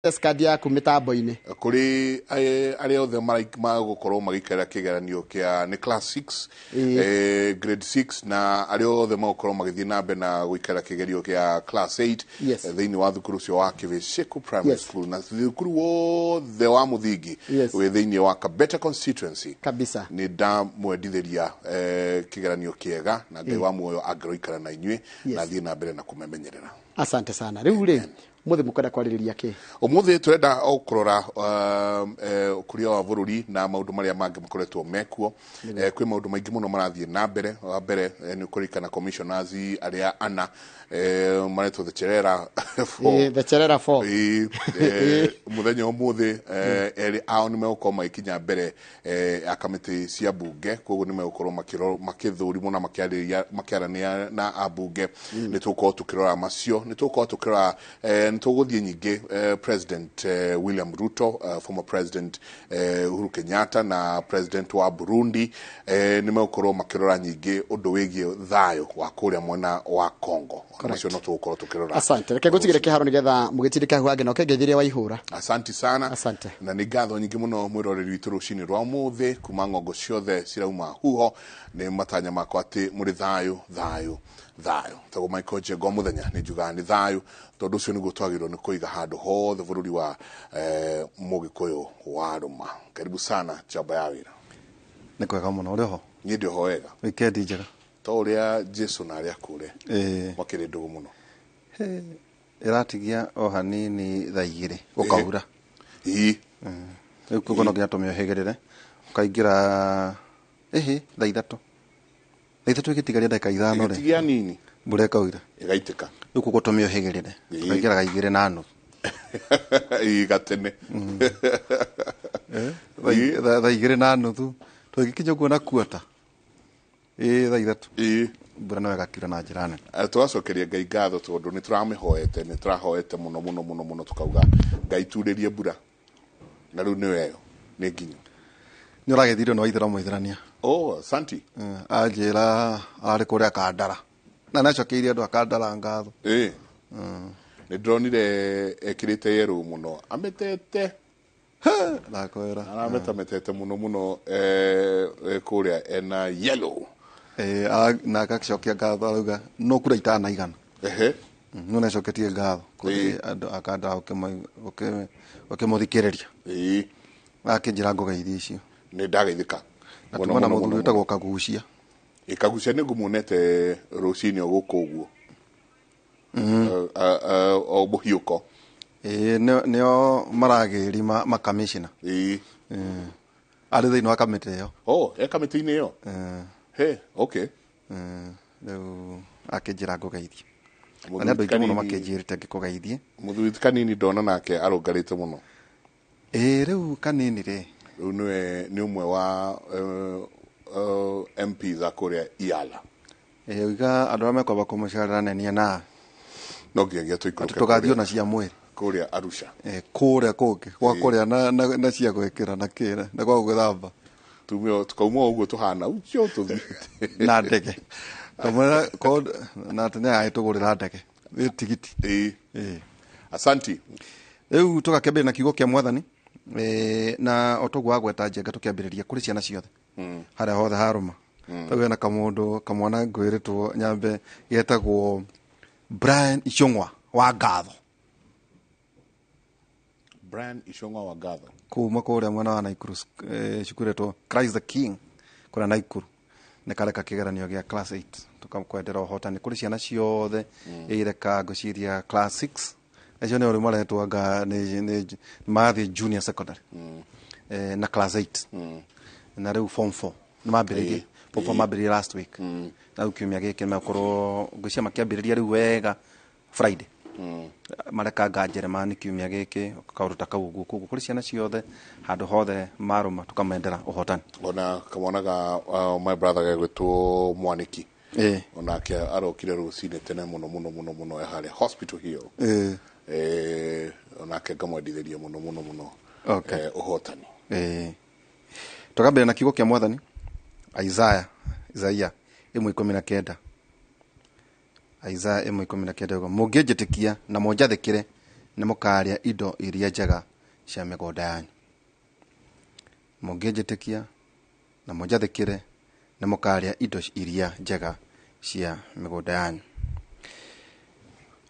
Access card yaku mĩtambo-inĩ. Kũrĩ arĩa othe magũkorwo magĩikarĩra kĩgeranio kĩa nĩ class 6, grade 6, na arĩa othe magũkorwo magĩthiĩ na mbere na gũikarĩra kĩgerio kĩa class 8 thĩinĩ wa thukuru ũcio wa Kĩbĩcĩkũ Primary School na thukuru wothe wa mũthingi wĩ thĩinĩ wa Kabete constituency. Nĩ ndamwendithĩria kĩgeranio kĩega na Ngai wa muoyo angĩroikara na inyuĩ na athiĩ na mbere na kũmemenyerera. Asante sana. Rĩu rĩ, mũthĩ mũkwenda kwarĩrĩria kĩ? Ũmũthĩ tũrenda o kũrora ũkũria wa bũrũri na maũndũ marĩa mangĩ makoretwo mekuo. Kwĩ maũndũ maingĩ mũno marathiĩ na mbere. Wa mbere, nĩ ũkũririkana commissioners arĩa ana maretwo the Cherera Four. The Cherera Four. Ĩĩ, mũthenya ũmũthĩ erĩ ao nĩ megũkorwo magĩkinya mbere ya kamĩtĩ cia mbunge, koguo nĩ megũkorwo makĩthũrimwo na makĩaranĩria na ambunge. Nĩ tũgũkorwo tũkĩrora macio, nĩ tũgũkorwo tũkĩrora, nĩ tũgũthiĩ nyingĩ, President William Ruto, former President Uhuru Kenyatta na President wa Burundi nĩ megũkorwo makĩrora nyingĩ ũndũ wĩgiĩ thayũ wa kũrĩa mwena wa Congo. Macio no tũgũkorwo tũkĩrora. Asante. Reke ngũtigĩre kĩharo nĩgetha mũgĩtindĩke hau hangĩ na ũkĩngeithĩria waihũra. Asanti sana. Asante. Na nĩ ngatho nyingĩ mũno mwĩroreri witũ rũcinĩ rwa ũmũthĩ kuma ng'ongo ciothe cirauma huho. Nĩ matanya makwa atĩ mũrĩ thayũ, thayũ, thayũ. Tagwo Michael Njenga o mũthenya nĩ njugaga nĩ thayũ, tondũ ũcio nĩguo twagĩrĩirwo nĩ kũiga handũ hothe bũrũri wa mũgĩkũyũ wa rũma. Karibu sana njamba ya wĩra. Nĩ kwega mũno, ũrĩ ho? Niĩ ndĩ ho wega. Weekend njega. To ũrĩa Jesu na arĩa akũre makĩrĩ ndũgũ mũno. He, ĩratigia o hanini thaa igĩrĩ gũkaura. Rĩu koguo no nginya tũmĩohĩgĩrĩre. Ũkaingĩra ĩhĩ thaa ithatũ. Thaa ithatũ ĩgĩtigaria ndagĩka ithano rĩ. Ĩgĩtigia nini. Mbura ĩkaura. Ĩgaitĩka. Rĩu koguo tũmĩohĩgĩrĩre. Tũkaingĩra thaa igĩrĩ na nuthu. Ĩĩ, gatene. Thaa igĩrĩ na nuthu. Tũgĩkinya ũguo na kuota. Ĩĩ, thaa ithatũ. Mbura nayo ĩgakiura na njĩra nene. Tũgacokeria Ngai ngatho tondũ nĩ tũramĩhoete, nĩ tũrahoete mũno mũno mũno mũno tũkauga Ngai turĩrie mbura. Na rĩu nĩyo ĩyo, nĩ nginyu. Nĩ ũragĩthirio nĩ Waithera Mũithĩrania. Oh, asanti. Anjĩra arĩ kũrĩa Kandara. Na nĩacokeirie andũ a Kandara ngatho. Nĩ ndĩronire ekĩrĩte yerũ mũno. Ametete. Ndakwĩra. Arametamete mũno mũno, kũrĩa ena yellow. Na agacokia ngatho arauga no kura itanaigana. No nĩacoketie ngatho kũrĩ andũ a Kandara gũkĩmũthikĩrĩria. Akĩnjĩra ngũgeithie icio. Nĩ ndageithĩka. Na Mũno, tuma na mũno, mũthuri mũno, wĩtagwo mũno. Kagucia. Kagucia nĩ ngũmuonete rũcinĩ o gũkũ ũguo. O mũhiũko. Nĩo maragĩri makamishina. Arĩ thĩinĩ wa kamĩtĩ ĩyo. Oh, e kamĩtĩ-inĩ ĩyo? He, okay. Rĩu akĩnjĩra ngũgeithie. Mũthuri Na nĩ andũ aingĩ mũno Kanini. makĩnjĩrĩte ngĩkũgeithie. Mũthuri ti Kanini ndona nake arũngarĩte mũno. Rĩu Kanini rĩ. Rĩu nĩwe nĩ ũmwe wa M Ps a kũrĩa Iala. Uiga andũ arĩa mekwamba kũmũcerera nenia nawe. No nginyagia tũikũrũke Atĩ tũgathiĩ kũrĩa ona cia mwĩrĩ. Kũrĩa Arusha. Kũrĩa kũngĩ, gwa kũrĩa na cia gwĩkĩra na kĩra, na gwa gwĩthamba. Tume tukauma ũguo tũhana ũcio tũthiĩte. Na ndege. Kamwĩra ko na atĩ nĩagagĩtũgũrĩra ndege. Nĩ tigiti. Asanti. Rĩu tũgakĩambĩrĩria na kiugo kĩa Mwathani. Na o toguo wagweta Njenga tũkĩambĩrĩria kũrĩ ciana ciothe. Harĩa hothe harũma. Tau hena kamũndũ kamwana ngwĩrĩtwo nyambe getagwo Brian Ichung'wa wa Ngatho. Brian Ichung'wa wa Ngatho. Kuma kũrĩa mwena wa Naikuru, cukuru ĩtwo Christ the King kũrĩa Naikuru. Nĩ kareka kĩgeranio gĩa class 8. Tũkakwendera ũhotani kũrĩ ciana ciothe. Ĩreka ngwĩciria class 6. Acio nĩ rĩu maretwo anga nĩ marathiĩ junior secondary. Na class 8. Na rĩu form 4. Nĩ mambĩrĩirie. Form 4 mambĩrĩirie last week. Na rĩu kiumia gĩkĩ nĩmegũkorwo ngwĩciria makĩambĩrĩria rĩu wega Friday. Marekanga Njeremani kiumia gĩkĩ, kaũndũ ta kau ũguo. Koguo kũrĩ ciana ciothe handũ hothe marũma tũkamendera ũhotani. Ona kamwana ga my brother gegwĩtwo Mwaniki. Onake arokire rũcinĩ tene mũno mũno mũno mũno e harĩa Hospital Hill. Onake ngamwendithĩria mũno mũno mũno. Ũhotani. Tũkambĩrĩria na kiugo kĩa Mwathani Isaiah, Isaiah ĩmwe ikũmi na kenda. Isaiah ĩmwe ikũmi na kenda yuga, mũngĩnjĩtĩkia na mũnjathĩkĩre, Nĩ mũkarĩa indo iria njega cia mĩgũnda yanyu. Mũngĩnjĩtĩkia na mũnjathĩkĩre, nĩ mũkarĩa indo iria njega cia mĩgũnda yanyu.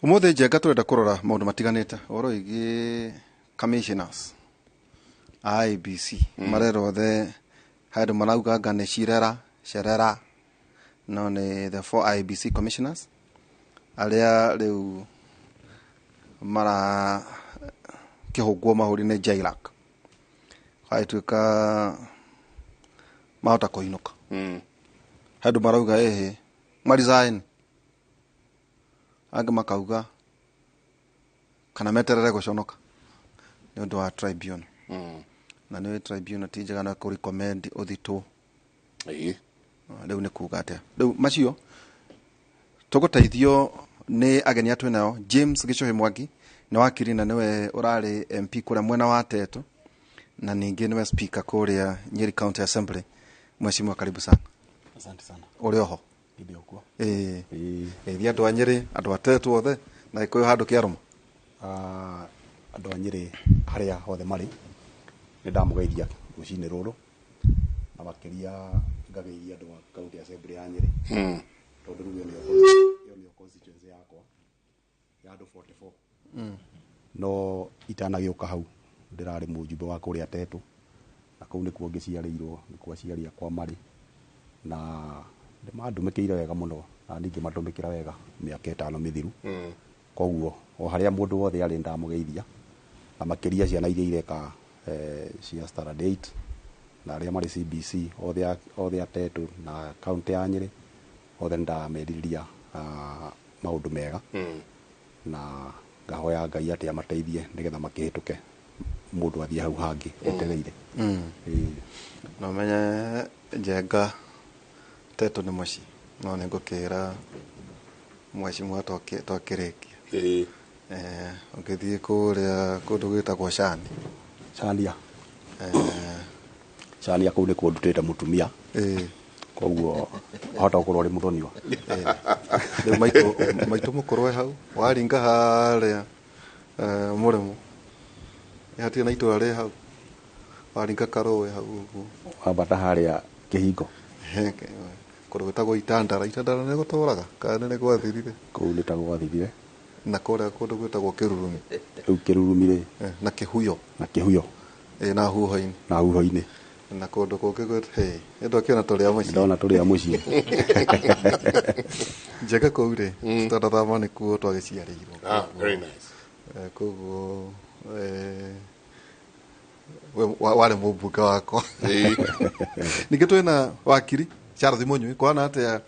Ũmũthĩ Njenga tũrenda kũrora maũndũ matiganĩte ũhoro wĩgiĩ commissioners a IEBC marerwo othe handũ marauga anga nĩ cirera cerera, no nĩ the four IEBC commissioners arĩa rĩu mara kĩhũngwo mahũri nĩ JLAC gagĩtuĩka mahota kũinũka. Handũ marauga ĩhĩ maresign, angĩ makauga kana meterere gũconoka nĩ ũndũ wa tribunal. Na nĩ tribunal ti njega no kũ recommend ũthitwo. Rĩu nĩ kuga atĩa rĩu macio tũgũteithio nĩ ageni a twĩnao. James Gĩchũhĩ Mwangi nĩ wakiri na nĩwe ũrarĩ MP kũrĩa mwena wa Teto na ningĩ nĩwe speaker kũrĩa Nyeri County Assembly. Mheshimiwa, karibu sana. Asante sana. Ũrĩ oho? Ndĩ okuo. Ĩĩ, geithia andũ a Nyĩrĩ, andũ a Teto othe na Gĩkũyũ handũ kĩarũma. Andũ a Nyĩrĩ harĩa hothe marĩ, nĩ ndamũgeithia rũcinĩ rũrũ, na makĩria ngageithia andũ a County Assembly ya Nyĩrĩ, tondũ rĩu ĩyo nĩyo constituency yakwa ya andũ 44. No itanagĩũka hau ndĩrarĩ mũjumbe wa kũrĩa Tetu, na kũu nĩkuo ngĩciarĩirwo, nĩkuo aciari akwa marĩ, na nĩmandũmĩkĩire wega mũno na ningĩ mandũmĩkĩra wega mĩaka 5 mĩthiru. Koguo o harĩa mũndũ wothe arĩ ndamũgeithia, na makĩria ciana iria ireka cia standard 8 na arĩa marĩ CBC othe, othe a Tetu na kaunti ya Nyĩrĩ othe, nĩndamerirĩria maũndũ mega na ngahoya Ngai atĩ amateithie nĩgetha makĩhĩtũke mũndũ athiĩ hau hangĩ etereire. Ĩĩ. Na ũmenye Njenga Tetu nĩ mũciĩ, no nĩ ngũkĩra mheshimiwa twakĩrĩkia. Ũngĩthiĩ kũrĩa kũndũ gwĩtagwo Cani. Cania. Cania kũu nĩkuo ndutĩte mũtumia. Koguo hota gũkorwo ũrĩ mũthoniwa. Rĩu maitũ mũkũrũ e hau waringa harĩa mũrĩmo hatirĩ na itũra rĩ hau waringa karũĩ hau ũguo. Wambata harĩa kĩhingo. Kũndũ gwĩtagwo Itandara. Itandara nĩ gũtũraga kana nĩ gwathirire? Kũu nĩ ta gwathirire. Na kũrĩa kũndũ gwĩtagwo Kĩrurumi. Rĩu Kĩrurumi rĩ. Na Kĩhuyo. Na Kĩhuyo. Na Huho-inĩ. Na Huho-inĩ. Na kũndũ kũngĩ hey, nĩ tũrĩ a mũciĩ. Ndona tũrĩ a mũciĩ. Njega kũu rĩ tũtanathama nĩkuo twagĩciarĩirwo. Ah, very nice. Koguo we warĩ mũmbunge wakwa. Ningĩ twĩna wakiri Charles Mũnyui. Kwana atĩa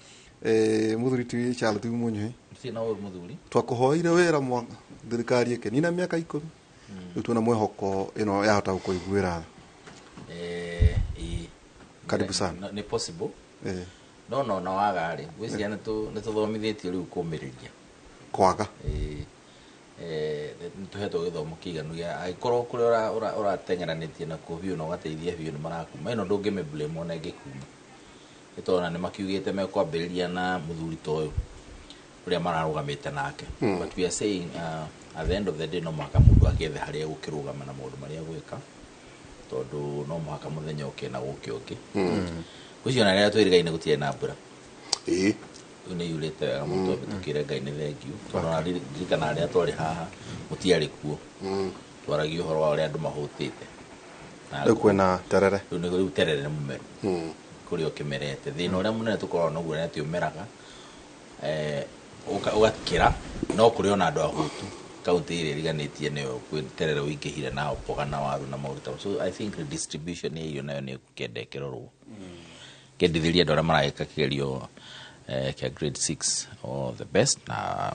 mũthuri ti Charles Mũnyui? Sina ũru mũthuri. Twakũhoire wĩra mwa thirikari ĩkĩnina mĩaka 10, rĩu twĩna mwĩhoko ĩno yahota gũkũiguĩra tha. Ĩĩ. Karibu sana. Nĩ possible. No na waga rĩ, ngwĩciria nĩ tũthomithĩtio rĩu kũmĩrĩria. Kwaga. Ĩĩ. Nĩ tũhetwo gĩthomo kĩiganu gĩa angĩkorwo kũrĩa ũrateng'eranĩtie nakuo biũ na ũgateithia biũ nĩ marakuma, ĩno ndũngĩmĩ blame ona ĩngĩkuma, nĩ tondũ ona nĩ makiugĩte mekwambĩrĩria na mũthuri ta ũyũ ũrĩa mararũgamĩte nake. But we are saying, at the end of the day, no mũhaka mũndũ akĩethe harĩa egũkĩrũgama na maũndũ marĩa egwĩka, tondũ no mũhaka mũthenya ũke na gũke ũngĩ. Ngwĩciria ona rĩrĩa twĩrĩgaine gũtirĩ na mbura. Rĩu nĩ yurĩte wega mũno, tũkĩre Ngai nĩ thengiũ, tondũ ona ndirikana rĩrĩa twarĩ haha mũtiarĩ kuo, twaragia ũhoro wa ũrĩa andũ mahũtĩte. Na Rĩu kwĩna terere. Rĩu nĩ rĩu terere nĩ mũmeru kũrĩa ũkĩmerete. Thĩna ũrĩa mũnene tũkoragwo naguo nĩ atĩ ũmeraga ũgakĩra, no kũrĩ ona andũ ahũtu kaunti ĩrĩa ĩriganĩtie nĩyo kwĩ terere ũingĩhire na mboga na waru na maũndũ ta. So I think redistribution ya irio nayo nĩ ĩgũkĩenda ĩkĩrorwo. Kĩendithĩria andũ arĩa maragĩka kĩgerio kĩa grade 6 all the best, na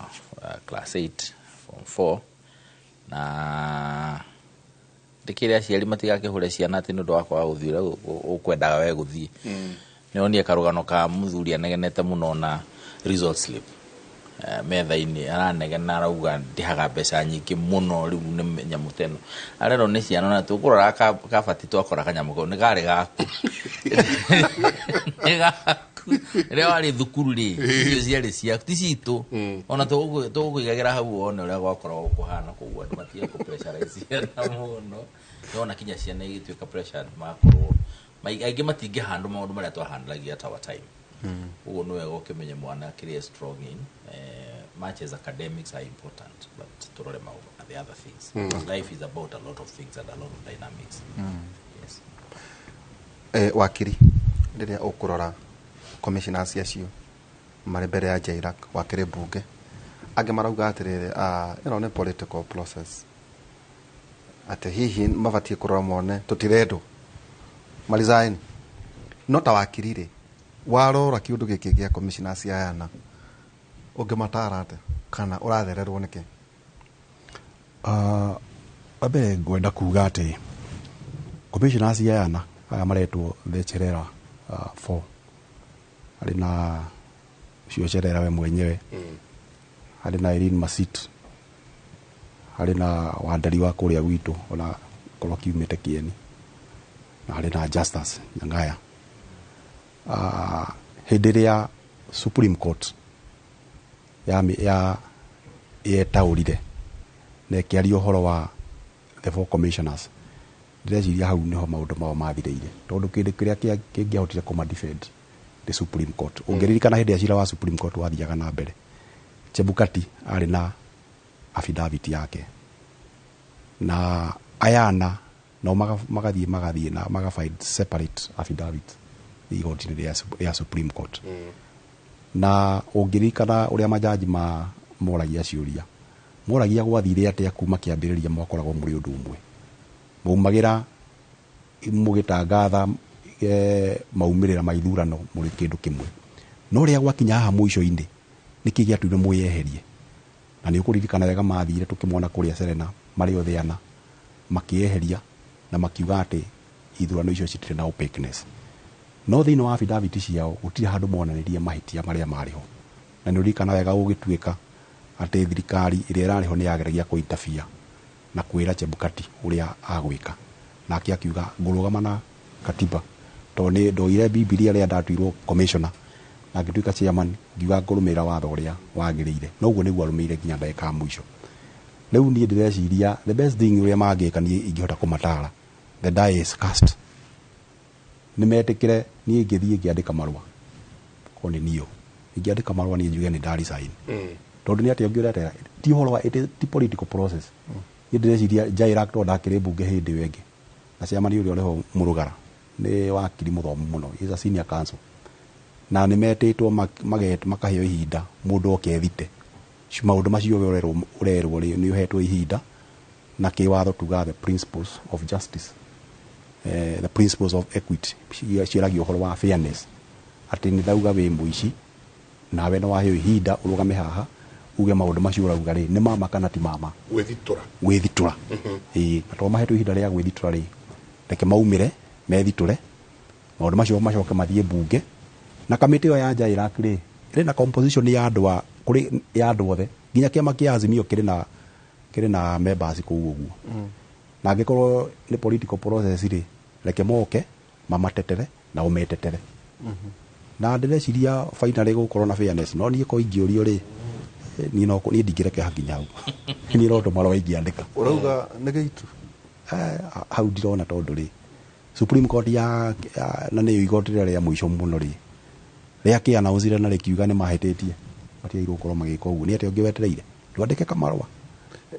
class 8, form 4, na ndĩkĩre aciari matigakĩhũre ciana atĩ nĩ ũndũ wa kwaga gũthiĩ ũrĩa ũkwendaga we gũthiĩ. Nĩ onie karũgano ka mũthuri anegenete mũno na result slip metha-inĩ, aranegena arauga ndĩhaga mbeca nyingĩ mũno, rĩu nĩ nyamũ ta ĩno arerwo nĩ ciana na tũkũrora kabati twakora kanyamũ kau nĩ karĩ gaku, nĩ gaku. Rĩrĩa warĩ thukuru rĩ, icio ciarĩ ciaku, ti citũ. Ona tũgũkũigagĩra hau wone ũrĩa gwakoragwo kũhana. Koguo andũ matige kũ pressurize ciana mũno. Nĩwona kinya ciana igĩtuĩka pressured, magakorwo aingĩ matingĩhandwo maũndũ marĩa twahandanagia at our time. Ũguo nĩ wega ũkĩmenye mwana kĩrĩa strong in, much as academics are important, but tũrore maũndũ, the other things. Life is about a lot of things and a lot of dynamics. Yes. Wakiri, rĩrĩa ũkũrora commissioners acio marĩ mbere ya JLAC, wakĩrĩ mbunge, angĩ marauga atĩrĩrĩ, ĩno nĩ political process, atĩ hihi mabatiĩ kũrora mone tũtirendwo maresign. No ta wakiri rĩ, warora kĩũndũ gĩkĩ gĩa commissioners ayana, ũngĩmatara atĩa kana ũrathererwo nĩkĩ? Wa mbere ngwenda kuga atĩ commissioners ayana aya maretwo the Cherera four, harĩ na ũcio Cherera we mwenyewe, harĩ na Irene Masit, harĩ na Wanderi wa kũrĩa gwitũ ona korwo kiumĩte Kĩeni, na harĩ na Justus Nyang'aya. Hĩndĩ ĩrĩa Supreme Court ya yetaũrire na ĩkĩaria ũhoro wa the four commissioners, ndĩreciria hau nĩho maũndũ mao mathirĩire, tondũ kĩndũ kĩrĩa kĩngĩahotire kũma defend nĩ Supreme Court. Ũngĩririkana hĩndĩ ya cira wa Supreme Court wathiaga na mbere, Chebukati arĩ na affidavit yake, na ayana nao magathiĩ na maga file separate affidavit igoti-inĩ rĩa Supreme Court. Na ũngĩririkana ũrĩa majaji ma moragia ciũria, moragia gwathire atĩa kuma kĩambĩrĩria mwakoragwo mũrĩ ũndũ ũmwe, maumagĩra mũgĩtangatha maumĩrĩra ma ithurano mũrĩ kĩndũ kĩmwe, no rĩrĩa gwakinya haha mũico-inĩ nĩkĩ gĩatũire mwĩyeherie? Na nĩ ũkũririkana wega mathire tũkĩmona kũrĩa Serena marĩ othe ana makĩeheria na makiuga atĩ ithurano icio citirĩ na opaqueness. No thĩinĩ wa affidavit ciao gũtirĩ handũ monanirie mahĩtia marĩa marĩ ho. Na nĩ ũririkana wega gũgĩtuĩka atĩ thirikari ĩrĩa ĩrarĩ ho nĩ yageragia kũ interfere na kwĩra Chebukati ũrĩa agwĩka, nake akiuga ngũrũgama na katiba, tondũ nĩ ndoire Bibilia rĩrĩa ndatuirwo commissioner na ngĩtuĩka chairman, ngiuga ngũrũmĩrĩra watho ũrĩa wagĩrĩire, na ũguo nĩguo arũmĩrĩire nginya ndagĩka ya mũico. Rĩu niĩ ndĩreciria the best thing ũrĩa mangĩka, niĩ ingĩhota kũmatara, the die is cast, nĩ metĩkĩre. Niĩ ingĩthiĩ ngĩandĩka marũa, korwo nĩ niũ ingĩandĩka marũa, niĩ njuge nĩ nda resign, tondũ nĩ atĩa ũngĩ ũretera? Ti ũhoro wa ti political process. Niĩ ndĩreciria Jairah tondũ ndakĩrĩ mbunge hĩndĩ ĩyo ĩngĩ, na chairman ũrĩa ũrĩ ho Mũrũgara nĩ wakiri mũthomu mũno, he is a senior counsel, na nĩ metĩtwo makaheo ihinda mũndũ oke ethite maũndũ macio we ũrerwo rĩ, nĩ ũhetwo ihinda na kĩwatho tuga the principles of justice, the principles of equity ciaragia ũhoro wa fairness, atĩ nĩ ndauga wĩ mũici, nawe nĩ waheo ihinda ũrũgame haha uge maũndũ macio ũrauga rĩ nĩ mama kana ti mama. Gwĩthitũra. Gwĩthitũra, ĩĩ. Na tondũ mahetwo ihinda rĩa gwĩthitũra rĩ, reke maumĩre methitũre maũndũ macio, macoke mathiĩ mbunge. Na kamĩtĩ ĩyo ya Jairah rĩ, ĩrĩ na composition ya andũ a kũrĩ ya andũ othe, nginya kĩama kĩa Azimio kĩrĩ na members kũu ũguo. Na angĩkorwo nĩ political process rĩ, reke moke mamatetere nao metetere, na ndĩreciria finally gũkorwo na fairness. No niĩ ko ingĩũrio rĩ, niĩ no niĩ ndingĩreke hakinya hau, niĩ no tũmarũa ingĩandĩka. Ũrauga nĩ gĩitu? Hau ndirona, tondũ rĩ Supreme Court ya na nĩyo igoti rĩrĩa rĩa mũico mũno rĩ rĩa kĩ-announce na rĩkiuga nĩ mahĩtĩtie, matiagĩrĩirwo gũkorwo magĩka ũguo. Nĩ atĩa ũngĩ wetereire? Ndwandĩke kamarũa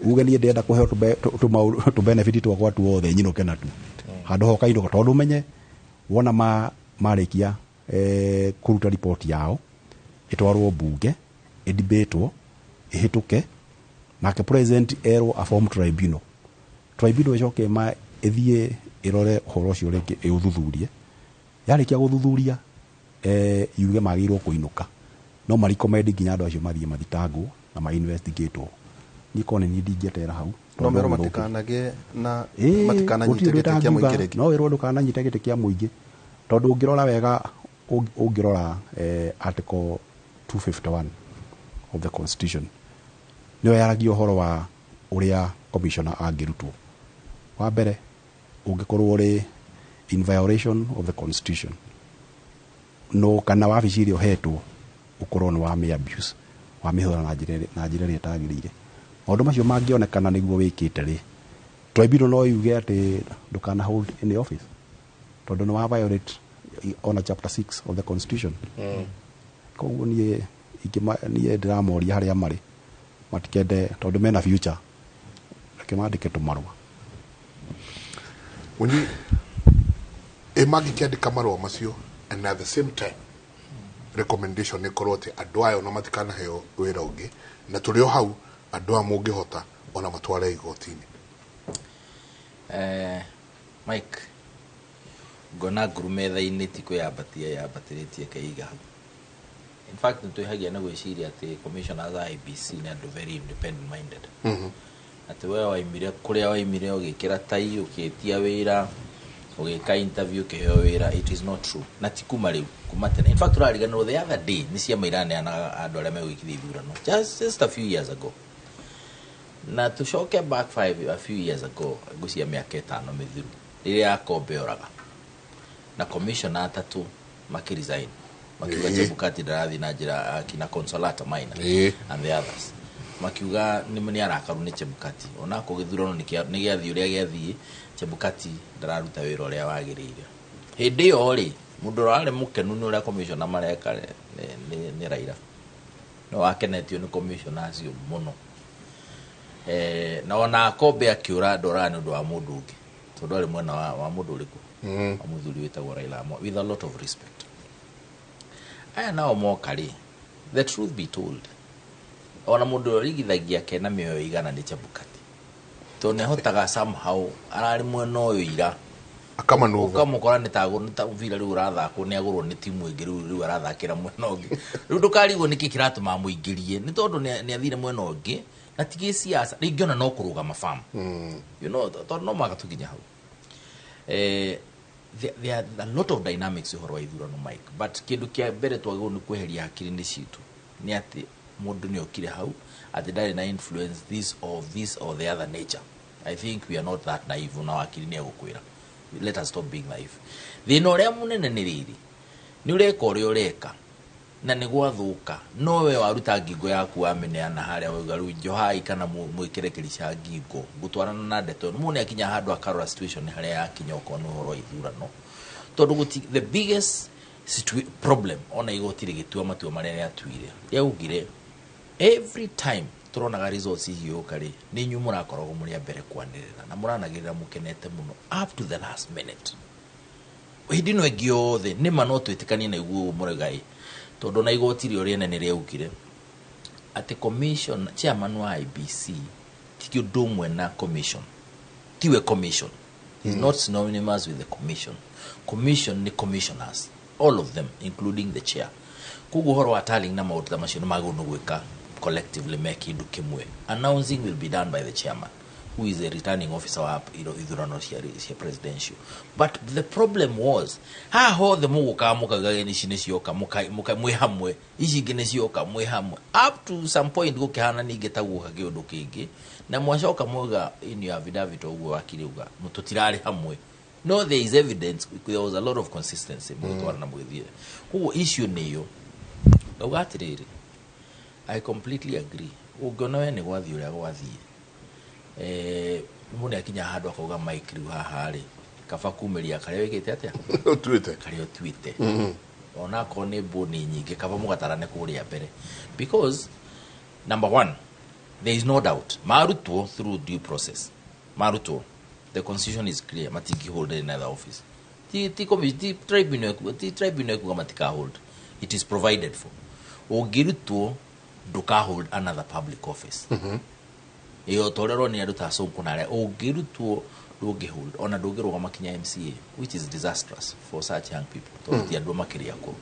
uge niĩ ndĩrenda kũheo tũ benefit twakwa tuothe nyinũke natuo handũ ho kainũka, tondũ ũmenye wona marĩkia kũruta riboti yao, ĩtwarwo mbunge, ĩdibatwo, ĩhĩtũke, nake president erwo a form tribunal, tribunal ĩcoke ma ĩthiĩ ĩrore ũhoro ũcio rĩngĩ, ĩũthuthurie. Yarĩkia gũthuthuria, yuge magĩrĩirwo kũinũka, no marecommend nginya andũ acio mathiĩ mathitangwo na ma-investigatwo. Niĩ korwo nĩ niĩ ndingĩeterera hau. No tondũ merwo ũguo thũkĩte. Matikanagĩe na Ĩĩ, matikananyite gũtirĩ ũndũ gĩtĩ kĩa mũingĩ ĩtangiuga. rĩngĩ. No wĩrwo ndũkananyite gĩtĩ kĩa mũingĩ, tondũ ũngĩrora wega, ũngĩrora article 251 of the constitution, nĩyo yaragia ũhoro wa ũrĩa commissioner angĩrutwo. Wa mbere, ũngĩkorwo ũrĩ in violation of the constitution. No kana wabici ĩrĩa ũhetwo ũkorwo nĩ wa mĩ abuse, wamĩhũthĩra na njĩra ĩrĩa ĩtagĩrĩire. Maũndũ macio mangĩonekana nĩguo wĩkĩte rĩ, tribunal no yuge atĩ ndũkana hold any office tondũ nĩ wa violate ona chapter 6 of the constitution. Koguo niĩ niĩ ndĩramoria harĩa marĩ matikende, tondũ mena future, reke mandĩke tũmarũa. Munyi ĩ mangĩkĩandĩka marũa macio and at the same time recommendation ĩkorwo atĩ andũ aya ona matikanaheo wĩra ũngĩ, na tũrĩ o hau andũ aya mũngĩhota ona matware igoti-inĩ? Mike, ngona nguru metha-inĩ ti kwĩyambatia yambatĩrĩtie keiga hau. In fact, nĩtwĩhagia na gwĩciria atĩ commissioners a IEBC nĩ andũ very independent minded, atĩ we waimire kũrĩa waimire, ũgĩkĩra tai, ũkĩtia wĩra, ũgĩka interview, ũkĩheo wĩra. It is not true, na ti kuma rĩu, kuma tene. In fact, ũrariganĩrwo the other day nĩ ciama iraneanaga andũ arĩa megwĩkithia ithurano just a few years ago, na tucoke back 5, a few years ago, ngũcia mĩaka 5 mĩthiru, rĩrĩa Akombe oraga na commissioner atatũ makĩresign, makiuga Chebukati ndarathiĩ na njĩra, akina Consolata Maina and the others makiuga nĩ arakaru nĩ Chebukati, onako gĩthurano nĩ gĩathiĩ ũrĩa gĩathiĩ, Chebukati ndararuta wĩra ũrĩa wagĩrĩire. Hĩndĩ ĩyo rĩ, mũndũ ũrĩa warĩ mũkenu nĩ ũrĩa commissioner mareka nĩ Raila, no wakenetio nĩ commissioner acio mũno. Na ona Akombe akĩũra, ndoraga nĩ ũndũ wa mũndũ ũngĩ, tondũ arĩ mwena wa mũndũ ũrĩkũ, wa mũthuri wĩtagwo Raila Amolo, with a lot of respect. Aya nao moka rĩ, the truth be told, ona mũndũ ũrĩa ũrigithagia kena mĩoyo igana nĩ Chebukati, tondũ nĩ ahotaga somehow, ararĩ mwena ũyũ ira, akamanuva. Ũkamũkora nĩ ta mũbira rĩu ũrathakwo, nĩ agũrwo nĩ timu ĩngĩ, rĩu arathakĩra mwena ũngĩ. Rĩu ndũkarigwo nĩkĩ kĩratũma amũingĩrie, nĩ tondũ nĩ athire mwena ũngĩ na ti gĩciaca rĩngĩ, ona no kũrũgama farm, tondũ no mũhaka tũkinye hau. There are a lot of dynamics ũhoro wa ithurano, Mike, but kĩndũ kĩa mbere twagĩrĩirwo nĩ kweheria hakiri-inĩ citũ nĩ atĩ mũndũ nĩ okire hau atĩ ndarĩ na influence this or this or the other nature. I think we are not that naive, na wakiri nĩ egũkwĩra let us stop being naive. Thĩna ũrĩa mũnene nĩ rĩrĩ, nĩ ũreka ũrĩa ũreka na nĩ gwathũka, no we waruta ngingo yaku wamĩneana harĩa wauga rĩu njohai kana mwĩkĩre kĩrica ngingo ngũtwarana na ndeto ĩno. Mũndũ nĩ akinya handũ akarora situation harĩa yakinya, okorwo nĩ ũhoro wa ithurano, tondũ gũti the biggest problem, ona igoti rĩgĩtua matua marĩa rĩatuire, rĩaugire every time tũronaga results igĩũka rĩ, nĩ inyuĩ mũrakoragwo mũrĩ a mbere kwanĩrĩra na mũranagĩrĩra mũkenete mũno up to the last minute. Hĩndĩ ĩno ĩngĩ yothe nĩma no twĩtĩkanie na iguo mũrauga ĩ, tondũ na igoti rĩo rĩene nĩ rĩaugire atĩ commission chairman wa IEBC ti ũndũ ũmwe na commission, tiwe commission. He's not synonymous with the commission. Commission nĩ commissioners, all of them, including the chair. Koguo ũhoro wa tallying na maũndũ ta macio nĩ magĩrĩirwo nĩ gwĩka collectively me kĩndũ kĩmwe. Announcing will be done by the chairman, who is a returning officer wa ithurano cia presidential. But the problem was, haha hothe mũgũkaga mũkauga ici nĩ cioka mwĩ hamwe, ici ingĩ nĩ cioka mwĩ hamwe, up to some point gũkĩhana ningĩ ta guoka kĩũndũ kĩngĩ, na mwacoka mwauga in your affidavit, ũguo wakiri uga tũtirarĩ hamwe. No, there is evidence there was a lot of consistency mũgĩtwarana mũgĩthiĩ. Koguo issue nĩyo ngauga atĩrĩrĩ, I completely agree, ũngĩona we nĩ gwathiĩ ũrĩa gwathiĩ, mũndũ nĩ akinya handũ akauga, "Mike, rĩu haha rĩ, kaba kumĩria karĩa wĩkĩte atĩa." Ũtuĩte. Karĩa ũtuĩte, onakorwo nĩ mbũni nyingĩ, kaba mũgatarane kũrĩa mbere, because number one, there is no doubt marutwo through due process, marutwo, the constitution is clear, matingi hold any other office. Ti tribunal ekuga matika hold. It is provided for, ũngĩrutwo ndũka hold another public office. Ĩyo ta ũrĩa ũronire andũ ta Sonko na arĩa, ũngĩrutwo ndũngĩ hold, ona ndũngĩrũgama kinya MCA, which is disastrous for such young people, tondũ ti andũ makĩria akũrũ.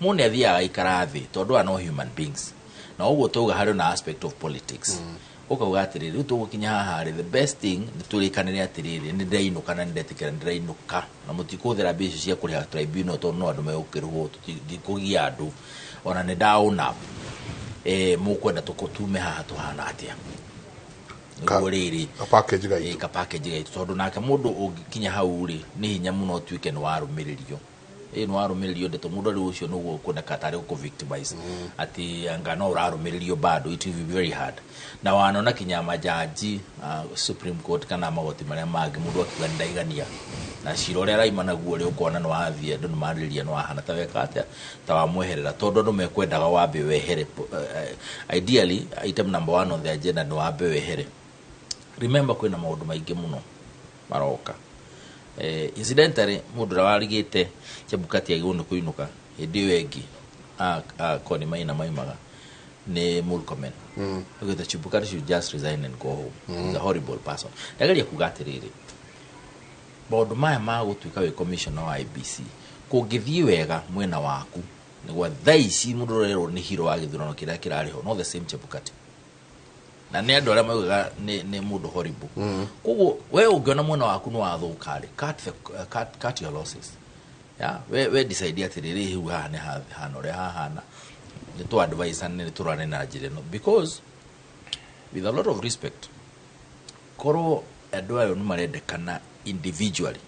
Mũndũ nĩ athiaga aikara thĩ, tondũ aya no human beings, na ũguo tauga harĩ na aspect of politics, ũkauga atĩrĩrĩ, rĩu tũgũkinya haha rĩ, the best thing nĩ tũrĩkanĩre atĩrĩrĩ, nĩ ndĩrainũka na nĩ ndetĩkĩra nĩ ndĩrainũka, na mũtikũhũthĩra mbia icio cia kũrĩha tribunal, tondũ no andũ megũkĩrĩhwo, ndikũgia andũ, ona nĩ ndaũna up. Mũkwenda tume haha tũhana atĩa? Nĩguo rĩrĩ Ka package gaitũ. Ka package gaitũ, tondũ nake mũndũ ũngĩkinya hau rĩ, nĩ hinya mũno ũtuĩke nĩ warũmĩrĩrio. Ĩ nĩ warũmĩrĩrio ndeto mũndũ arĩ ũcio nĩguo kuoneka tarĩ gũkũ victimize atĩ anga no ũrarũmĩrĩrio bado, it will be very hard. Na wanona kinya majaji Supreme Court kana magoti marĩa mangĩ, mũndũ akiuga nĩ ndaigania na cira ũrĩa araima naguo, ũrĩa ũkona nĩ wathiĩ, andũ nĩ marĩrĩria nĩ wahana ta weka atĩa, ta wamweherera, tondũ andũ mekwendaga wambe wehere. Ideally, item number one on the agenda nĩ wambe wehere. Remember, kwĩna maũndũ maingĩ mũno maroka. Incidentally, mũndũ ũrĩa warigĩte Chebukati agĩrĩirwo nĩ kũinũka hĩndĩ ĩyo ĩngĩ Koni Maina maimaga nĩ Murkomen. Augĩte Chebukati should just resign and go home. He's a horrible person. Ndageria kuga atĩrĩrĩ, maũndũ maya ma gũtuĩka wĩ commissioner wa IEBC, kũngĩthiĩ wega mwena waku nĩgwa thaa ici mũndũ ũrerwo nĩ hero wa gĩthurano kĩrĩa kĩrarĩ ho, no the same Chebukati na nĩ andũ arĩa maugaga nĩ mũndũ horrible. Koguo we ũngĩona mwena waku nĩ wathũka rĩ, cut your losses. Ya we decide atĩrĩrĩ, rĩu haha nĩ hana ũrĩa hahana, nĩ tũ advise nĩ tũrane na njĩra ĩno, because with a lot of respect, korwo andũ ayo nĩ marendekana individually,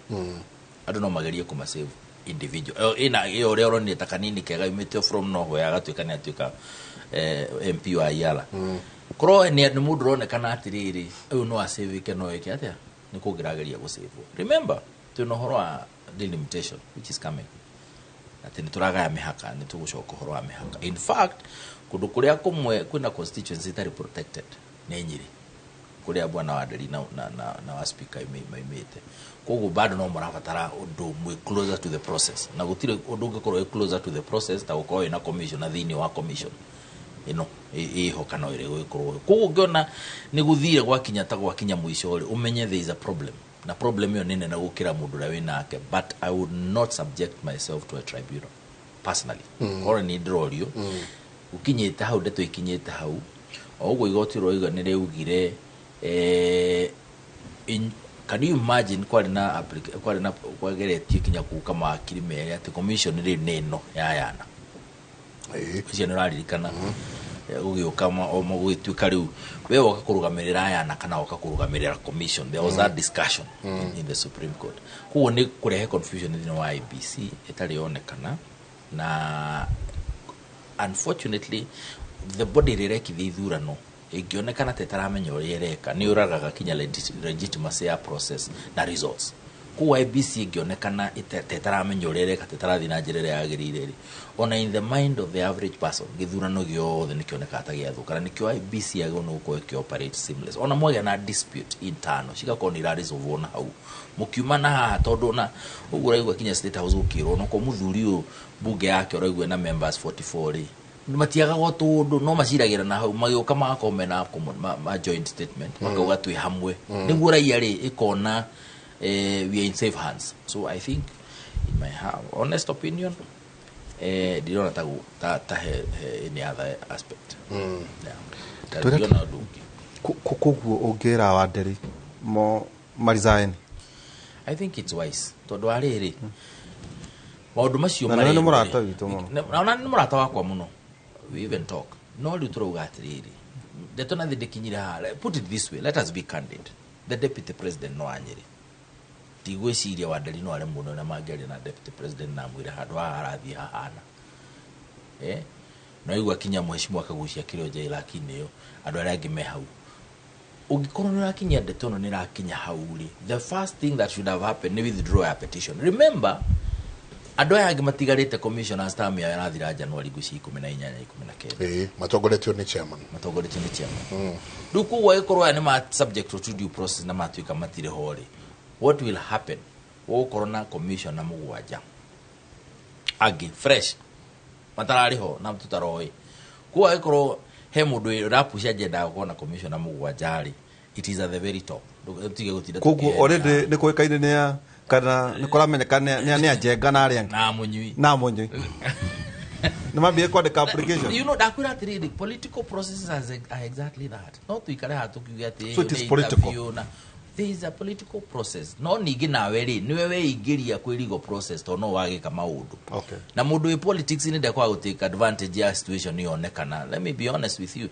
andũ no magerie kũmasave individual. Ĩna ĩyo ũrĩa ũronire ta kanini kega yumĩte from nowhere agatuĩka nĩ atuĩka MP wa Iala. Korwo nĩ mũndũ ũronekana atĩrĩrĩ, ũyũ no acĩvĩke, no ĩke atĩa, nĩ kũngĩrageria gũcĩvwo. Remember, twĩna ũhoro wa delimitation which is coming, atĩ nĩ tũragaya mĩhaka, nĩ tũgũcoka ũhoro wa mĩhaka. In fact, kũndũ kũrĩa kũmwe kwĩna constituency itarĩ protected nĩ Nyĩrĩ, kũrĩa bwana wa Nderi na wa speaker maimĩte. Koguo bado no mũrabatara ũndũ mwĩ closer to the process, na gũtirĩ ũndũ ũngĩkorwo wĩ closer to the process ta gũkorwo wĩna commission na thĩinĩ wa commission ĩno ĩho kana ĩrĩa ĩgũgĩkorwo. Koguo ũngĩona nĩ gũthire gwakinya ta gwakinya mũico rĩ, ũmenye there is a problem, na problem ĩyo nĩ nene gũkĩra mũndũ ũrĩa wĩ nake. But I would not subject myself to a tribunal personally. Korwo nĩ ndĩrorio, gũkinyĩte hau, ndeto ikinyĩte hau o ũguo, igoti roiga nĩ rĩugire can you imagine, kwarĩ na kwageretio kinya kuka mawakiri merĩ atĩ commission rĩu nĩ ĩno yayana. Ũcio nĩ ũraririkana gũgĩũka gũgĩtuĩka rĩu we woka kũrũgamĩrĩra ayana kana woka kũrũgamĩrĩra commission. There was that discussion in the Supreme Court. Koguo nĩ kũrehe confusion thĩinĩ wa IEBC ĩtarĩ yonekana, na unfortunately the body ĩrĩa ĩrekithia ithurano ĩngĩonekana ta ĩtaramenya ũrĩa ĩreka, nĩ ũragaga kinya legitimacy ya process na results. Koguo IEBC ĩngĩonekana ta ĩtaramenya ũrĩa ĩreka, ta ĩtarathiĩ na njĩra ĩrĩa yagĩrĩire rĩ, ona in the mind of the average person, gĩthurano gĩothe nĩ kĩonekaga ta gĩathũka, na nĩkĩo IEBC yagĩrĩirwo nĩ gũkorwo ĩkĩoperate seamless. Ona mwagĩa na dispute internal, cigakorwo nĩ iraresolvwo na hau mũkiuma na haha, tondũ na ũguo ũraigua kinya State House gũkĩrwo noko mũthuri ũyũ bunge yake ũraigua na members 44 rĩ, matiagaga tũndũ no maciragĩra na hau, magĩũka magakorwo mena ma joint statement, makauga twĩ hamwe, nĩguo raia rĩ ĩkona we are in safe hands. So I think, in my honest opinion, ndirona ta he any other aspect. Yeah. Ta ndingĩona ũndũ ũngĩ. Koguo ũngĩra Wanderi mo maresign? I think it's wise, tondũ wa rĩrĩ maũndũ macio Na nĩwe nĩ marerwo mũrata rĩ, witũ mũno. Na nĩ mũrata wakwa mũno, we even talk, no rĩu tũrauga atĩrĩrĩ, ndeto na thĩ ndĩkinyire haha. Put it this way, let us be candid, the deputy president no anyĩrĩ ndigwĩciria Wanderi no aremwo nĩ ũrĩa mangĩaria na deputy president na amwĩre handũ haha harathiĩ hahana, no igua kinya mheshimiwa akagucia kĩrĩa nja, lakini ĩyo andũ arĩa angĩ me hau, ũngĩkorwo nĩ ũrakinyia ndeto ĩno nĩ ĩrakinya hau rĩ, the first thing that should have happened nĩ withdraw ya petition. Remember, andũ aya angĩ matigarĩte, commissioners, term yao ĩrathira Januari ngũci 18, 19. Ĩĩ, matongoretio nĩ chairman. Matongoretio nĩ chairman. Rĩu koguo angĩkorwo aya nĩ ma subject to due process na matuĩka matirĩ ho rĩ, what will happen? Gũgũkorwo na commissioner mũgwanja angĩ fresh matararĩ ho na tũtaroĩ. Koguo angĩkorwo he mũndũ ũrapush agenda ya gũkorwo na commissioner mũgwanja rĩ, it is at the very top. Tige gũtinda Koguo tũkĩheana. Already nĩ kũĩkaine nĩ a kana nĩ kũramenyeka nĩ ajenga na arĩa angĩ na mũnyui. Na mũnyui nĩ mambie kwandĩka application. You know, ndakwĩra atĩrĩrĩ, political processes are exactly that. No tuikare haha tũkiuge atĩ So it is nĩ political. interview na there is a political process, no ningĩ nawe rĩ, nĩwe weingĩria kwĩ legal process tondũ no wagĩka maũndũ. Na mũndũ wĩ politics nĩ ndekwaga gũtake advantage ya situation yonekana. Let me be honest with you,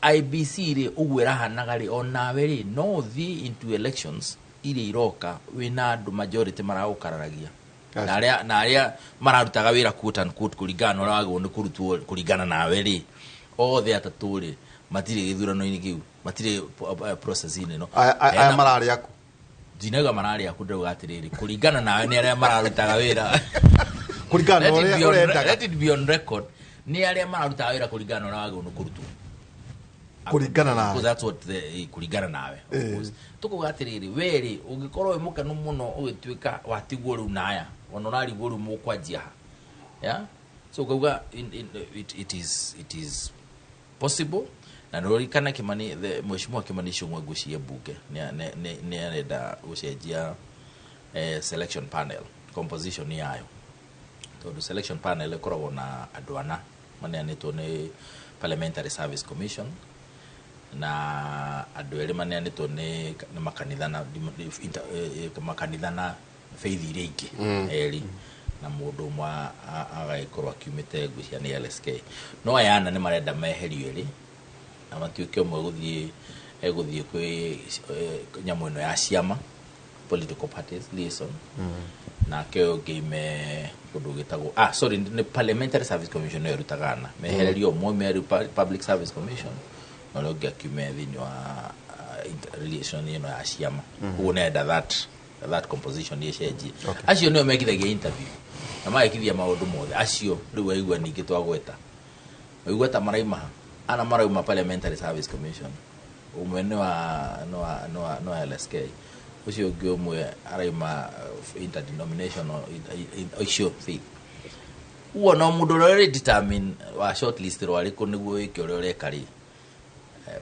IEBC rĩ, ũguo ĩrahanaga rĩ, onawe rĩ, no ũthiĩ into elections iria iroka wĩna andũ majority maragũkararagia. Na arĩa mararutaga wĩra quote unquote kũringana na ũrĩa wagĩrĩirwo nĩ kũrutwo kũringana nawe rĩ, othe atatũ rĩ matirĩ gĩthurano-inĩ kĩu, matirĩ process-inĩ ĩno. Aya mararĩ aku? Ndinauga mararĩ aku, ndauga atĩrĩrĩ, kũringana nawe nĩ arĩa mararutaga wĩra. Kũringana na ũrĩa ũrendaga. Let it be on record, nĩ arĩa mararutaga wĩra kũringana na ũrĩa wagĩrĩirwo nĩ kũrutwo. Kũringana nawe. Because that's what the kũringana nawe, of course. Tũkuga atĩrĩrĩ, we rĩ ũngĩkorwo wĩ mũkenu mũno ũgĩtuĩka watigwo rĩu naya, ona ũrarigwo rĩu mũkwanjia ha. Yeah? So ukauga it is possible. Na nĩũririkana Kimani, the Mheshimiwa Kimani Ichung'wa, ngwĩciria mbunge nĩ arenda gũcenjia selection panel composition yayo, tondũ selection panel ĩkoragwo na andũ ana maneanĩtwo nĩ Parliamentary Service Commission na andũ erĩ maneanĩtwo nĩ makanitha na makanitha na faith iria ingĩ erĩ, na mũndũ ũmwe agagĩkorwo akiumĩte ngwĩciria nĩ LSK. No aya ana nĩ marenda meherio erĩ na matuĩke ũmwe gũthiĩ egũthiĩ kwĩ nyamũ ĩno ya ciama, political parties liaison, nake ũyũ ũngĩ ime kũndũ gĩtagwo, sorry, nĩ Parliamentary Service Commission nĩyo ĩrutaga ana, mehererio ũmwe meru Public Service Commission na ũrĩa ũngĩ akiume thĩinĩ wa relation ĩno ya ciama. Ũguo nĩarenda that composition ĩcenjie. Acio nĩo mekithagia interview na magekithia maũndũ mothe. Acio rĩu waigua ningĩ twagweta, waigua ta maraima ha? Ana marauma Parliamentary Service Commission, ũmwe nĩ wa LSK, ũcio ũngĩ ũmwe araima interdenominational icio faith. Uguo no mũndũ ũrĩa ũrĩ determine wa shortlist rwarĩkũ nĩguo wĩke ũrĩa ũreka rĩ,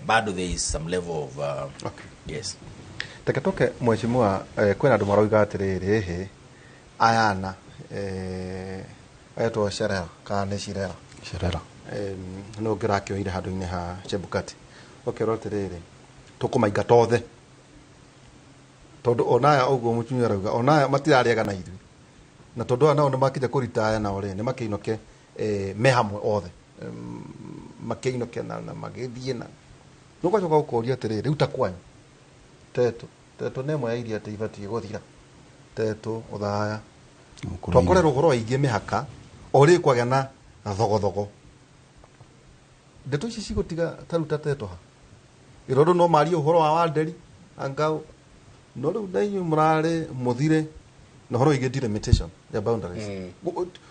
bado there is some level of yes. Reke tũke mheshimiwa, kwĩna andũ marauga atĩrĩrĩ, ĩhĩ ayana etwo Cherera kana nĩ Cirera? Cherera. Nĩ ũngĩ ũrakĩoire handũ-inĩ ha Chebukati, ũkerwo atĩrĩrĩ, tũkũmaingata othe tondũ onaya ũguo mũtumia arauga onaya matirarĩaga na ithuĩ, na tondũ aya nao nĩ makinya kũritaya nao rĩ, nĩ makĩinũke me hamwe othe, makĩinũke na magĩthiĩ na nũgacoka gũkoria atĩrĩrĩ, rĩu ta kwanyu tetu tetu nĩ ĩmwe ya iria atĩ ibatiĩ gũthira tetu ũthaya twakorerwo ũhoro waingĩ mĩhaka o rĩ kwagĩa na thogothogo, ndeto ici cigũtiga ta rĩu ta teto ha ĩrondũ no marie ũhoro wa Wanderi angau, no rĩu na inyuĩ mũrarĩ mũthire na ũhoro wĩgiĩ delimitation ya boundaries.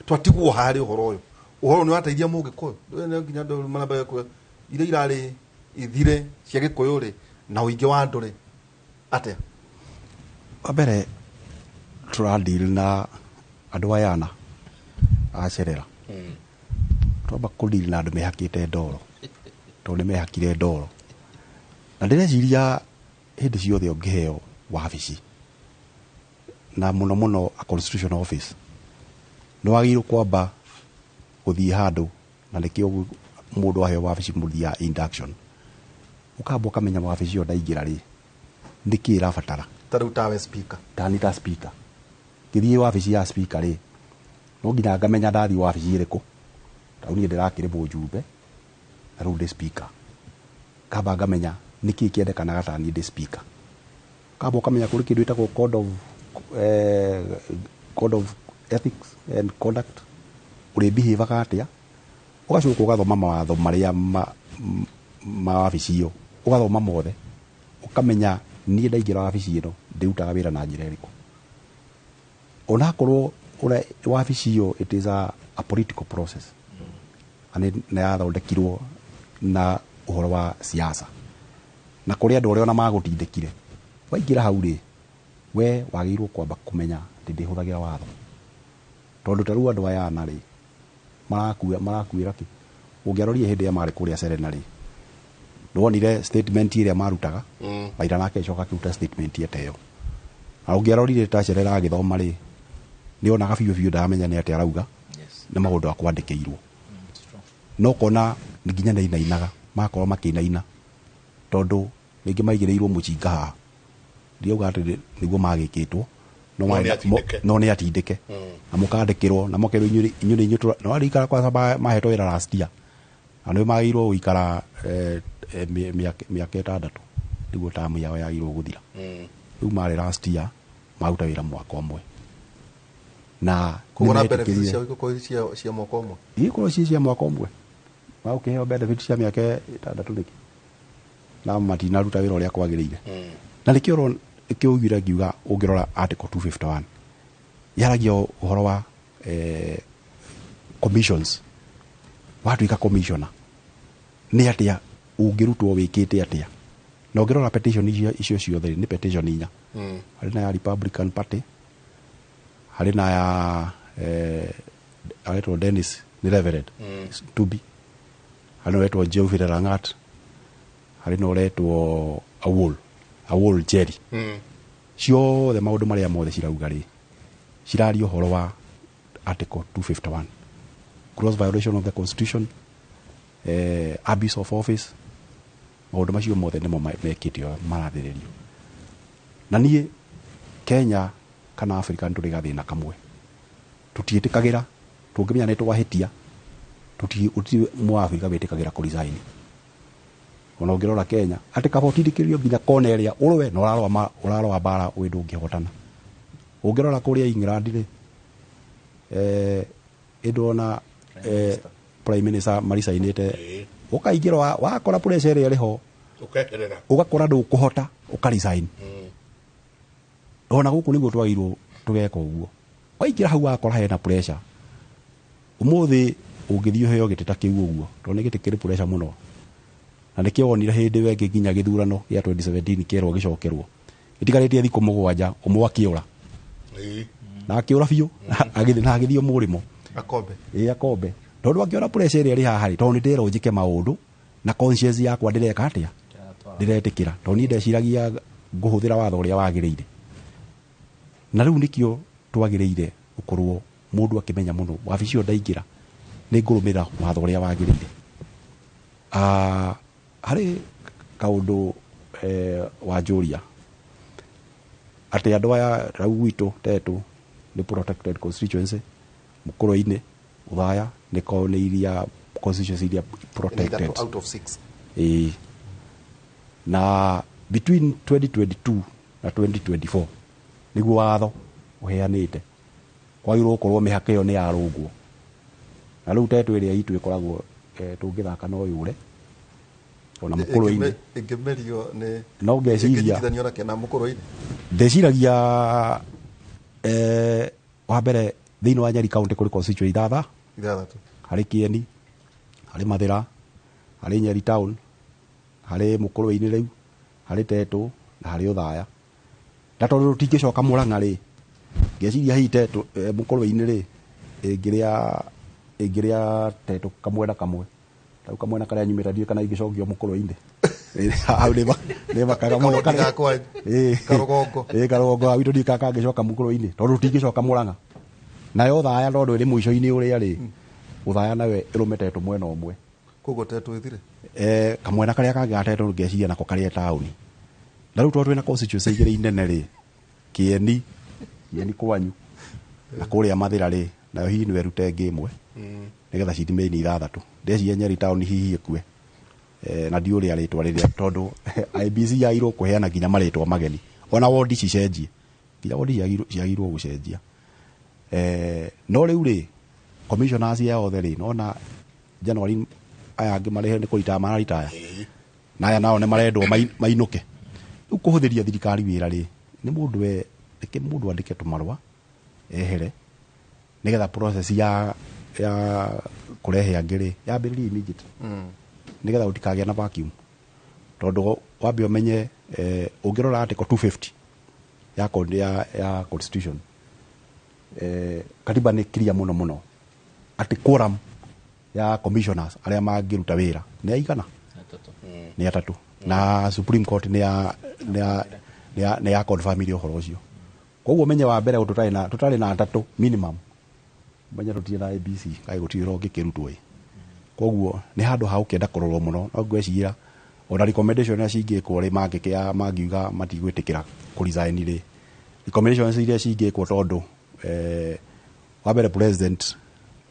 Twatigwo harĩ ũhoro ũyũ, ũhoro nĩ wateithia mũgĩkũyũ. Rĩu no nginya andũ marambagia kuga iria irarĩ ithire cia gĩkũyũ rĩ na ũingĩ wa andũ rĩ atĩa? Wa mbere tũradeal na andũ aya ana acerera, twamba kũdeal na andũ mehakĩte ndoro, tondũ nĩ mehakire ndoro, na ndĩreciria hĩndĩ ciothe ũngĩheo wabici na mũno mũno a constitutional office nĩ wagĩrĩirwo kwamba gũthiĩ handũ, na nĩkĩo mũndũ aheo wabici mũthiaga induction, ũkamba ũkamenya wabici ĩyo ndaingĩra rĩ nĩkĩ ĩrabatara. Ta rĩu tawe speaker? Tani ta speaker ngĩthiĩ wabici ya speaker rĩ, no nginya ngamenya ndathiĩ wabici ĩrĩkũ. Rĩu niĩ ndĩrakĩrĩ mũjumbe na rĩu ndĩ speaker, kamba ngamenya nĩkĩ kĩendekanaga ta niĩ ndĩ speaker, kamba ũkamenya kũrĩ kĩndũ gĩtagwo code of ethics and conduct, ũrĩ behavior atĩa, ũgacoka ũgathoma mawatho marĩa ma wabici ĩyo, ũgathoma mothe, ũkamenya niĩ ndaingĩra wabici ĩno ndĩrutaga wĩra na njĩra ĩrĩkũ, onakorwo ũrĩa wabici ĩyo it is a political process na nĩ yathondekirwo na ũhoro wa siasa na kũrĩ andũ arĩa ona magũtindĩkire waingĩra hau rĩ, we wagĩrĩirwo kwamba kũmenya atĩ ndĩhũthagĩra watho, tondũ ta rĩu andũ aya ana rĩ marakuĩra kĩ? Ũngĩarorire hĩndĩ ĩrĩa marĩ kũrĩa Serena rĩ, nĩwonire statement ĩrĩa marutaga. Raila nake agĩcoka akĩruta statement ta ĩyo, na ũngĩarorire ta Cherera agĩthoma rĩ, nĩonaga biũ biũ ndaramenya nĩ atĩa arauga. Nĩ maũndũ akwandĩkĩirwo. It's true. No kona nginya nĩ inainaga, magakorwo makĩinaina tondũ rĩngĩ maigĩrĩirwo mũcinga haha, ndiauga atĩ nĩguo magĩkĩtwo no No marĩ nĩ atindĩke. No nĩ atindĩke na mũkandĩkĩrwo na mũkerwo inyuĩ nĩ inyuĩ no arĩikara kwanza mahetwo wĩra last year na nĩ magĩrĩirwo gũikara mĩaka 6 nĩguo tamu yao yagĩrĩirwo gũthira. Rĩu marĩ last year maruta wĩra mwaka ũmwe. Na Koguo na benefits nĩmetĩkĩrire. Ciao igũkorwo cia mwaka ũmwe. Ikorwo ci cia mwaka ũmwe, magũkĩheo benefit cia mĩaka 6 nĩkĩ na matinaruta wĩra ũrĩa kwagĩrĩire? Na nĩkĩo nĩkĩo ugire ngiuga ũngĩrora article 251 yaragia ũhoro wa commissions. Watuĩka commissioner nĩ atĩa ũngĩrutwo, wĩkĩte atĩa? Na ũngĩrora petition icio ciothe nĩ petition inya. Harĩ na ya Republican Party, harĩ na ya aretwo Dennis, nĩ Reverend Tubi, harĩ na ũretwo Geoffrey Langat, harĩ na ũretwo Awol Jerry. Ciothe maũndũ marĩa mothe cirauga rĩ, ciraria ũhoro wa article 251, gross violation of the constitution, abuse of office. Maũndũ macio mothe nĩmo mekĩtio marathĩrĩrio. Na niĩ Kenya kana Africa nĩ tũrĩ gathĩna kamwe, tũtiĩtĩkagĩra tũngĩmenya nĩ twahĩtia. Gũtirĩ mũafrika wĩtĩkagĩra kũ resign. Ona ũngĩrora Kenya atĩ kaba ũtindĩkĩrĩrio nginya kona ĩrĩa ũrũe na ũrarũa mbara wĩ ndũngĩhotana. Ũngĩrora kũrĩa England rĩ, ĩndona prime minister maricainĩte, ũkaingĩra wakora pressure ĩrĩa ĩrĩ ho, ũkeherera, ũgakora ndũkũhota, ũka resign. Ona gũkũ nĩguo twagĩrĩirwo tũgeka ũguo. Waingĩra hau wakora hena pressure, ũmũthĩ ũngĩthiĩ ũheo gĩtĩ ta kĩu ũguo, tondũ nĩ gĩtĩ kĩrĩ pressure mũno, na nĩkĩo wonire hĩndĩ ĩyo ĩngĩ nginya gĩthurano gĩa 2017 kĩerwo gĩcokerwo gĩtigarĩtie thikũ 7, ũmwe akĩũra na akĩũra biũ, agĩthiĩ na agĩthiĩ mũrĩmo. Akombe. Ĩ, akombe, tondũ akĩona pressure ĩrĩa ĩrĩ haha rĩ, tondũ nĩ ndĩrwo njĩke maũndũ na conscience yakwa ndĩreka atĩa, ndĩretĩkĩra, tondũ niĩ ndeciragia ngũhũthĩra watho ũrĩa wagĩrĩire. Na rĩu nĩkĩo twagĩrĩire gũkorwo mũndũ akĩmenya mũno wabici ĩyo ndaingĩra nĩ ngũrũmĩrĩra watho ũrĩa wagĩrĩire. Harĩ kaũndũ wanjũria atĩ andũ aya rau gwitũ Tetũ nĩ protected constituency, Mũkũrwe-inĩ, Ũthaya nĩ iria constituency iria Nĩ protected. 3 out of 6. Ĩĩ. Na between 2022 na 2024 nĩguo watho ũheanĩte kwagĩrĩirwo gũkorwo mĩhaka ĩyo nĩ yarũngwo. Na rĩu Tetũ ĩrĩa itũ ĩkoragwo tũngĩthaka no yũre ona Mũkũrwe-inĩ. Ĩngĩmerio nĩ No ngeciria ĩngĩnyitithanio na kĩna Mũkũrwe-inĩ. Ndeciragia wa mbere thĩinĩ wa Nyeri County kũrĩ constituency 6. Harĩ Kieni, harĩ Mathĩra, harĩ Nyeri Town, harĩ Mũkũrwe-inĩ rĩu, harĩ Tetũ na harĩ Ũthaya. Na tondũ tũtingĩcoka Mũrang'a rĩ, ngeciria hihi Tetũ Mũkũrwe-inĩ rĩ ĩngĩrĩa Tetũ kamwena kamwe. Rĩu kamwena karĩa nyumĩte ndiũĩ kana ingĩcokio Mũkũrwe-inĩ hau nĩ makaga mũno. Kaũndũ gakwa. Karũgongo. Ĩĩ, karũgongo ga gwitũ ndiũĩ kana kangĩcoka Mũkũrwe-inĩ tondũ tũtingĩcoka Mũrang'a. Nayo Ũthaya tondũ ĩrĩ mũico-inĩ ũrĩa rĩ, Ũthaya nayo ĩrũme Tetũ mwena ũmwe. Koguo Tetũ ĩthire. Kamwena karĩa kangĩ ga Tetũ ngeciria nako karĩa taũni. Na rĩu tondũ twĩna constituency igĩrĩ inene rĩ, Kieni kwanyu na kũrĩa Mathĩra rĩ, nayo hihi no ĩrute ĩngĩ ĩmwe nĩgetha ciremain 6. Ndeciria Nyeri Town hihi ĩkue, na ndiũĩ ũrĩa rĩtwa rĩrĩa, tondũ IEBC yagĩrĩirwo kũheana nginya marĩtwa mageni, ona wondi cicenjie, nginya wondi ciagĩrĩirwo gũcenjia. No rĩu rĩ, commissioners aya othe rĩ, nona January aya angĩ marĩhe nĩ kũritaya mararitaya, na aya nao nĩ marendwo mainũke. Rĩu kũhũthĩria thirikari wĩra rĩ, nĩ mũndũ we reke mũndũ andĩke tũmarũa ehere nĩgetha process ya kũrehe angĩ rĩ yambĩrĩrie immediate, nĩgetha gũtikagĩa na vacuum, tondũ wambe ũmenye ũngĩrora article 250 ya constitution, katiba nĩ clear mũno mũno atĩ quorum ya commissioners arĩa mangĩruta wĩra nĩ aigana? 3. Nĩ 3, na Supreme Court nĩ ya confirm ũhoro ũcio. Koguo menye wa mbere tũtarĩ na 3 minimum, menye tũtirĩ na IEBC kaĩ gũtirĩ wĩra ũngĩkĩrutwo ĩ. Koguo nĩ handũ ha gũkĩenda kũrorwo mũno. No ngwĩciria ona recommendation iria cingĩkwo rĩ, mangĩkĩa mangiuga matigwĩtĩkĩra kũ resign rĩ, recommendations iria cingĩkwo, tondũ wa mbere president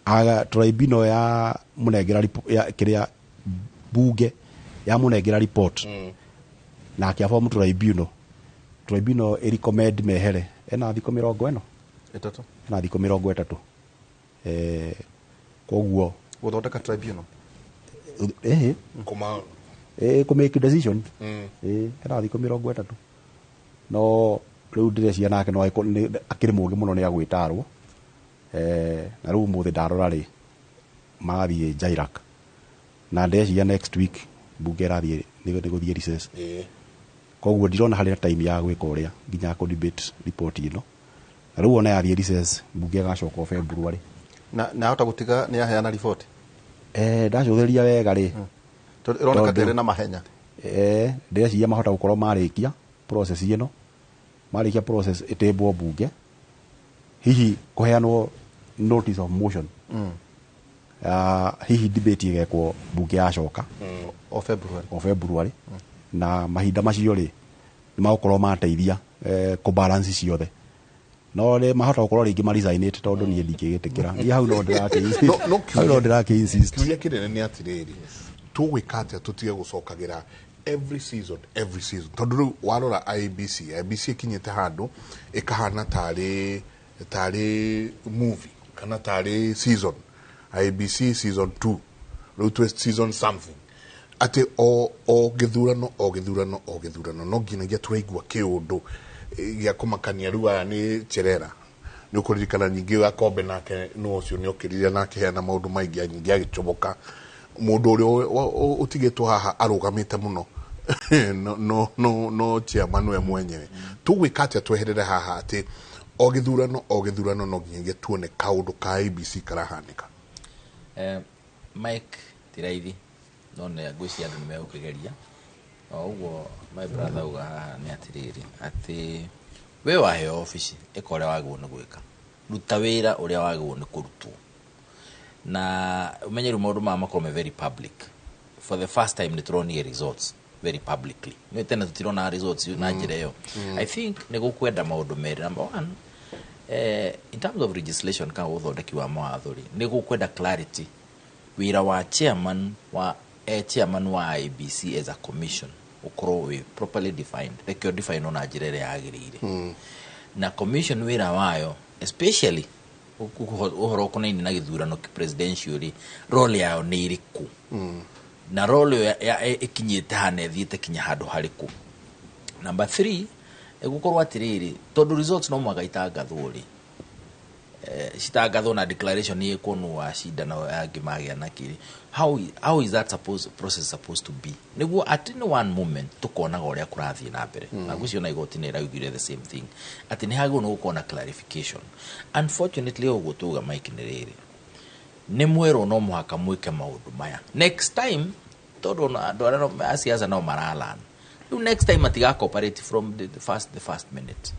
aga tribunal ya mũnengera ya kĩrĩa bunge ya mũnengera report na akĩaform tribunal ĩ recommend mehere ena thikũ 40. Ĩtatũ. Ena thikũ 30, koguo Gũthondeka tribunal. Ĩhĩ. Kuma Kũ make decision. Ena thikũ 30, no rĩu ndĩreciria nake no akĩrĩ mũgĩ mũno, nĩ agwĩtarwo. Na rĩu ũmũthĩ ndarora rĩ, marathiĩ Jairak, na ndĩreciria next week bunge ĩrathiĩ nĩ gũthiĩ recess. Koguo ndirona harĩ na time ya gwĩka ũrĩa nginya kũ debate report ĩno, na rĩu ona yathiĩ recess, bunge ĩgacoka o February. Na ahota gũtiga nĩ aheana riboti. Ndacũthĩrĩria wega rĩ, Tondũ ĩroneka ta Tondũ- ĩrĩ na mahenya. Ndĩreciria mahota gũkorwo marĩkia process ĩno, marĩkia process ĩtĩmbwo bunge, hihi kũheanwo notice of motion. Hihi debate ĩgekwo bunge yacoka. O February. O February, na mahinda macio rĩ, nĩ magũkorwo mateithia kũ balance ciothe, no rĩ mahota gũkorwo rĩngĩ maresignĩte, tondũ niĩ ndingĩgĩtĩkĩra, niĩ hau no ndĩrakĩ No hau no ndĩrakĩ insist. Kiuria kĩnene nĩ atĩrĩrĩ, tũgwĩka atĩa tũtige gũcokagĩra every season, every season? Tondũ rĩu warora IEBC, IEBC ĩkinyĩte handũ ĩkahana tarĩ movie kana tarĩ season, IEBC season 2, rĩu twĩ season something, atĩ o gĩthurano, o gĩthurano, o gĩthurano, no nginyagia tũraigua kĩũndũ gĩa kũmakania. Rĩu aya nĩ Cherera, nĩ ũkũririkana nyingĩ Gakombe nake nĩ ũcio nĩ okĩrire na akĩheana maũndũ maingĩ nyingĩ, agĩcomoka mũndũ ũrĩa ũtigĩtwo haha arũgamĩte mũno no chairman we mwenyewe. Tũgwĩka atĩa tweherere haha atĩ o gĩthurano, o gĩthurano, no nginyagia tuone kaũndũ ka IEBC karahanĩka? Mike, ti raithi, no nĩ ngwĩciria andũ nĩ megũkĩgeria o ũguo. My brother auga haha nĩ atĩrĩrĩ, atĩ we waheo obici, ĩka ũrĩa wagĩrĩirwo nĩ gwĩka, ruta wĩra ũrĩa wagĩrĩirwo nĩ kũrutwo, na ũmenye rĩu maũndũ maya makorwo me very public. For the first time nĩ tũronire results very publicly. Nĩ tene tũtirona results na njĩra ĩyo. I think nĩ gũkwenda maũndũ merĩ. Number one, in terms of legislation kana ũthondeki wa mawatho rĩ, nĩ gũkwenda clarity wĩra wa chairman wa IEBC as a commission ũkorwo wĩ properly defined, reke define na njĩra ĩrĩa yagĩrĩire, na commission wĩra wayo, especially ũhoro ũkonainie na gĩthurano presidential rĩ, role yao nĩ ĩrĩkũ, na role ĩyo ĩkinyĩte hana, ĩthiĩte kinya handũ harĩkũ. Number three, ĩgũkorwo atĩrĩrĩ, tondũ results no mũhaka itangathwo rĩ, citangathwo na declaration ĩkwo nũ wacinda na angĩ magĩa na kĩrĩ, how is that supposed, process supposed to be, nĩguo at any one moment tũkonaga ũrĩa kũrathiĩ na mbere. Na ngwĩciria ona igoti nĩ ĩraugire the same thing, atĩ nĩ hagĩrĩirwo nĩ gũkorwo na clarification. Unfortunately, ũguo tuga Mike, nĩ rĩrĩ, nĩ mwerwo no mũhaka mwĩke maũndũ maya next time, tondũ ona andũ arĩa a siasa no maralana rĩu, next time matiga cooperate from the first minute,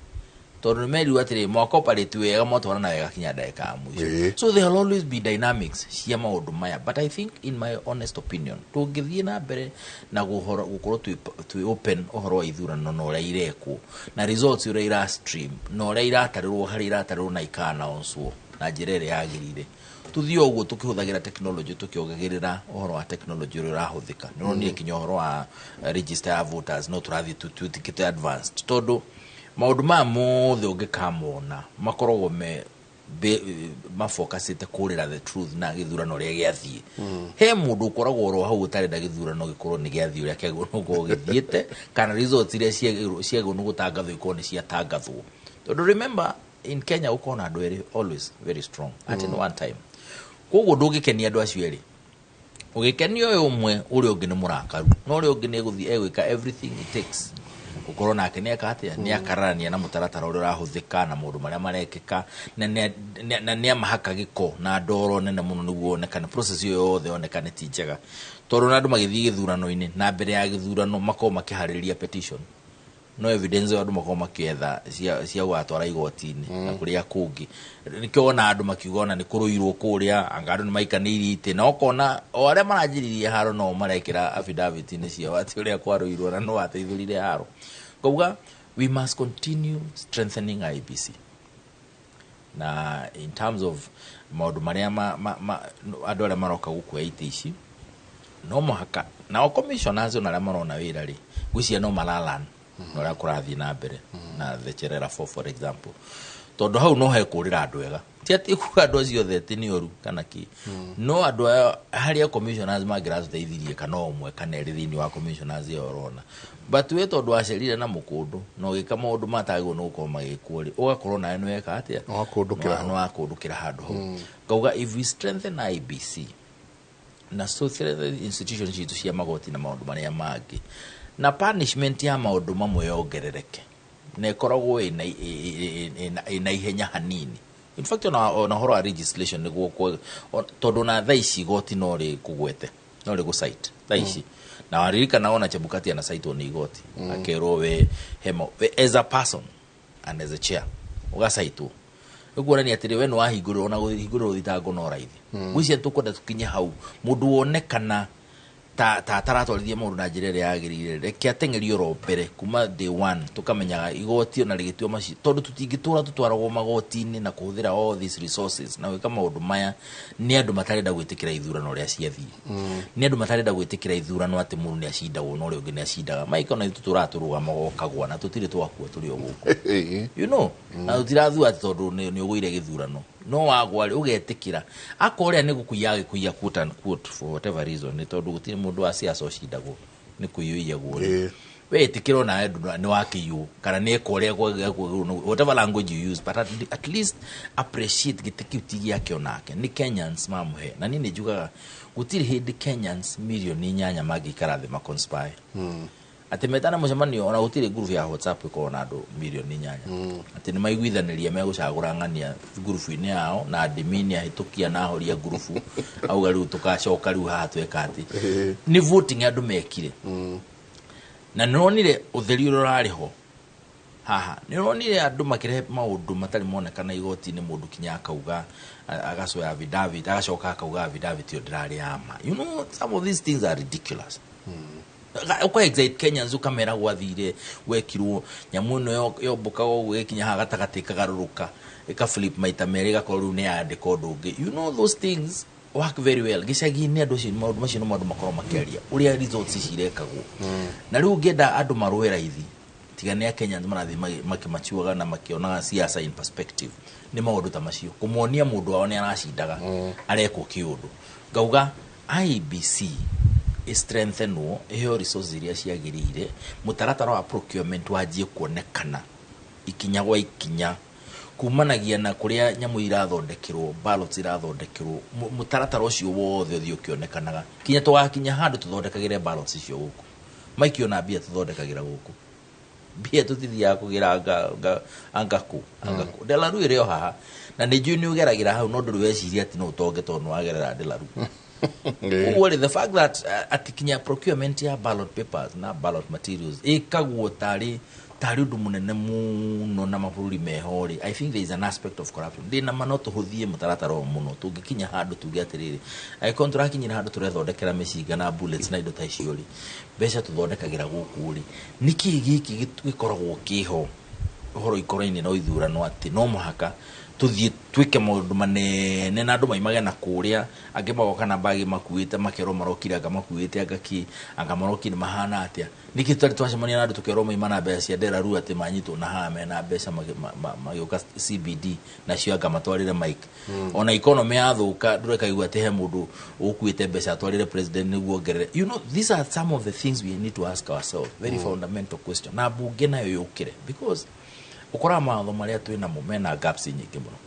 tondũ nĩ merirwo atĩrĩ, mwacooperate wega, mwatwarana wega kinya ndagĩka ya mũico. So there will always be dynamics cia maũndũ maya, but I think, in my honest opinion, tũngĩthiĩ na mbere na gũkorwo twĩ open ũhoro wa ithurano na ũrĩa irekwo na results ũrĩa ira stream na ũrĩa iratarĩrwo, harĩa iratarĩrwo na ika-announcewo na njĩra ĩrĩa yagĩrĩire, tũthiĩ o ũguo tũkĩhũthagĩra technology, tũkĩongagĩrĩra ũhoro wa technology ũrĩa ũrahũthĩka. Nĩ ũronire kinya ũhoro wa register ya voters no tũrathiĩ tũtikĩte advanced, tondũ maũndũ maya mothe ũngĩkamona makoragwo me mafocusĩte kũrĩra the truth na gĩthurano ũrĩa gĩathiĩ. He mũndũ ũkoragwo oro hau ũtarenda gĩthurano gĩkorwo nĩ gĩathiĩ ũrĩa kĩagĩrĩirwo nĩ gũkorwo gĩthiĩte, kana results iria ciagĩrĩirwo nĩ gũtangathwo ikorwo nĩ ciatangathwo, tondũ remember, in Kenya gũkorwo na andũ erĩ always very strong at any one time, koguo ndũngĩkenia andũ acio erĩ. Ũgĩkenia ũyũ ũmwe, ũrĩa ũngĩ nĩ mũrakaru, no ũrĩa ũngĩ nĩ egũthiĩ egwĩka everything it takes gũkorwo nake nĩ eka atĩa, nĩ akararania na mũtaratara ũrĩa ũrahũthĩka na maũndũ marĩa marekĩka, na nĩ amahaka gĩko na ndoro nene mũno nĩguo onekane process ĩyo yothe yonekane ti njega, tondũ na andũ magĩthiĩ gĩthurano-inĩ na mbere ya gĩthurano makorwo makĩharĩrĩria petition, no evidence ĩyo andũ makorwo makĩetha cia gũgatwara igoti-inĩ na kũrĩa kũngĩ. Nĩkĩo wona andũ makiuga ona nĩ kũrũirwo kũrĩa, anga andũ nĩ maikanĩirie itĩ, na ũkona o arĩa maranjĩrĩirie haro no marekĩra affidavit-inĩ ciao atĩ ũrĩa kwarũirwo na no wateithũrire haro. Ngauga we must continue strengthening IEBC, na in terms of maũndũ marĩa andũ arĩa maroka gũkua itĩ ici no mũhaka nao commissioners ona arĩa marona wĩra rĩ, ngwĩciria no maralan na ũrĩa kũrathiĩ na mbere na the Cherera 4, for example. Tondũ hau no hekũrĩra andũ ega, ti atĩ kuga andũ acio othe atĩ nĩ oru kana kĩ, no andũ aya harĩa commissioners mangĩratũteithirie kana ũmwe kana erĩ thĩinĩ wa commissioners ĩyo ũrona. But we tondũ wacerire na mũkũndũ na ũgĩka maũndũ matagĩrĩirwo nĩ gũkorwo magĩkwo rĩ, ũgakorwo nawe nĩ weka atĩa? Nĩwakũndũkĩra hau. Nĩwakũndũkĩra handũ hau. Ngauga if we strengthen IEBC na so strengthen institutions citũ cia magoti na maũndũ marĩa mangĩ, na punishment ya maũndũ mamwe yongerereke na ĩkoragwo ĩna ihenya hanini. In fact, ona ũhoro wa legislation nĩguo tondũ na thaa ici igoti no rĩkũgwete, no rĩgũ-cite thaa ici. Na waririkana ona Chebukati anacaitwo nĩ igoti, akerwo we hema we as a person and as a chair ũgacaitwo, ĩkuonania atĩrĩ we nĩ wahingũrĩrwo na kũhingũrĩrwo thitango no raithi. Ngwĩciria tũkwenda tũkinye hau mũndũ wonekana ta ataratwarithia maũndũ na njĩra ĩrĩa yagĩrĩire, reke ateng'erio oro mbere kuma day one, tũkamenyaga igoti ona rĩgĩtua macio, tondũ tũtingĩtũra tũtwaragwo magoti-inĩ na kũhũthĩra all these resources na gwĩka maũndũ maya nĩ andũ matarenda gwĩtĩkĩra ithurano ũrĩa ciathiĩ, nĩ andũ matarenda gwĩtĩkĩra ithurano atĩ mũndũ nĩ acindagwo na ũrĩa ũngĩ nĩ acindaga. Maika ona ithuĩ tũtũraga tũrũgamaga ũkagwa na tũtirĩ twakua, tũrĩ o gũkũ na tũtirathua atĩ tondũ nĩ ũgũire gĩthurano. No wagwa rĩ, ũgetĩkĩra akorwo ũrĩa nĩ gũkũiya agĩkũiya, quote unquote, for whatever reason, nĩ tondũ gũtirĩ mũndũ wa siasa ũcindagwo nĩ kũiyũiyagwo rĩ, we ĩtĩkĩra onawe nĩ wakĩiywo kana nĩ eka ũrĩa whatever language you use, but at least appreciate gĩtĩ kĩu ti gĩake, onake nĩ Kenyans mamũhe. Na niĩ nĩ njugaga gũtirĩ hĩndĩ Kenyans 8 million mangĩikara thĩ maconspire atĩ metana mũcemanio, ona gũtirĩ ngurubu ya WhatsApp ĩkorwo na andũ 8 million atĩ nĩ maiguithanĩria megũcagũra ng'ania ngurubu-inĩ yao na admin ahĩtũkia na ahoria ngurubu auga rĩu tũgacoka rĩu haha tweka atĩ nĩ voting andũ mekire. Na nĩronire ũtheri ũrĩa ũrarĩ ho haha, nĩũronire andũ makĩrehe maũndũ matarĩ monekana igoti-inĩ, mũndũ kinya akauga agacoya affidavit, agacoka akauga affidavit ĩyo ndĩrarĩ ya ma. Some of these things are ridiculous. Ũka excite Kenyans, ũkamera gwathire wekirwo nyamũ ĩno yombũkaga ũguo ĩkinya haha gatagatĩ ĩkagarũrũka, ĩka flip maita merĩ, ĩgakorwo rĩu nĩ yandĩka ũndũ ũngĩ. Those things work very well gĩcagi-inĩ. Andũ acio, maũndũ macio nĩmo andũ makorwo makĩaria ũrĩa results ici irekagwo. Na rĩu ũngĩenda andũ marũe raithi, tiga nĩ Kenyans marathiĩ makĩmachuaga na makĩonaga siasa in perspective, nĩ maũndũ ta macio kũmonia mũndũ wao nĩ aracindaga arekwo kĩũndũ. Ngauga IEBC ĩstrengthenwo, ĩheo resources iria ciagĩrĩire, mũtaratara wa procurement wanjie kuonekana ikinya gwa ikinya, kumanagia na kũrĩa nyamũ irathondekerwo, ballots irathondekerwo, mũtaratara ũcio wothe ũthiĩ ũkĩonekanaga kinya tũgakinya handũ tũthondekagĩre ballots icio gũkũ. Maikio na mbia tũthondekagĩra gũkũ, mbia tũtithiaga kũgĩra anga kũ anga kũ. Delaru ĩrĩ o haha na nĩ njũĩ nĩ ũgeragĩra hau, no ndũrĩ weciria atĩ no ũtonge tondũ nĩ wagerera Delaru. Ũguo rĩ, the fact that atĩ kinya procurement ya ballot papers na ballot materials ĩkagwo tarĩ ũndũ mũnene mũno na mabũrũri meho rĩ, I think there is an aspect of corruption. Ndĩ na ma no tũhũthie mũtaratara ũyũ mũno tũngĩkinya handũ tuge atĩrĩrĩ, angĩkorwo tũrakinyĩra handũ tũrethondekera mĩcinga na bullets na indo ta icio rĩ, mbeca tũthondekagĩra gũkũ rĩ, nĩkĩ gĩkĩ gĩkoragwo kĩho ũhoro ikoro-inĩ no ithurano atĩ no mũhaka tũthiĩ twĩke maũndũ manene na andũ maimage na kũrĩa angĩ magoka na mbagi makuĩte, makerwo marokire anga makuĩte anga kĩ anga marokire mahana atĩa? Nĩkĩ twarĩ twacemania na andũ tũkerwo maima na mbeca cia Delaru atĩ manyitwo na haha mena mbeca magĩũka CBD nacio anga matwarĩre Mike? Ona economy yathũka, ndũrekaigua atĩ he mũndũ ũkuĩte mbeca atwarĩre president nĩguo ongerere. These are some of the things we need to ask ourselves, very fundamental question, na mbunge nayo yũkĩre, because ũkoraga mawatho marĩa twĩ namo mena gaps nyingĩ mũno,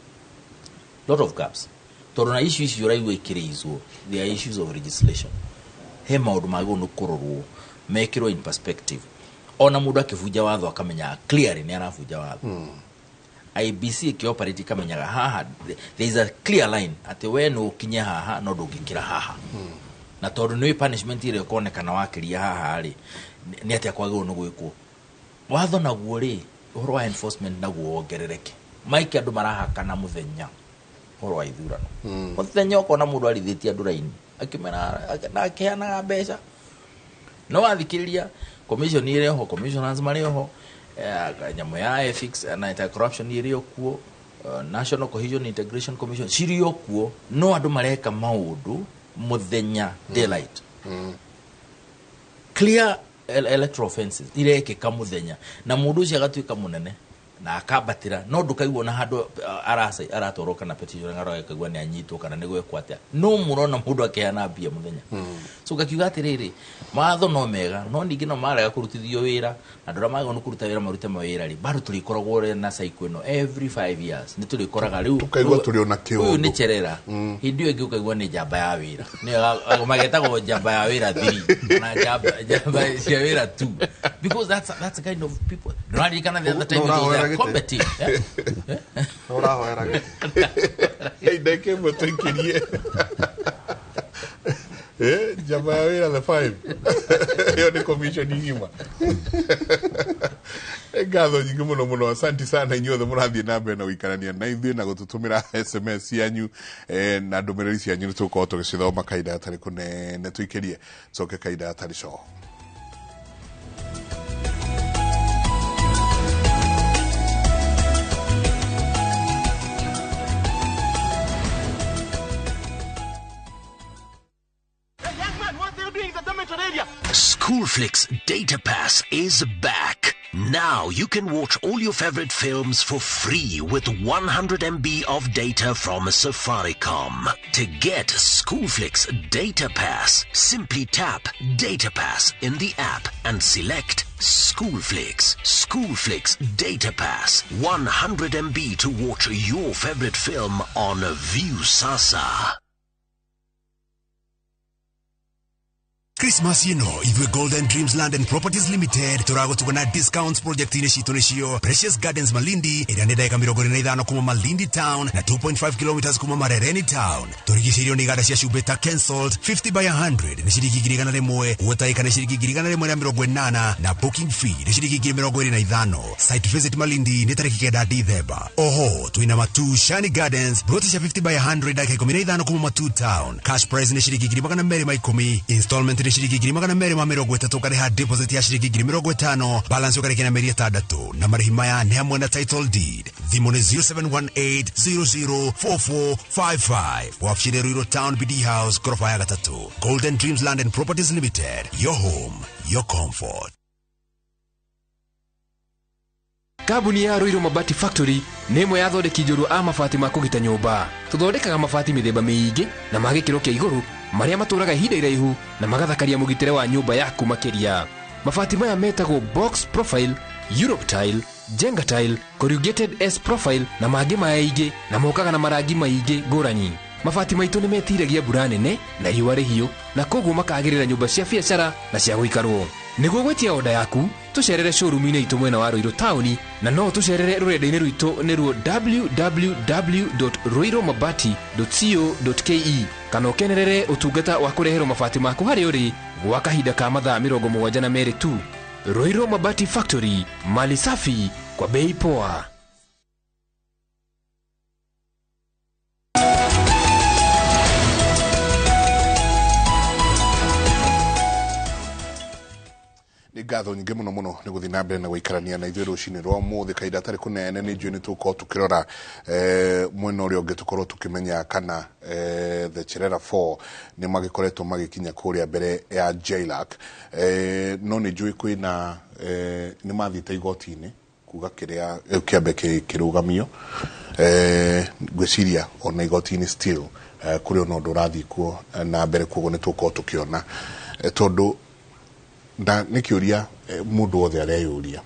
lot of gaps, tondũ na issue icio ũraigua ikĩrĩizwo, there are issues of legislation. He maũndũ magĩrĩirwo nĩ kũrorwo mekĩrwo in perspective, ona mũndũ akĩbunja watho akamenya clearly nĩ arabunja watho. IEBC ĩkĩoperate ĩkamenyaga haha there is a clear line atĩ we nĩ ũkinye haha no ndũngĩkĩra haha, na tondũ nĩ punishment ĩrĩa ĩkonekana wakĩria haha rĩ, nĩ atĩa kwagĩrĩirwo nĩ gwĩkwo. Watho naguo rĩ, ũhoro wa enforcement naguo wongerereke. Maike andũ marahakana mũthenya ũhoro wa ithurano, mũthenya ũkona mũndũ arithĩtie andũ raini akĩmera na akĩheanaga mbeca. No wathikĩrĩria commission ĩrĩ oho, commissioners marĩ oho, nyamũ ya ethics na anti corruption ĩrĩ o kuo, National Cohesion Integration Commission cirĩ o kuo, no andũ mareka maũndũ mũthenya, daylight, clear electoral offenses irekĩka mũthenya, na mũndũ ũcio agatuĩka mũnene. Na akambatĩra no ndũkaigua na handũ aratwarwo kana petition ngaro akaigua nĩ anyitwo kana nĩ gwekwo atĩa, no mũrona mũndũ akĩheana mbia mũthenya. So ngakiuga atĩrĩrĩ, mawatho no mega, no ningĩ no marega kũrutithio wĩra, na andũ arĩa magĩrĩirwo nĩ kũruta wĩra marute mawĩra rĩ, bado tũrĩkoragwo na cycle ĩno every 5 years, nĩ tũrĩkoraga rĩu Tũkaigua tũrĩ ona ũyũ kĩũndũ. Nĩ Cherera, hĩndĩ ĩyo ĩngĩ ũkaigua nĩ njamba ya wĩra, nĩyo magetagwo njamba ya wĩra 3 kana njamba cia wĩra 2, because that's the kind of people. Ndũraririkana the other time No it was ũrahoera a gĩtĩ. combat, eh? No ũrahoera gĩtĩ. Hey, ndagĩka ĩmwe tũikĩrie. Njamba ya wĩra the five, ĩyo nĩ commission ng'ima. Ngatho nyingĩ mũno mũno, asanti sana inyuothe mũrathiĩ na mbere na gũikarania na ithuĩ na gũtũtũmĩra SMS cianyu na ndũmĩrĩri cianyu. Nĩ tũgũkorwo tũgĩcithoma kahinda gatarĩ kũnene. Tũikĩrie, coke kahinda gatarĩ coho. Young man, what are you doing in the dormitory area? Schoolflix Data Pass is back. Now you can watch all your favorite films for free with 100 MB of data from Safaricom. To get Schoolflix Data Pass, simply tap Data Pass in the app and select Schoolflix. Schoolflix Data Pass. 100 MB to watch your favorite film on Viusasa. Christmas ĩno ithuĩ Golden Dreams Land and Properties Limited tũragũtuga na discounts project-inĩ citũ, nĩcio Precious Gardens Malindi, ĩrĩa nĩ ndagĩka 45 kuma Malindi Town na 2.5 kilometers kuma Marereni Town. Tũrigicĩirio nĩ iganda cia cumbĩ ta Kensalt, 50 by 100 nĩ ciringi 100,000, gwetaĩka nĩ ciringi 180,000, na booking fee nĩ ciringi 25,000. Site visit Malindi nĩ tarĩki 9 Dithemba. Oho twĩna Matu Shani Gardens, ploti cia 50 by 100, ndagĩka 15 kuma Matu Town. Cash price nĩ ciringi 210,000, installment nĩ ciringi 230,000, ũkarĩha deposit ya ciringi 50,000, balance ũkarĩkia na mĩeri 6, na marĩhi maya nĩ hamwe na title deed. Thimũ nĩ 0718004455. Wabici nĩ Ruiru Town, BD House, goroba ya gatatũ. Golden Dreams Land and Properties Limited, your home, your comfort. Kambuni ya Ruiru Mabati Factory nĩ ĩmwe ya athondeki njorua a mabati ma kũgita nyũmba. Tũthondekaga mabati mĩthemba mĩingĩ na ma gĩkĩro kĩa igũrũ, marĩa matũraga ihinda iraihu na magathakaria mũgitĩre wa nyũmba yaku makĩria. Mabati maya metagwo box profile, Europe tile, Jenga tile, corrugated S profile na mangĩ maingĩ, na mokaga na marangi maingĩ ngũrani. Mabati maitũ nĩ metiragia mbura nene na riũa rĩhiũ, na koguo makagĩrĩra nyũmba cia biacara na cia gũikarwo. Nĩguo gwĩtia oda yaku, tũcerere showroom-inĩ itũ mwena wa Ruiru taũni, na no tũcerere rũrenda-inĩ rwitũ, nĩruo www.ruirumabati.co.ke, kana ũkenerere ũtungata wa kũreherwo mabati maku harĩa ũrĩ gwa kahinda ka mathaa 72 tu. Ruiru Mabati Factory, mali safi kwa bei poa. Nĩ ngatho nyingĩ mũno mũno nĩ gũthiĩ na mbere na gũikarania na ithuĩ rũcinĩ rwa ũmũthĩ. Kahinda atarĩ kũnene nĩ njũĩ nĩ tũgũkorwo tũkĩrora mwena ũrĩa ũngĩ, tũkorwo tũkĩmenya kana the Cherera 4 nĩ magĩkoretwo magĩkinya kũrĩa mbere ya JLAC. No nĩ njũĩ kwĩna nĩ mathiĩte igoti-inĩ kuga kĩrĩa kĩambe kĩrũgamio. Ngwĩciria ona igoti-inĩ still kũrĩ ona ũndũ ũrathiĩ kuo na mbere, koguo nĩ tũgũkorwo tũkĩona tondũ na nĩ kĩũria mũndũ wothe areyũria,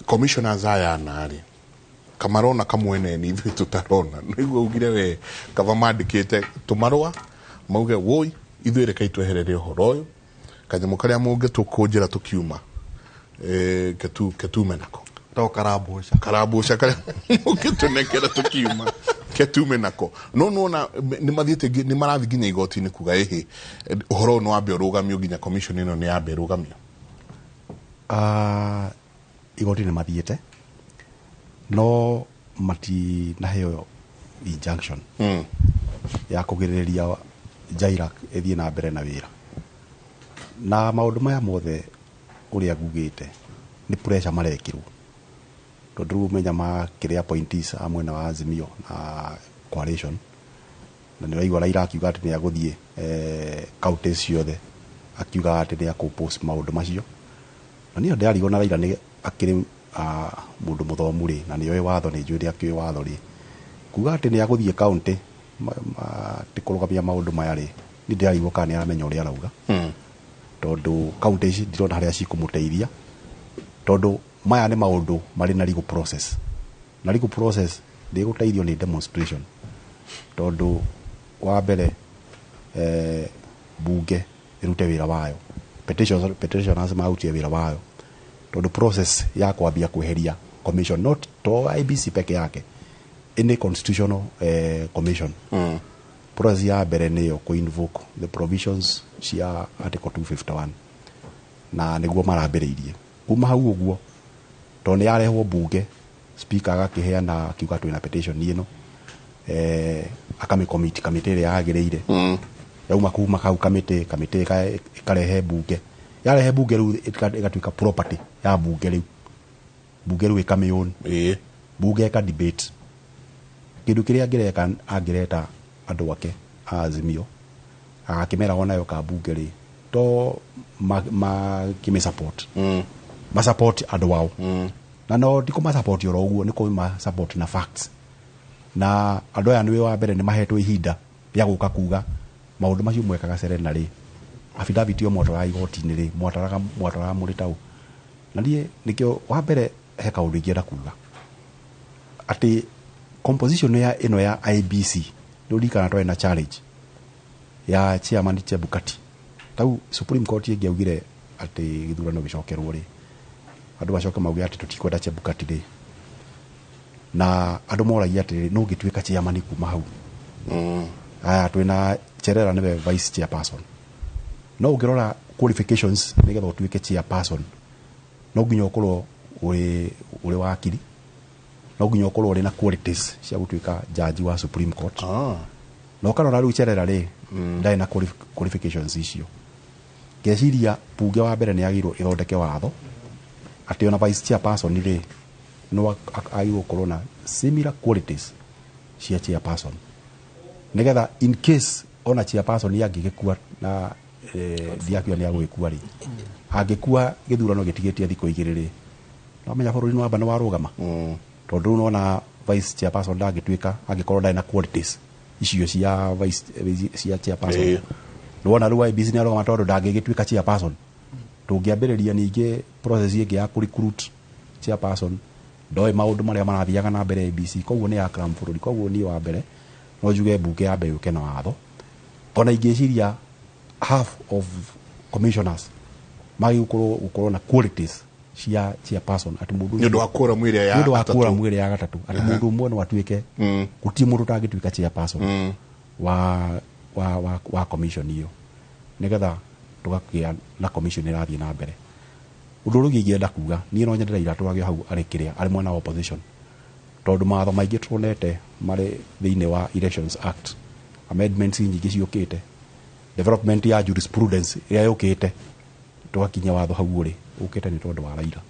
commissioners aya ana-rĩ, kamarona kamweneni ithuĩ tũtarona? Nĩguo ugire we kaba mandĩkĩte tũmarũa mauge woi ithuĩ rekei tweherere ũhoro ũyũ, kanyamũ karĩa mũngĩtũkũnjĩra tũkiuma ketume nako. To karambũca. Karambũca karĩa mũngĩtũnengera tũkiuma ketume nako. No nona nĩ mathiĩte nĩ marathiĩ nginya igoti-inĩ kuga ĩhĩ, ũhoro ũyũ nĩ wambe ũrũgamio nginya commission ĩno nĩ yambe ĩrũgamio. Ah, igoti nĩ mathiĩte no matinaheo injunction ya kũgirĩrĩria JLAC ĩthiĩ na mbere na wĩra na maũndũ maya mothe. Ũrĩa ngugĩte nĩ pressure marekĩrwo, tondũ rĩu ũmenya makĩrĩ appointees a mwena wa Azimio na coalition, na nĩ ũraigua Raila akiuga atĩ nĩ agũthiĩ counties ciothe akiuga atĩ nĩ akũ-oppose maũndũ macio, na niĩ ndĩrarigwo na Raila nĩ akĩrĩ Mũndũ mũthomu rĩ, na nĩoĩ watho, nĩ njũĩ nĩ akĩũĩ watho rĩ, kuga atĩ nĩ agũthiĩ kaunti atĩ kũrũgamia maũndũ maya rĩ, niĩ ndĩrarigwo kana nĩ aramenya ũrĩa arauga, tondũ kaunti ici ndirona harĩa cikũmũteithia, tondũ maya nĩ maũndũ marĩ na legal process, na legal process ndĩgũteithio nĩ demonstration, tondũ wa mbere bunge ĩrute wĩra wayo, petitioners marutire wĩra wayo, tondũ process ya kwambia kweheria commission, not to IEBC peke yake, any constitutional commission, process ya mbere nĩyo kũ invoke the provisions cia article 251, na nĩguo marambĩrĩirie kuma hau ũguo, tondũ nĩ yarehwo bunge, speaker agakĩheana, akiuga twĩna petition ĩno, akamĩcommit kamĩtĩ ĩrĩa yagĩrĩire. Yauma kuma hau kamĩtĩ ĩkarehe bunge, yarehe bunge rĩu ĩgatuĩka property ya bunge, rĩu bunge rĩu ĩkamĩown, bunge ĩka debate kĩndũ kĩrĩa angĩreka. Angĩreta andũ ake a Azimio, agakĩmera onayo ka bunge rĩ, to makĩmĩ support, ma support andũ ao, na no ti kũma support oro ũguo, nĩ kũma support na facts. Na andũ aya nĩ wa mbere nĩ mahetwo ihinda rĩa gũka kuga maũndũ macio mwekaga Serena rĩ, affidavit ĩyo mwatwaraga igoti-inĩ rĩ, mwatwaraga mũrĩ taũ. Na niĩ nĩkĩo wa mbere he kaũndũ ingĩenda kuga atĩ composition ya ĩno ya IEBC, nĩ ũririkana twarĩ na challenge ya chairman Chebukati. Tau Supreme Court ĩngĩaugire atĩ gĩthurano gĩcokerwo rĩ, andũ macoke mauge atĩ tũtikwenda Chebukati rĩ, na andũ moragia atĩrĩrĩ, no ũngĩtuĩka chairman kuma hau? Aya twĩna Cherera nĩwe vice chairperson, no ũngĩrora qualifications nĩgetha ũtuĩke chairperson, no nginya ũkorwo ũrĩ wakiri, no nginya ũkorwo ũrĩ na qualities cia gũtuĩka jaji wa Supreme Court. Na ũkarora rĩu Cherera rĩ, ndarĩ na qualifications icio. Ngeciria bunge wa mbere nĩ yagĩrĩirwo ĩthondeke watho atĩ ona vice chairperson rĩ, no agĩrĩirwo gũkorwo na similar qualities cia chairperson, nĩgetha in case ona chairperson angĩgĩkua, na ndiakiuga nĩ agũgĩkua rĩ, angĩkua gĩthurano gĩtigĩtie thikũ 2 rĩ, no menya bũrũri nĩ wamba nĩ warũgama, tondũ rĩu nona vice chairperson ndangĩtuĩka angĩkorwo ndarĩ na qualities icio cia vice, cia chairperson. Nĩwona rĩu IEBC nĩ arũgama tondũ ndangĩgĩtuĩka chairperson. Tũngĩambĩrĩria ningĩ process ĩngĩ ya kũ-recruit chairperson, ndoĩ maũndũ marĩa marathiaga na mbere IEBC, koguo nĩ ya cram bũrũri. Koguo niĩ wa mbere no njuge mbunge yambe yũke na watho. Ona ingĩciria half of commissioners magĩrĩirwo gũkorwo na qualities cia chairperson, atĩ mũndũ Nĩ ũndũ wa quorum ĩrĩa ya nĩ ũndũ wa atatũ. quorum ĩrĩa ya gatatũ, atĩ mũndũ ũmwe no atuĩke, gũtirĩ mũndũ ũtangĩtuĩka chairperson wa commission ĩyo, nĩgetha tũgakĩa na commission ĩrathiĩ na mbere. Ũndũ ũrĩa ũngĩ ingĩenda kuga, niĩ no nyende Raila twage hau arĩ kĩrĩa arĩ mwena wa opposition, tondũ mawatho maingĩ tuonete marĩ thĩinĩ wa Elections Act amendments nyingĩ ciũkĩte, development ya jurisprudence ĩrĩa yũkĩte, tũgakinya watho hau ũrĩ ũkĩte nĩ tondũ wa Raila.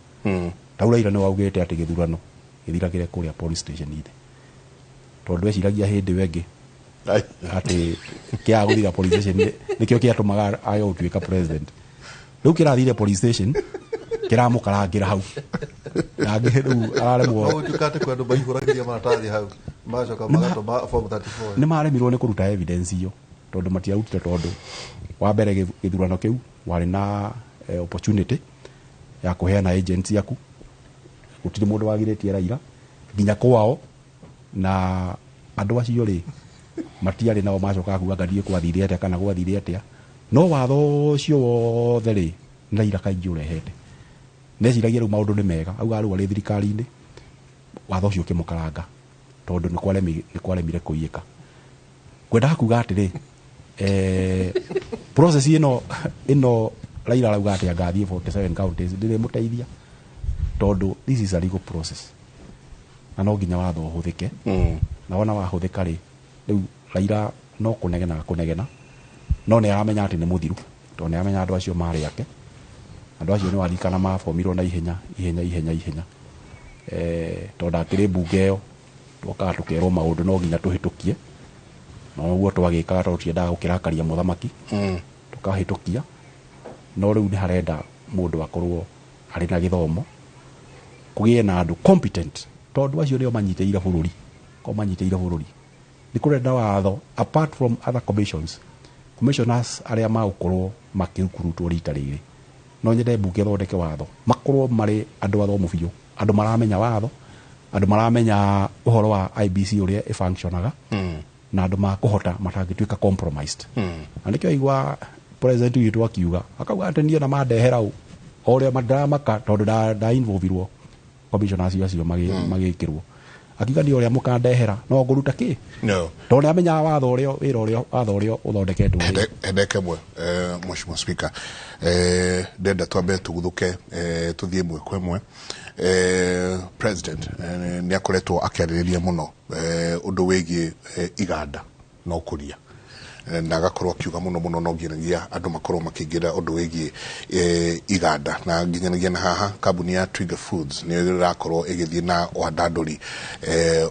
Tau Raila nĩ waugĩte atĩ gĩthurano gĩthiragĩre kũrĩa police station ithe, tondũ eciragia hĩndĩ ĩyo ĩngĩ atĩ kĩaga gũthira police station nĩkĩo kĩatũmaga age gũtuĩka president. Rĩu kĩrathire police station, kĩramũkarangĩra hau nangĩ rĩu araremwo. No gũtuĩka atĩ kwĩ andũ maihũragĩria maratathi hau, magacoka magatũma form 34. Nĩ maremirwo nĩ kũruta evidence iyo, tondũ matiarutire, tondũ wa mbere gĩthurano kĩu warĩ na opportunity ya kũheana agents yaku, gũtirĩ mũndũ wagirĩtie Raila nginya kwao, na andũ acio rĩ matiarĩ nao macokaga kuga ngathiĩ gwathire atĩa kana gwathire atĩa. No watho ũcio wothe rĩ, nĩ Raila kaingĩ ũrehete. Neciragia rĩu maũndũ nĩ mega, auga rĩu arĩ thirikari-inĩ, watho ũcio ũkĩmũkaranga tondũ nĩ kwaremire kũiyĩka. Ngwendaga kuga atĩrĩ, process ĩno Raila arauga atĩ angathiĩ 47 counties ndĩrĩmũteithia, tondũ this is a legal process na no nginya watho ũhũthĩke. Na wona wahũthĩka rĩ, rĩu Raila no kũnegena kũnegena, no nĩ aramenya atĩ nĩ mũthiru, tondũ nĩ aramenya andũ acio marĩ ake, andũ acio nĩ waririkana mabomirwo na ihenya ihenya ihenya ihenya, tondũ akĩrĩ mbunge ĩyo twokaga tũkerwo maũndũ no nginya tũhĩtũkie, na ũguo twagĩkaga tondũ tiendaga gũkĩrakaria mũthamaki, tũkahĩtũkia. No rĩu nĩ harenda mũndũ akorwo arĩ na gĩthomo. kũgĩe na andũ competent, tondũ acio nĩo manyitĩrĩire bũrũri, ko manyitĩrĩire bũrũri. Nĩ kũrenda watho apart from other commissions, commissioners arĩa magũkorwo makĩrukurutwo rita rĩrĩ, no nyende mbunge ĩthondeke watho makorwo marĩ andũ athomu biũ, andũ maramenya watho, andũ maramenya ũhoro wa IBC ũrĩa ĩfunctionaga, na andũ makũhota matangĩtuĩka compromised. Na nĩkĩo igua president witũ akiuga, akauga atĩ niĩ ona mandehera ũ o ũrĩa ndiramaka, tondũ nda involvirwo commissioners acio magĩkĩrwo, akiuga niĩ ũrĩa mũkandehera no ngũruta kĩ, no tondũ nĩ amenyaga watho ũrĩa wĩra ũrĩa watho ũrĩa ũthondeketwo rĩ. Hendeke mwe, Mheshimiwa Speaker, ndenda twambe tuguthuke, tuthiĩ ĩmwe kwa ĩmwe. President nĩ akoretwo akĩarĩrĩria mũno ũndũ wĩgiĩ iganda na ũkũria, na agakorwo akiuga mũno mũno no nginyagia andũ makorwo makĩingĩra ũndũ wĩgiĩ iganda, na nginyagia na haha kambuni ya Twiga Foods nĩ ĩrakorwo ĩgĩthiĩ na wandandũri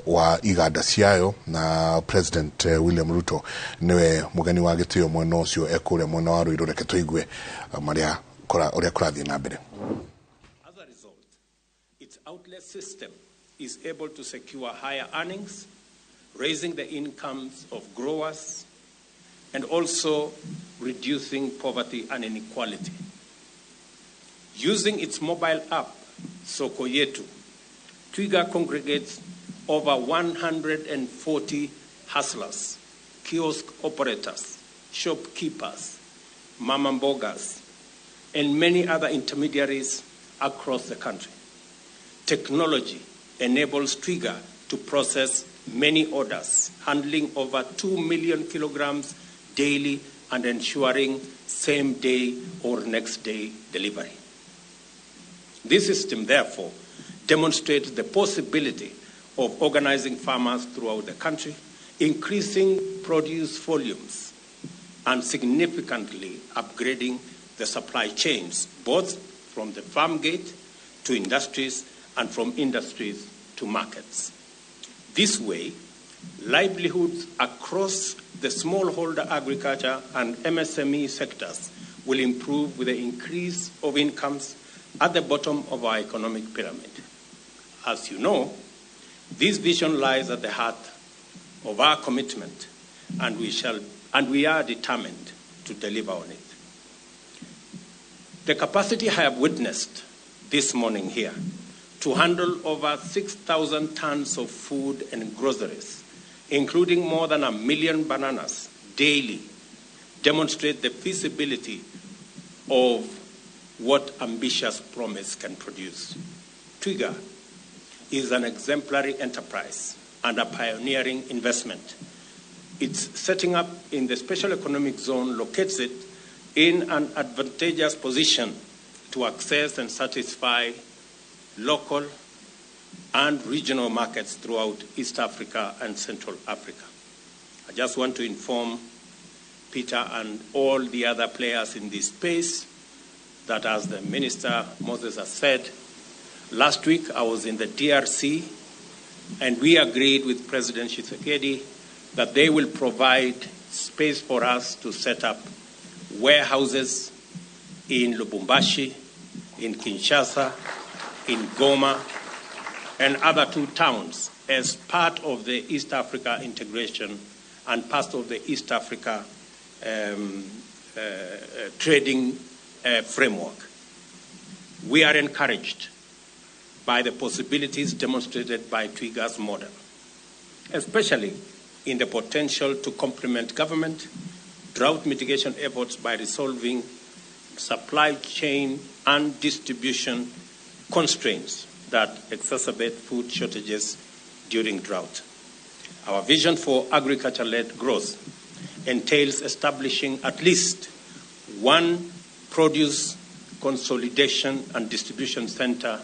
wa iganda ciayo, na President William Ruto nĩwe mũgeni wa gĩtĩo mwena ũcio ekũrĩa mwena wa Ruiru. Reke tũigue marĩa ũrĩa kũrathiĩ na mbere. As a result, its outlet system is able to secure higher earnings, raising the incomes of growers, and also reducing poverty and inequality. Using its mobile app, Soko Yetu, Twiga congregates over 140 hustlers, kiosk operators, shopkeepers, mama mbogas, and many other intermediaries across the country. Technology enables Twiga to process many orders, handling over 2 million kilograms daily and ensuring same-day or next-day delivery. This system, therefore, demonstrates the possibility of organizing farmers throughout the country, increasing produce volumes, and significantly upgrading the supply chains, both from the farm gate to industries and from industries to markets. This way, livelihoods across the smallholder agriculture and MSME sectors will improve with the increase of incomes at the bottom of our economic pyramid. As you know, this vision lies at the heart of our commitment, and we are determined to deliver on it. The capacity I have witnessed this morning here to handle over 6,000 tons of food and groceries, including more than 1 million bananas daily, demonstrate the feasibility of what ambitious promise can produce. Twiga is an exemplary enterprise and a pioneering investment. Its setting up in the special economic zone locates it in an advantageous position to access and satisfy local and regional markets throughout East Africa and Central Africa. I just want to inform Peter and all the other players in this space that, as the Minister Moses has said, last week I was in the DRC and we agreed with President Tshisekedi that they will provide space for us to set up warehouses in Lubumbashi, in Kinshasa, in Goma, and other two towns as part of the East Africa integration and part of the East Africa trading framework. We are encouraged by the possibilities demonstrated by Twiga's model, especially in the potential to complement government drought mitigation efforts by resolving supply chain and distribution constraints that exacerbate food shortages during drought. Our vision for agriculture-led growth entails establishing at least one produce consolidation and distribution center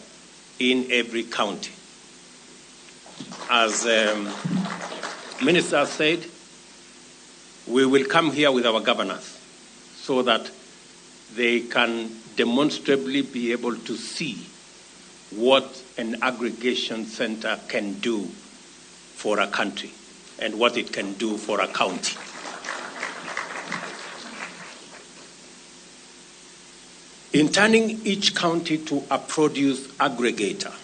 in every county. As Minister said, we will come here with our governors so that they can demonstrably be able to see what an aggregation center can do for a country and what it can do for a county. In turning each county to a produce aggregator,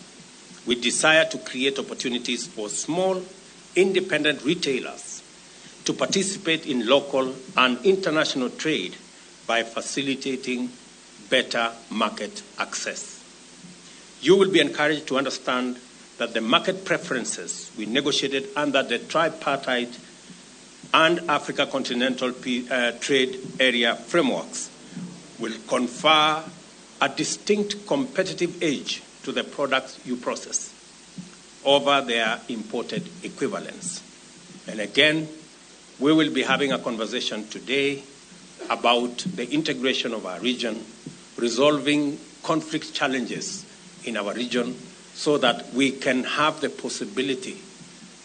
We desire to create opportunities for small, independent retailers to participate in local and international trade by facilitating better market access. You will be encouraged to understand that the market preferences we negotiated under the tripartite and Africa Continental Trade Area frameworks will confer a distinct competitive edge to the products you process over their imported equivalents. And again, we will be having a conversation today about the integration of our region, resolving conflict challenges in our region so that we can have the possibility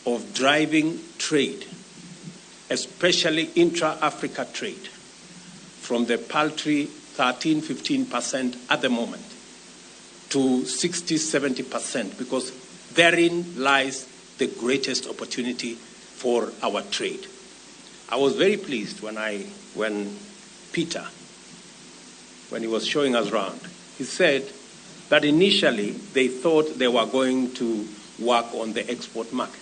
of driving trade, especially intra-Africa trade, from the paltry 13-15% at the moment to 60-70%, because therein lies the greatest opportunity for our trade. I was very pleased when Peter, when he was showing us round, he said that initially they thought they were going to work on the export market.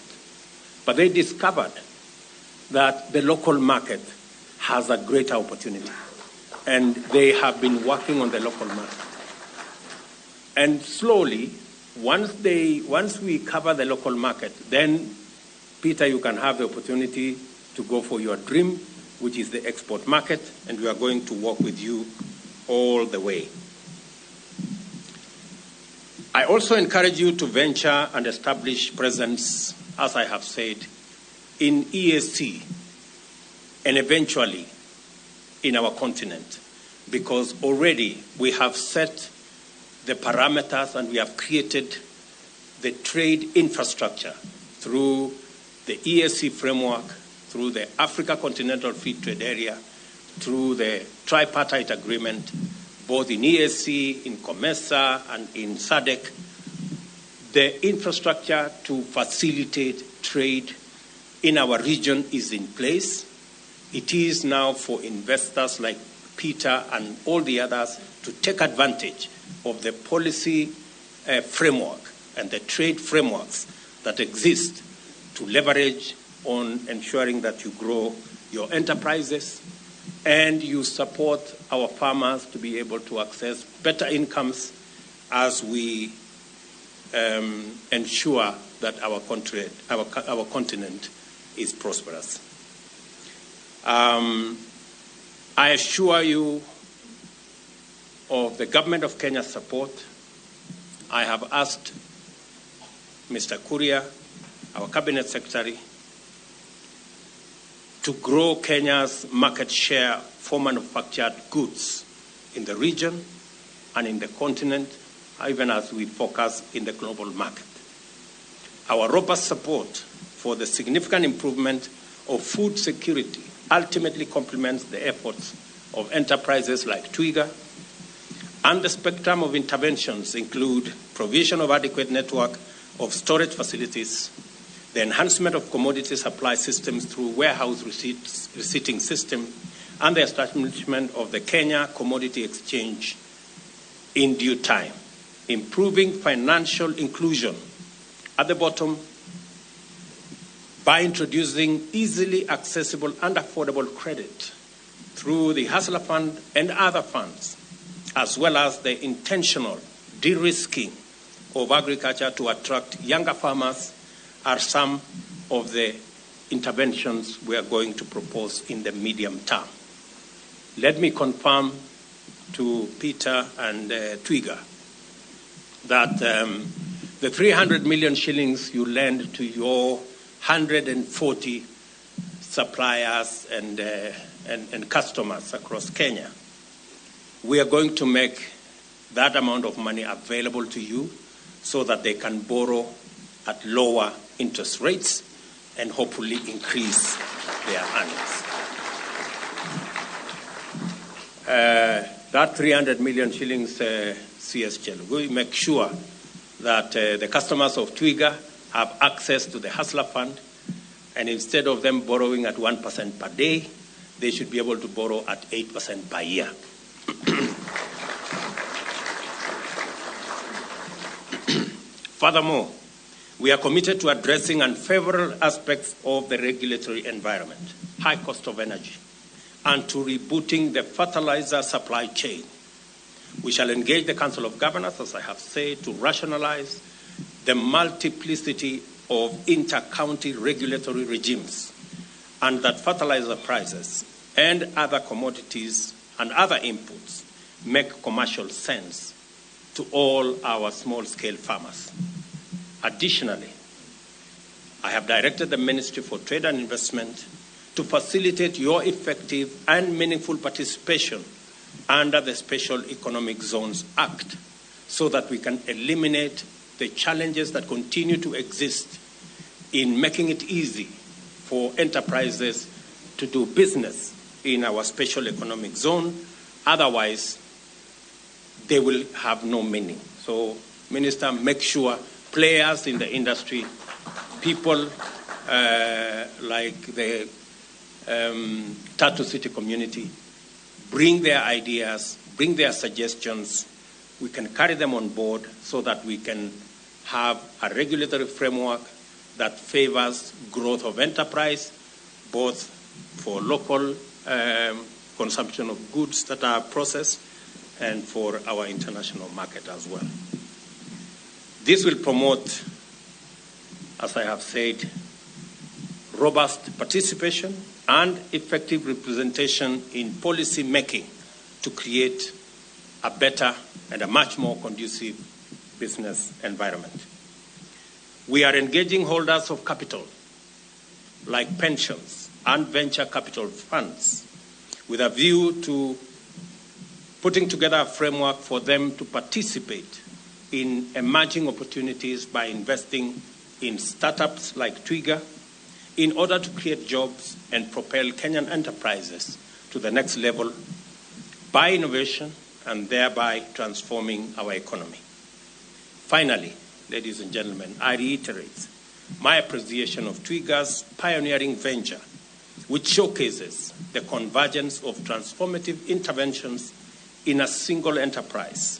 But they discovered that the local market has a greater opportunity. And they have been working on the local market. And slowly, once we cover the local market, then, Peter, you can have the opportunity to go for your dream, which is the export market, and we are going to work with you all the way. I also encourage you to venture and establish presence, as I have said, in EAC and eventually in our continent, because already we have set the parameters and we have created the trade infrastructure through the EAC framework, through the Africa Continental Free Trade Area, through the tripartite agreement, both in EAC, in COMESA, and in SADC, the infrastructure to facilitate trade in our region is in place. It is now for investors like Peter and all the others to take advantage of the policy framework and the trade frameworks that exist to leverage on ensuring that you grow your enterprises and you support our farmers to be able to access better incomes as we ensure that our country, our continent is prosperous. I assure you of the government of Kenya's support. I have asked Mr. Kuria, our cabinet secretary, to grow Kenya's market share for manufactured goods in the region and in the continent, even as we focus in the global market. Our robust support for the significant improvement of food security ultimately complements the efforts of enterprises like Twiga, and the spectrum of interventions include provision of adequate network of storage facilities, the enhancement of commodity supply systems through warehouse receipting system, and the establishment of the Kenya Commodity Exchange in due time, improving financial inclusion at the bottom by introducing easily accessible and affordable credit through the Hustler Fund and other funds, as well as the intentional de-risking of agriculture to attract younger farmers, are some of the interventions we are going to propose in the medium term. Let me confirm to Peter and Twiga that the 300 million shillings you lend to your 140 suppliers and customers across Kenya, we are going to make that amount of money available to you so that they can borrow at lower interest rates and hopefully increase their earnings. That 300 million shillings, CS Chelugui, make sure that the customers of Twiga have access to the Hustler Fund, and instead of them borrowing at 1% per day, they should be able to borrow at 8% per year. Furthermore, we are committed to addressing unfavorable aspects of the regulatory environment, high cost of energy, and to rebooting the fertilizer supply chain. We shall engage the Council of Governors, as I have said, to rationalize the multiplicity of inter-county regulatory regimes, and that fertilizer prices and other commodities and other inputs make commercial sense to all our small-scale farmers. Additionally, I have directed the Ministry for Trade and Investment to facilitate your effective and meaningful participation under the Special Economic Zones Act so that we can eliminate the challenges that continue to exist in making it easy for enterprises to do business in our special economic zone. Otherwise, they will have no meaning. So, Minister, make sure players in the industry, people like the Tatu City community, bring their ideas, bring their suggestions. We can carry them on board so that we can have a regulatory framework that favors growth of enterprise, both for local consumption of goods that are processed and for our international market as well. This will promote, as I have said, robust participation and effective representation in policy making to create a better and a much more conducive business environment. We are engaging holders of capital, like pensions and venture capital funds, with a view to putting together a framework for them to participate in emerging opportunities by investing in startups like Twiga in order to create jobs and propel Kenyan enterprises to the next level by innovation and thereby transforming our economy. Finally, ladies and gentlemen, I reiterate my appreciation of Twiga's pioneering venture, which showcases the convergence of transformative interventions in a single enterprise,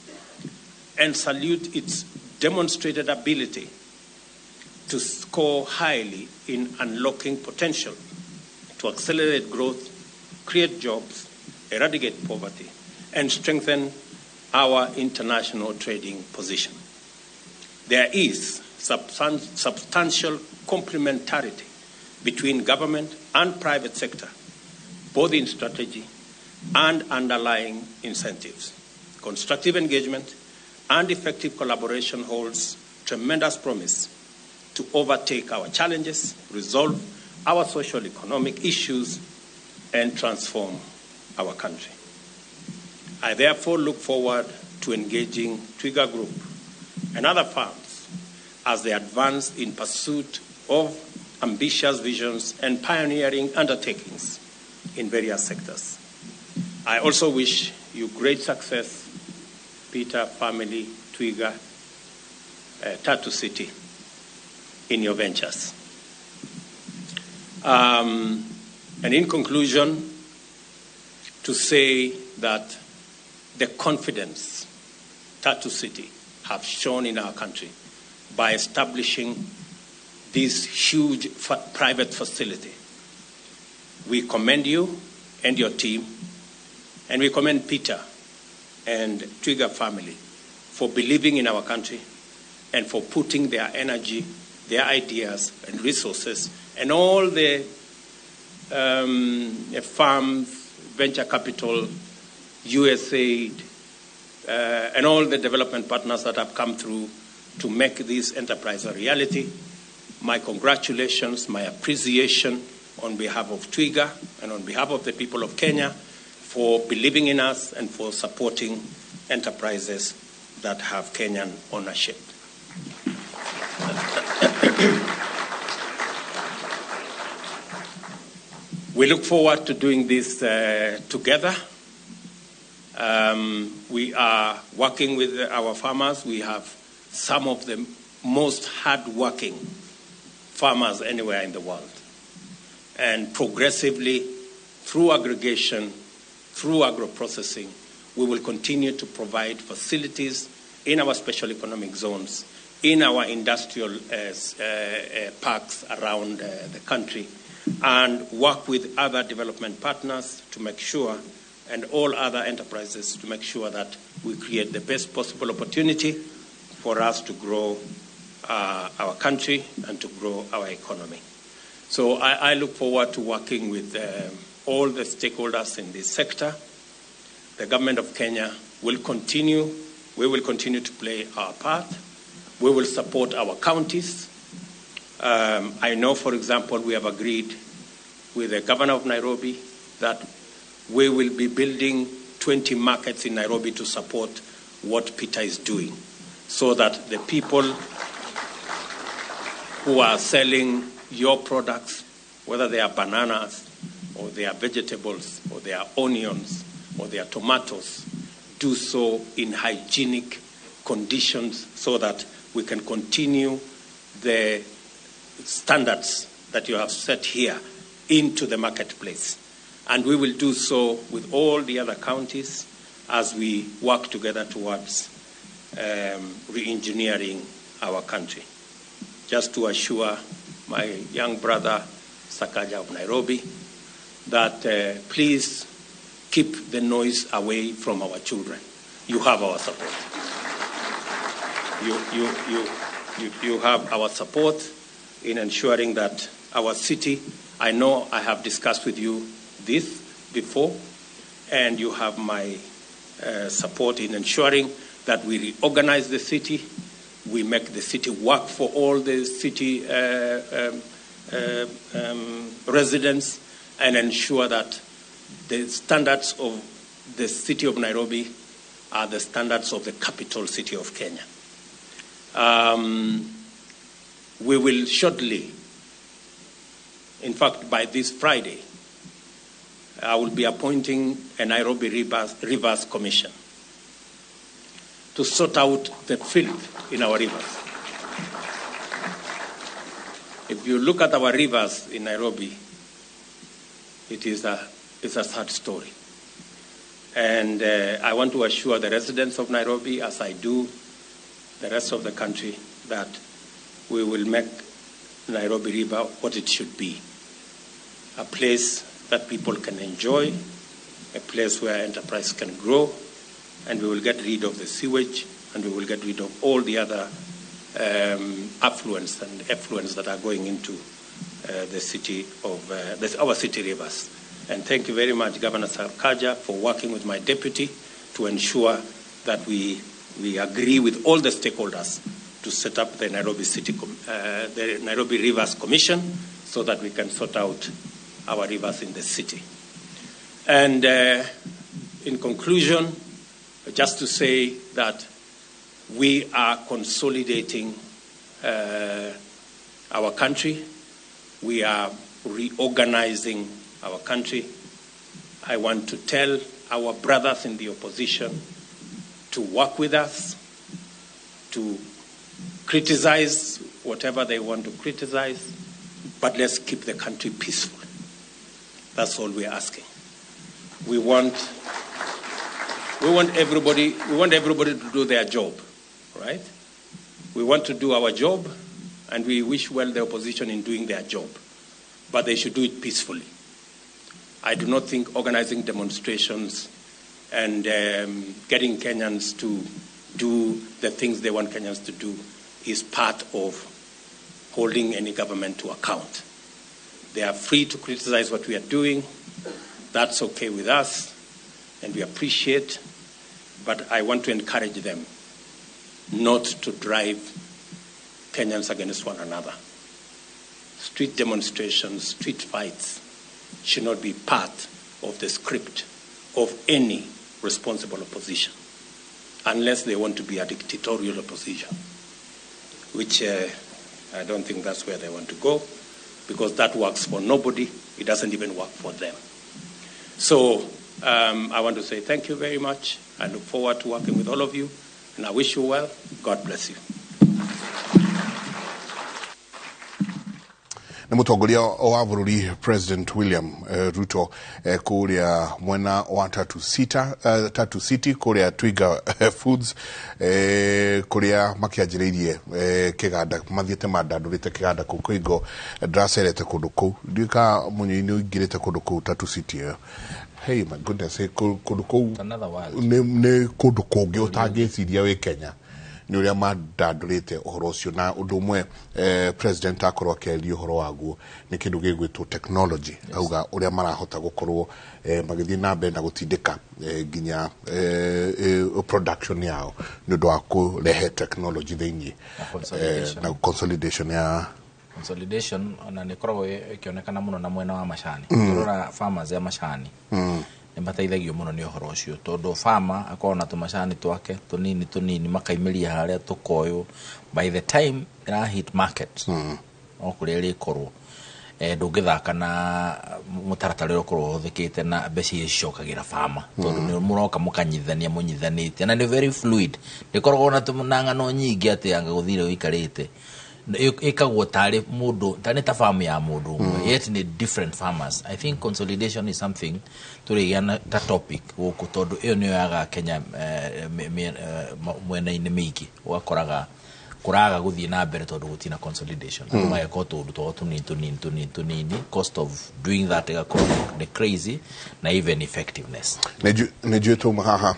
and salute its demonstrated ability to score highly in unlocking potential to accelerate growth, create jobs, eradicate poverty, and strengthen our international trading position. There is substantial complementarity between government and private sector, both in strategy and underlying incentives. Constructive engagement and effective collaboration holds tremendous promise to overtake our challenges, resolve our social economic issues, and transform our country. I therefore look forward to engaging Twiga Group and other firms as they advance in pursuit of ambitious visions and pioneering undertakings in various sectors. I also wish you great success, Peter, family, Twiga, Tatu City, in your ventures. And in conclusion, to say that the confidence Tatu City have shown in our country by establishing this huge private facility. We commend you and your team, and we commend Peter and Twiga family for believing in our country and for putting their energy, their ideas and resources, and all the farms, venture capital, USAID, and all the development partners that have come through to make this enterprise a reality. My congratulations, my appreciation on behalf of Twiga and on behalf of the people of Kenya for believing in us and for supporting enterprises that have Kenyan ownership. We look forward to doing this together. We are working with our farmers. We have some of the most hardworking farmers anywhere in the world. And progressively, through aggregation, through agro-processing, we will continue to provide facilities in our special economic zones in our industrial parks around the country, and work with other development partners to make sure, and all other enterprises to make sure that we create the best possible opportunity for us to grow our country and to grow our economy. So I look forward to working with all the stakeholders in this sector. The government of Kenya will continue, we will continue to play our part. We will support our counties. I know, for example, we have agreed with the governor of Nairobi that we will be building 20 markets in Nairobi to support what Peter is doing, so that the people who are selling your products, whether they are bananas or they are vegetables or they are onions or they are tomatoes, do so in hygienic conditions so that we can continue the standards that you have set here into the marketplace. And we will do so with all the other counties as we work together towards re-engineering our country. Just to assure my young brother, Sakaja of Nairobi, that please keep the noise away from our children. You have our support. You have our support in ensuring that our city, I know I have discussed with you this before, and you have my support in ensuring that we reorganize the city, we make the city work for all the city residents, and ensure that the standards of the city of Nairobi are the standards of the capital city of Kenya. We will shortly, in fact, by this Friday, I will be appointing a Nairobi Rivers Commission to sort out the filth in our rivers. If you look at our rivers in Nairobi, it's a sad story. And I want to assure the residents of Nairobi, as I do the rest of the country, that we will make Nairobi River what it should be, a place that people can enjoy, a place where enterprise can grow, and we will get rid of the sewage, and we will get rid of all the other affluents and effluents that are going into the city of our city rivers. And thank you very much, Governor Sakaja, for working with my deputy to ensure that we agree with all the stakeholders to set up the Nairobi City, the Nairobi Rivers Commission, so that we can sort out our rivers in the city. And in conclusion, just to say that we are consolidating our country. We are reorganizing our country. I want to tell our brothers in the opposition to work with us, to criticize whatever they want to criticize, but let's keep the country peaceful. That's all we're asking. We want everybody to do their job, right? We want to do our job, and we wish well the opposition in doing their job, but they should do it peacefully. I do not think organizing demonstrations and getting Kenyans to do the things they want Kenyans to do is part of holding any government to account. They are free to criticize what we are doing. That's okay with us, and we appreciate. But I want to encourage them not to drive Kenyans against one another. Street demonstrations, street fights should not be part of the script of any responsible opposition, unless they want to be a dictatorial opposition, which I don't think that's where they want to go, because that works for nobody. It doesn't even work for them. So I want to say thank you very much. I look forward to working with all of you, and I wish you well. God bless you. Nĩ mũtongoria wa bũrũri President William Ruto kũrĩa mwena wa Tatu City kũrĩa Twiga Foods, kũrĩa makĩanjĩrĩirie kĩganda, mathiĩte mandandũrĩte kĩganda kũu. Kũingo ndĩracerete kũndũ kũu, ndiũĩ ka mũnyũi ũingĩrĩte kũndũ kũu Tatu City ĩyo. Hey, my goodness, kũndũ kũu It's another world. Nĩ kũndũ kũngĩ ũtangĩciria wĩ Kenya nĩ ũrĩa mandandũrĩte ũhoro ũcio. Na ũndũ ũmwe president akorwo akĩaria ũhoro waguo nĩ kĩndũ gĩgwĩtwo technology. Auga ũrĩa marahota gũkorwo magĩthiĩ na mbere na gũtindĩka nginya production yao nĩ ũndũ wa kũrehe technology thĩinĩ. Na consolidation. Na consolidation ya Consolidation ona nä koragwo ĩkĩonekana mũno na mwena wa macani. Tũrora farmers ya macani nĩ mateithagio mũno nĩ ũhoro ũcio, tondũ farmer akoragwo na tũmacani twake tũnini tũnini, makaimĩria harĩa tũkoywo. By the time ĩra hit market, no kũrĩa ĩrĩkorwo ndũngĩthaka na mũtaratara ũrĩa ũkorwo ũhũthĩkĩte na mbeca iria cicokagĩra farmer, tondũ nĩ mũroka mũkanyithania mũnyithanĩte na nĩ very fluid. Ndĩkoragwo na ng'ano nyingĩ atĩ anga gũthire ũikarĩte. Ĩkagwo tarĩ mũndũ tarĩ ta farm ya mũndũ ũmwe, yet nĩ different farmers. I think consolidation is something tũrĩgĩa na ta topic gũkũ, tondũ ĩyo nĩyo yagaga Kenya mwena-inĩ mĩingĩ. Ũgakoraga kũraga gũthiĩ na mbere tondũ gũtirĩ na consolidation. Andũ mageka o tũũndũ twao tũnini tũnini tũnini tũnini. Cost of doing that ĩgakorwo nĩ crazy, na even effectiveness. Nĩ njũĩ twauma haha,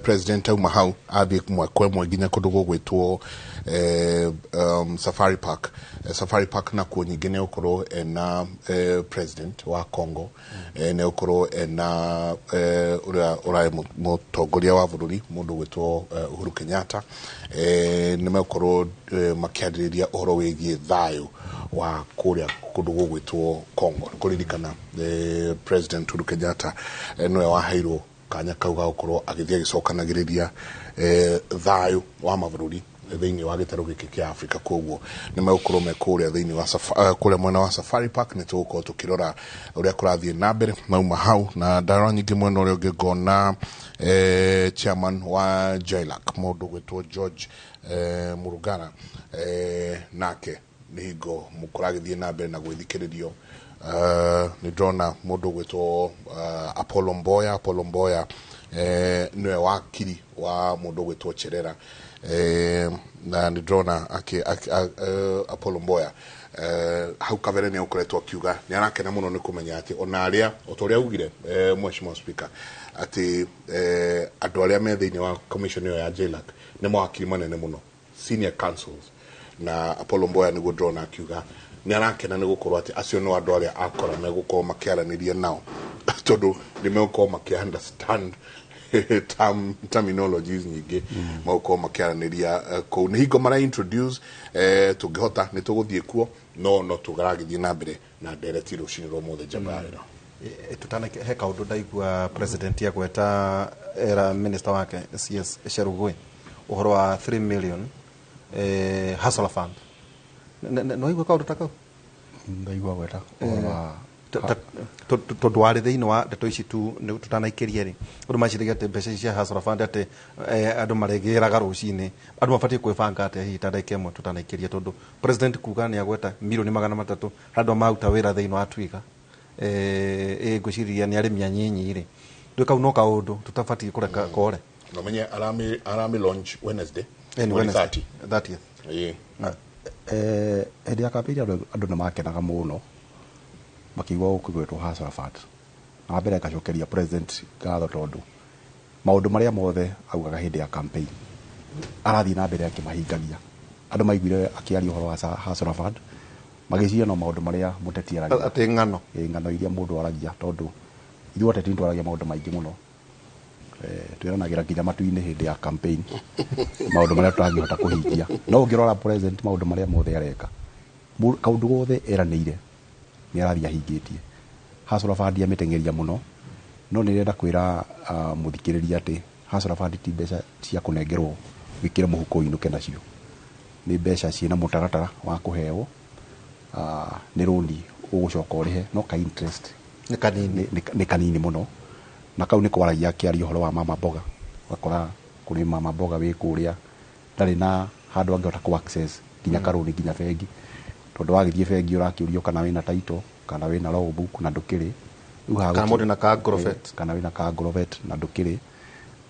president auma hau athiĩ mwe kwa ĩmwe nginya kũndũ gũgwĩtwo Safari Park. Safari Park nakuo nyingĩ nĩ gũkorwo ena president wa Congo, nĩ gũkorwo ena ũrĩa ũrarĩ mũtongoria wa bũrũri, mũndũ ũgwĩtwo Uhuru Kenyatta. Nĩ megũkorwo makĩarĩrĩria ũhoro wĩgiĩ thayũ wa kũrĩa kũndũ gũgwĩtwo Congo. Kũririkana President Uhuru Kenyatta nĩwe waheirwo kanya kau ga gũkorwo agĩthiĩ agĩcokanagĩrĩria thayũ wa mabũrũri thĩinĩ wa gĩtarũ gĩkĩ kĩa Africa. Koguo nĩ megũkorwo me kũrĩa thĩinĩ wa kũrĩa mwena wa Safari Park. Nĩ tũgũkorwo tũkĩrora ũrĩa kũrathiĩ na mbere mauma hau. Na ndarora nyingĩ mwena ũrĩa ũngĩ ngona chairman wa JLAC, mũndũ ũgwĩtwo George Murugara, nake nĩ hingo kũragĩthiĩ na mbere na gwĩthikĩrĩrio. Nĩ ndĩrona mũndũ ũgwĩtwo Apollo Mboya. Apollo Mboya nĩwe wakiri wa mũndũ ũgwĩtwo Cherera, na nĩ ndĩrona Apollo Mboya hau kabere nĩ ũkoretwo akiuga nĩ arakena mũno nĩ kũmenya atĩ ona arĩa, o ta ũrĩa augire Mheshimiwa Speaker, atĩ andũ arĩa me thĩinĩ wa commission ĩyo ya JLAC nĩ mawakiri manene mũno, senior counsels. Na Apollo Mboya nĩguo ndĩrona akiuga nĩ arakena nĩ gũkorwo atĩ acio nĩ andũ arĩa akora megũkorwo makĩaranĩria nao, tondũ nĩ megũkorwo makĩ understand terminologies nyingĩ megũkorwo makĩaranĩria kũu. Nĩ hingo mara introduce, tũngĩhota nĩ tũgũthiĩ kuo, no tũragĩthiĩ na mbere na ndereti rũcinĩ rwa ũmũthĩ njamba ya wĩra. Tutana he kaundu ndaigua president agweta, era minister wake CS Sherugui uhoro wa 3 million hustler fund. No igua kaundu ta kau? Ndaigua gweta ũhoro wa Tondũ warĩ thĩinĩ wa ndeto ici tu tũtanaikĩrie rĩ, andũ maciragia atĩ mbeca ici cia hustler fund atĩ andũ marĩgĩraga rũcinĩ. Andũ mabatiĩ kwĩbanga atĩa hihi ta ndagĩka ĩmwe tũtanaikĩria? Tondũ president kuga nĩ agweta milioni 300 handũ maruta wĩra thĩinĩ wa Twiga, ngwĩciria nĩ arĩmi anyinyi rĩ, ndũ kau no kaũndũ tũtabatiĩ kũreka kore. Na menye arami launch Wednesday. Nĩ Wednesday. 30. 30th. Ĩĩ. Hĩndĩ ya campaign andũ nĩ makenaga mũno makĩigua gũkĩgwetwo Hustler Fund. Na wa mbere ngacokeria president ngatho, tondũ maũndũ marĩa mothe augaga hĩndĩ ya campaign arathiĩ na mbere akĩmahingagia. Andũ maiguire akĩaria ũhoro wa Hustler Fund magĩciria no maũndũ marĩa mũteti aragia. Atĩ ng'ano. Ĩ, ng'ano iria mũndũ aragia, tondũ ithuĩ ateti nĩ twaragia maũndũ maingĩ mũno. Twĩranagĩra nginya matu-inĩ hĩndĩ ya campaign maũndũ marĩa tũtangĩhota kũhingia. No ũngĩrora president, maũndũ marĩa mothe areka, kaũndũ gothe eranĩire nĩ arathiĩ ahingĩtie. Hustler Fund amĩteng'eria mũno, no nĩ ndĩrenda kwĩra mũthikĩrĩria atĩ Hustler Fund ti mbeca cia kũnengerwo wĩkĩre mũhuko ũinũke nacio. Nĩ mbeca ciĩna mũtaratara wa kũheo, nĩ rũni ũgũcoka ũrĩhe no ka interest nĩ kanini. Nĩ kanini mũno. Na kau nĩ kwaragia akĩaria ũhoro wa mama mboga. Ũgakora kũrĩ mama mboga wĩ kũrĩa ndarĩ na handũ angĩhota kũ access nginya karũni nginya bengi. Tondũ wagĩthiĩ bengi ũrakĩũrio kana wĩna title, kana wĩna logbook na ndũkĩrĩ. Rĩu haha Kana mũndũ na ka agrovet. Kana wĩna ka agrovet na ndũkĩrĩ.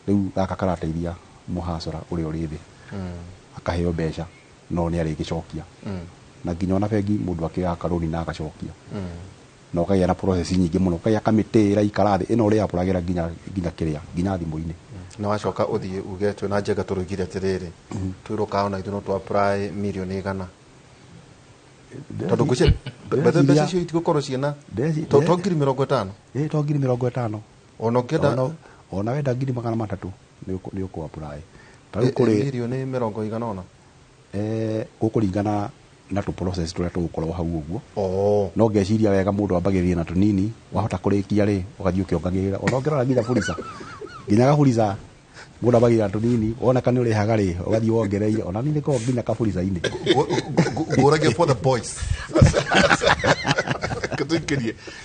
Rĩu gaka karateithia mũhacũra ũrĩa ũrĩ thĩ. Akaheo mbeca no nĩ arĩgĩcokia. Na nginya ona bengi mũndũ akĩoyaga karũni na agacokia. Na ũkagĩa na process nyingĩ mũno, ũkagĩa kamĩtĩ ĩraikara thĩ ĩno ũrĩapũragĩra nginya kĩrĩa, nginya thimũ-inĩ. Na wacoka ũthiĩ uge twĩna Njenga tũrũigire atĩrĩrĩ, twĩrwo kana ona ithuĩ no tũ apply mirioni 100. Tondũ ngwĩciria mbeca icio itigũkorwo ciĩna to 50,000. Ĩĩ, to 50,000. Ona ũngĩenda ona wenda 300,000 nĩ ũkũ apply. Ta rĩu kũrĩ mirioni mĩrongo igana ũna. Gũkũringana na tũ process tũrĩa tũgũkorwo hau ũguo. No ngeciria wega mũndũ ambagĩrĩria na tũnini, wahota kũrĩkia rĩ, ũgathiĩ ũkĩongagĩrĩra. Ona ũngĩrora nginya Fuliza. Nginya Gafuliza mũndũ ambagĩrĩria na tũnini, wona nĩ ũrĩhaga rĩ, ũgathiĩ wongereire. Ona niĩ nĩngoragwo nginya Kafuliza-inĩ. Ngũragia for the boys.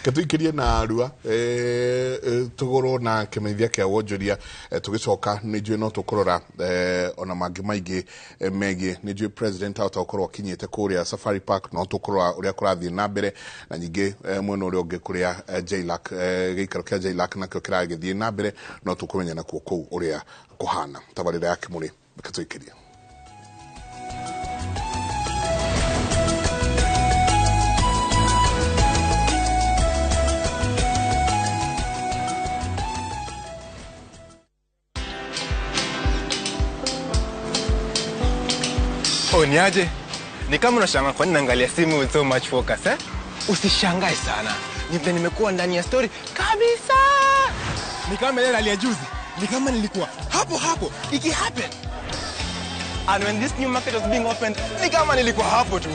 Ketuikirie na rua tugorwo na kimenyithia kia wonjoria, tugicoka nĩ njũĩ no tũkũrora ona mangĩ maingĩ megiĩ. Nĩ njũĩ president ahota gũkorwo akinyĩte kũrĩa Safari Park, no tũkũrora ũrĩa kũrathiĩ na mbere, na ningĩ mwena ũrĩa ũngĩ kũrĩa JLAC, gĩikaro kĩa JLAC nakĩo kĩragĩthiĩ na mbere, no tũkũmenya nakuo kũu ũrĩa kũhana. Tabarĩra ya Kĩmũrĩ, reke tũikĩrie. Oh, niaje? Ni kama unashangaa kwa nini naangalia simu with so much focus, eh? Usishangae sana. Ni vile nimekuwa ndani ya story kabisa. Ni kama ile rally ya juzi. Ni kama nilikuwa hapo hapo iki happen. And when this new market was being opened, ni kama nilikuwa hapo tu.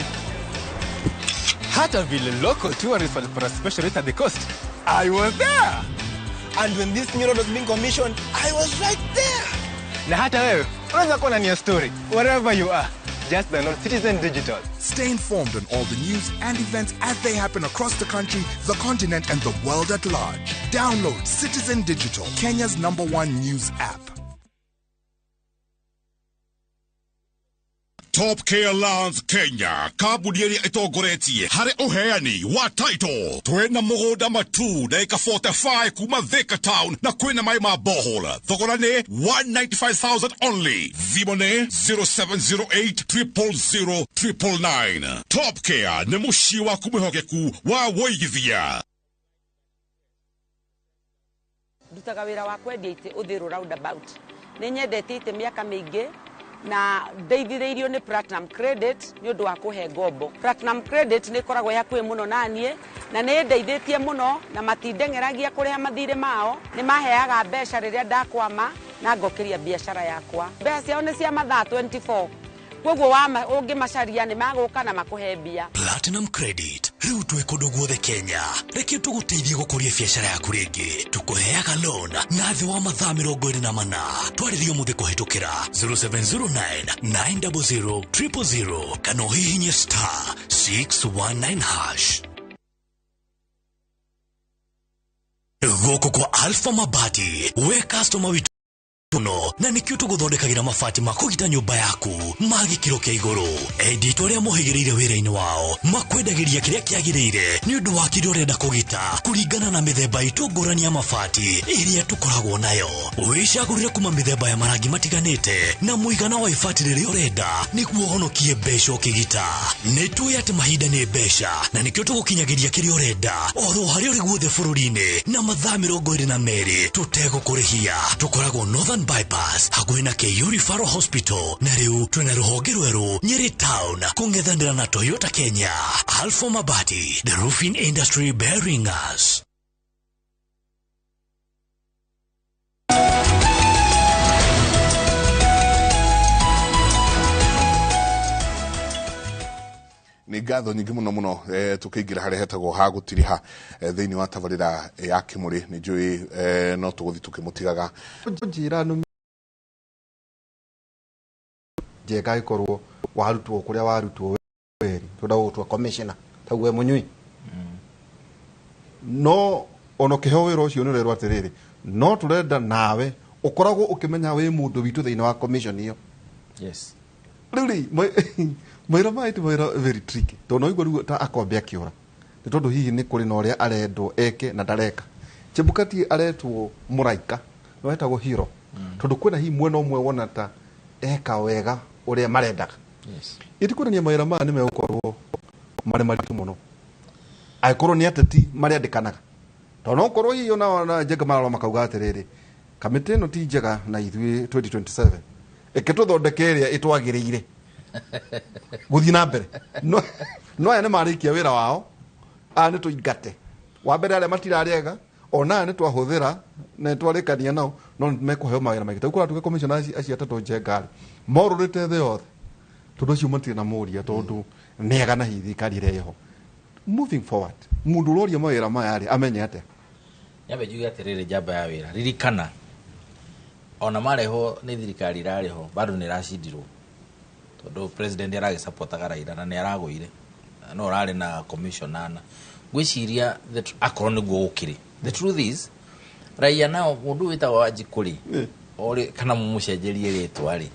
Hata vile local tourists walipata special rate at the coast, I was there. And when this new road was being commissioned, I was right there. Na hata wewe unaweza kuwa ndani ya story wherever you are. Just download Citizen Digital. Stay informed on all the news and events as they happen across the country, the continent, and the world at large. Download Citizen Digital, Kenya's #1 news app. Top Care Lands Kenya, kambuni ĩrĩa ĩtongoretie harĩ ũheani wa title. Twĩna mũgũnda matu ndagĩka 45 kuma Thika Town na kwĩna maĩ ma borehole. Thogora nĩ 195,000 only. Thimũ nĩ 0708 000 999. Top Care nĩ mũciĩ waku mwĩhokeku wa wũigithia. Ndutaga wĩra wa kwendia itĩ Uthiru roundabout. Nĩ nyendete itĩ mĩaka mĩingĩ na ndeithĩrĩirio nĩ Platinum Credit nĩ ũndũ wa kũhe ngombo. Platinum Credit nĩ ĩkoragwo ĩ hakuhĩ mũno na niĩ na nĩ ĩndeithĩtie mũno na matindeng'eragia kũrĩha mathirĩ mao. Nĩ maheaga mbeca rĩrĩa ndakwama na ngokĩria biacara yakwa. Mbeca ciao nĩ cia mathaa 24. Koguo ũngĩmacaria nĩ magũka na makũhe mbia. Platinum Credit rĩu twĩ kũndũ guothe Kenya. Reke tũgũteithie gũkũria biacara yaku rĩngĩ. Tũkũheaga loan na thĩ wa mathaa 24. Twarĩrie ũmũthĩ kũhĩtũkĩra 0709 900 000 kana ũhihinye star 619 hash. Gũkũ kwa Alpha Mabati, we customer witũ no na nikio tuguthondekagira mabati ma kũgita nyũmba yaku ma gĩkĩro kĩa igũrũ. Endia arĩa mohĩgĩrĩire wĩra-inĩ wao makwendagĩria kĩrĩa kĩagĩrĩire nĩ ũndũ wa kĩrĩa ũrenda kũgita kũringana na mĩthemba itũ ngũrani ya mabati ĩrĩa tũkoragwo nayo. Wĩcagũrĩre kuma mĩthemba ya marangi matiganĩte na mũigana wa ibati rĩrĩa ũrenda nĩguo ũhonokie mbeca ũkĩgita. Nĩ tũĩ atĩ mahinda nĩ mbeca na nĩkĩo tũgũkinyagĩria kĩrĩa ũrenda oro harĩa ũrĩ guothe bũrũri-inĩ na mathaa 22 tũtegũkũrĩhia. Tũkoragwo Northern Bypass hakuhĩ na KU Referral Hospital na rĩu twĩna rũhonge rwerũ Nyeri Town kũng'ethanĩra na Toyota Kenya. Alpha Mabati, the roofing industry bearing us. Nĩ ngatho nyingĩ mũno mũno, tũkĩingĩra harĩa hetagwo ha gũtiriha, thĩinĩ wa tabarĩra ya Kĩmũrĩ. Nĩ njũĩ no tũgũthiĩ tũkĩmũtigaga. Njĩra nũ Njenga ĩkorwo warutwo kũrĩa warutwo weri twenda gũgũtua commissioner tau we mũnyui. No ona ũkĩheo wĩra ũcio nĩ ũrerwo atĩrĩrĩ, no tũrenda nawe ũkoragwo ũkĩmenya wĩ mũndũ witũ thĩinĩ wa commission ĩyo. Yes. Rĩu rĩ, Mawĩra maya ti mawĩra very tricky, tondũ no igua rĩu ta akwambia akĩũra nĩ tondũ hihi nĩ kũrĩ na ũrĩa arendwo eke na ndareka. Chebukati aretwo mũraika, no etagwo hero, tondũ kwĩna hihi mwena ũmwe wona ta eka wega ũrĩa marendaga. Ĩtikuonania mawĩra maya nĩ megũkorwo marĩ maritũ mũno angĩkorwo nĩ ateti marĩandĩkanaga, tondũ no ũkorwo hihi ona Njenga mararora makauga atĩrĩrĩ, kamĩtĩ ĩno ti njega na ithuĩ 2027 ĩke tũthondeke ĩrĩa ĩtwagĩrĩire gũthiĩ na mbere. No aya nĩ marĩkia wĩra wao, aya nĩ tũingate wa mbere arĩa matirarĩega, ona aya nĩ twahũthĩra na nĩ twarĩkania nao, no nĩ mekũheo mawĩra maingĩ. Tarĩu kũratuĩka commissioner acio atatũ Njenga rĩ morũrĩte thĩ yothe, tondũ acio matirĩ na mũria, tondũ nĩega na hihi thirikari ĩrĩa ĩho. Moving forward, mũndũ ũroria mawĩra maya rĩ amenye atĩa? Nyambe njuge atĩrĩrĩ, njamba ya wĩra, ririkana ona marehwo nĩ thirikari irarĩho bado nĩ ĩracindirwo, tondũ president aragĩcapotaga Raila na nĩ aragũire no ũrarĩ na commissioner na ngwĩciria akorwo nĩguo gũkĩrĩ. The truth is, raia nao mũndũ wĩtagwo Wanjikũ rĩ, orĩ kana mũmũcenjerie rĩtwa rĩ,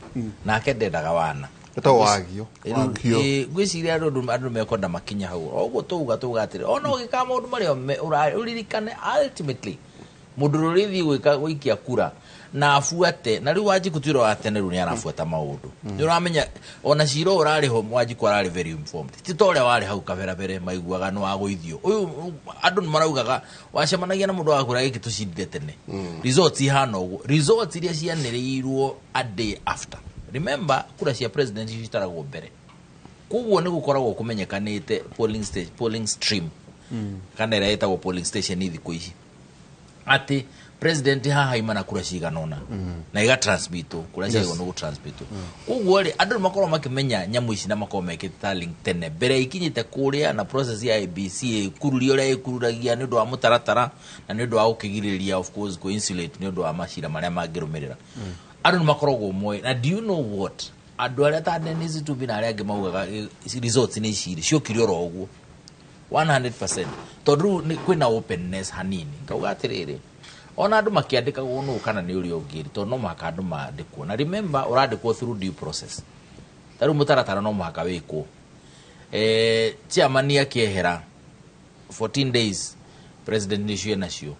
nake ndendaga wana. Ĩtagwo Wagio. Wagio. Ngwĩciria andũ mekwenda makinya hau o ũguo tauga atĩrĩ, ona ũgĩkaga maũndũ marĩa ũririkane ultimately mũndũ ũrĩa ũrĩthiĩ gwĩka gũikia kura na abuate. Na rĩu Wanjikũ ti ũrĩa wa tene, rĩu nĩ arabuata maũndũ. Nĩ ũramenya ona cira ũyũ ũrarĩ ho, Wanjikũ ararĩ very informed, ti ta ũrĩa warĩ hau kabere mbere maiguaga nĩ wagũithio ũyũ. Andũ nĩ maraugaga wacemanagia na mũndũ agakwĩra gĩkĩ tũcindire tene, results ihana ũguo, results iria cianĩrĩirwo a day after. Remember, kura cia president citaragwo mbere, koguo nĩ gũkoragwo kũmenyekanĩte polling station, polling stream kana ĩrĩa ĩtagwo polling station thikũ ici, atĩ president haha ima na kura cigana ũna na igatransmitwo kura ciagĩrĩirwo nĩ gũtransmitwo. Koguo rĩ, andũ nĩ makoragwo makĩmenya nyamũ ici na makoragwo mekĩte tallying tene mbere ikinyĩte kũrĩa, na process ya IEBC ĩkururia ũrĩa ĩkururagia nĩ ũndũ wa mũtaratara na nĩ ũndũ wa gũkĩgirĩrĩria, of course, kũ insulate nĩ ũndũ wa macira marĩa mangĩrũmĩrĩra. Andũ nĩ makoragwo moĩ. Na do you know what, andũ arĩa ta Dennis Itumbi na arĩa angĩ maugaga results nĩ iciri ciokire oro ũguo 100%, tondũ rĩu kwĩna openness hanini. Ngauga atĩrĩrĩ, ona andũ makĩandĩkagwo nũ kana nĩ ũrĩa ũngĩ rĩ, tondũ no mũhaka andũ mandĩkwo, na remember ũrandĩkwo through due process, ta rĩu mũtaratara no mũhaka wĩkwo. Chairman akĩehera, 14 days president nĩcio enacio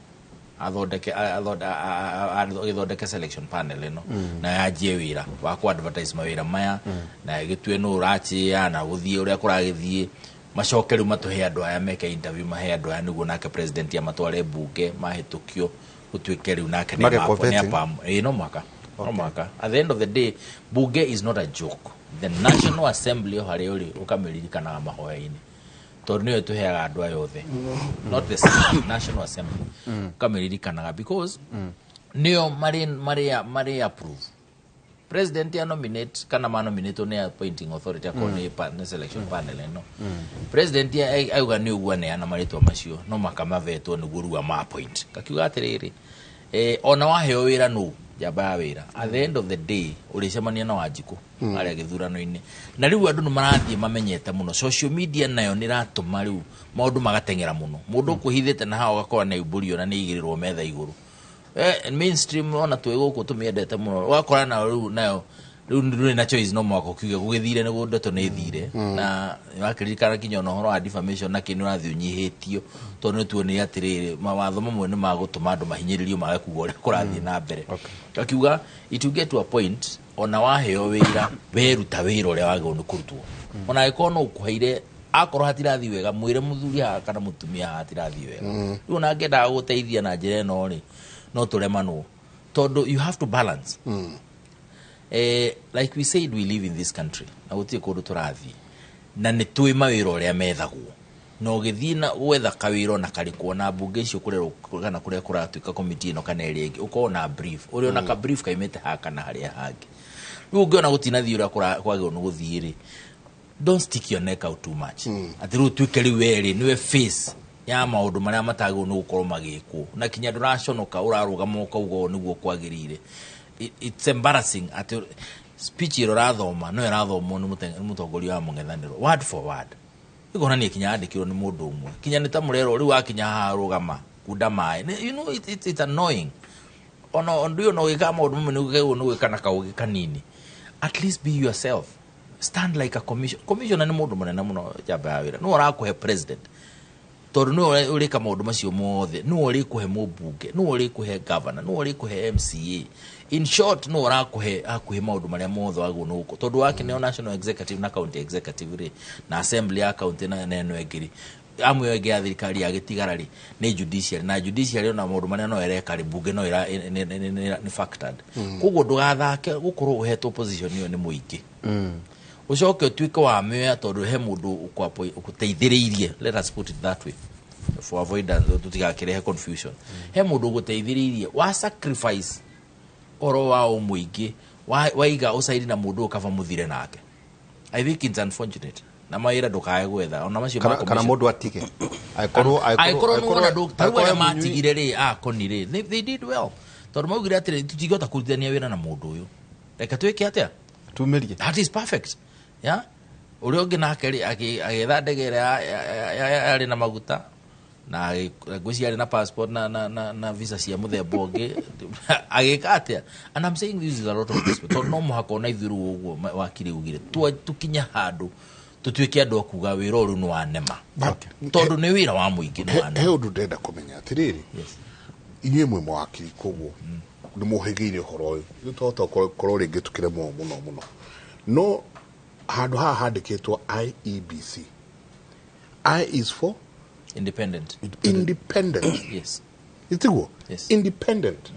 athondeke agĩthondeke selection panel ĩno na yanjie wĩra wa ku advertise mawĩra maya na ĩgĩtue nũ ũrachĩa na gũthiĩ ũrĩa kũragĩthiĩ. Macoke rĩu matũhe andũ aya meke interview, mahe andũ aya nĩguo nake president amatware mbunge, mahĩtũkio gũtuĩke rĩu nake nĩ Magekwo vetting. Ĩĩ, no mũhaka. At the end of the day, bunge is not a joke. The National Assembly, o harĩa ũrĩ ũkamĩririkanaga mahoya-inĩ, tondũ nĩyo ĩtũheaga andũ aya othe, not the Senate, National Assembly, ũkamĩririkanaga because nĩyo marĩ approve president ya nominate kana ma nominate nĩ appointing authority, akorwo nĩ nĩ selection panel ĩno. President auga nĩ ũguo, aneana marĩtwa macio no makamavetwo nĩguo rĩu ama appoint. Kakiuga atĩrĩrĩ, ona waheo wĩra nũ njamba ya wĩra, at the end of the day ũrĩcemania na Wanjikũ harĩa gĩthurano-inĩ. Na rĩu andũ nĩ marathiĩ mamenyete mũno, social media nayo nĩ ĩratũma rĩu maũndũ magateng'era mũno. Mũndũ ũkwĩhithĩte na haha ũgakora nĩ aumbũrio na nĩ aigĩrĩrwo metha igũrũ. Mainstream ona twĩ gũkũ tũmĩendete mũno, ũgakora nayo rĩu nayo rĩu ndũrĩ na choice, no mũhaka ũkiuge gũgĩthire nĩguo ndeto nĩ thire. Na wakĩririkana kinya ona ũhoro wa defamation na kĩ nĩ ũrathiĩ ũnyihĩtio, tondũ nĩ tuonire atĩrĩrĩ, mawatho mamwe nĩ magũtũma andũ mahinyĩrĩrio mage kuga ũrĩa kũrathiĩ na mbere. Akiuga it will get to a point ona waheo wĩra, weruta wĩra ũrĩa wagĩrĩirwo nĩ kũrutwo, ona angĩkorwo no ũkũheire, akorwo hatirathiĩ wega, mwĩre mũthuri haha kana mũtumia haha hatirathiĩ wega. Rĩu ona angĩendaga gũteithia na njĩra ĩno rĩ, no tũremanwo, tondũ you have to balance. Like we said, we live in this country na gũtirĩ kũndũ tũrathiĩ, na nĩ tũĩ mawĩra ũrĩa methagwo, na ũgĩthiĩ na gwetha kawĩra ona karĩkũ, ona mbunge icio kũrerwo kana kũrĩa kũratuĩka komiti ĩno kana ĩrĩa ĩngĩ, ũkorwo na brief ũrĩ ona ka brief kaimĩte haha kana harĩa hangĩ. Rĩu ũngĩona gũtinathiĩ ũrĩa kwagĩrĩirwo nĩ gũthiĩ rĩ, don't stick your neck out too much atĩ rĩu ũtuĩke rĩu werĩ nĩwe face ya maũndũ marĩa matagĩrĩirwo nĩ gũkorwo magĩkwo, na kinya ndũraconoka ũrarũgama ũkauga ũũ nĩguo kwagĩrĩire. It's embarrassing atĩ speech ĩrĩa ũrathoma no ĩrathomwo nĩ nĩ mũtongoria wa mũng'ethanĩro word for word, ĩkonania kinya yandĩkirwo nĩ mũndũ ũmwe, kinya nĩ ta mũrerwo rĩu wakinya haha rũgama kunda maĩ. It's annoying. Ona ũndũ ũyũ no wĩkaga maũndũ mamwe nĩ ũgĩrĩirwo nĩ gwĩka na kaũgĩ kanini. At least be yourself. Stand like a commission. Commissioner nĩ mũndũ mũnene mũno njamba ya wĩra. Nĩwe ũrakũhe president, tondũ nĩwe ũrĩka maũndũ macio mothe, nĩwe ũrĩkũhe mũmbunge, nĩwe ũrĩkũhe governor, nĩwe ũrĩkũhe MCA. In short, nĩwe ũrakũhe hakuhĩ maũndũ marĩa mothe wagĩrĩirwo nĩ gũkorwo, tondũ wakĩneo national executive na county executive rĩ, na assembly ya county na ĩno ĩngĩ rĩ, amwe ĩyo ĩngĩ ya thirikari yagĩtigara rĩ, nĩ judiciary, na judiciary ona maũndũ marĩa no ĩreka rĩ, mbunge no ĩra nĩ factored. Koguo ndũgathake gũkorwo ũhetwo position ĩyo nĩ mũingĩ, ucoke ũtuĩke wa mĩoya tondũ he mũndũ ũgũteithĩrĩirie. Let us put it that way for avoidance, tũtigakĩrehe confusion. He mũndũ ũgũteithĩrĩirie wa sacrifice ũhoro wa ũmũingĩ, waiga ũcairi na mũndũ ũyũ kaba mũthire nake. I think it's unfortunate na mawĩra ndũkae gwetha ona macio ma kana kana commission. Mũndũ atige angĩkorwo Angĩkorwo nĩwona ta rĩu arĩa angĩkorwo matigire rĩ, akoni rĩ, they did well, tondũ maugire atĩrĩ, tũtingĩhota kũrutithania wĩra na mũndũ ũyũ, reke twĩke atĩa? Tumĩrie. That is perfect. Yeah, ũrĩa ũngĩ nake rĩ, agĩetha ndege ĩrĩa yarĩ na maguta na ngwĩciria arĩ na passport na visa cia mũthemba ũngĩ, agĩka atĩa? And I'm saying this is a lot of respect, tondũ no mũhaka ona ithuĩ rĩu ũguo wakiri ugire tũkinye handũ tũtuĩke andũ a kuga wĩra ũyũ nĩ wa nema, tondũ nĩ wĩra wa mũingĩ, nĩ wa He nema. ũndũ ndĩrenda kũmenya atĩrĩrĩ, inyuĩ mwĩ mawakiri, koguo nĩ mũhĩgĩire ũhoro ũyũ. Ithuĩ twahota gũkorwo rĩngĩ tũkĩremwo mũno mũno, no handũ haha handĩkĩtwo IEBC, I is for independent. Independent. Yes. Itiguo? Yes. Independent.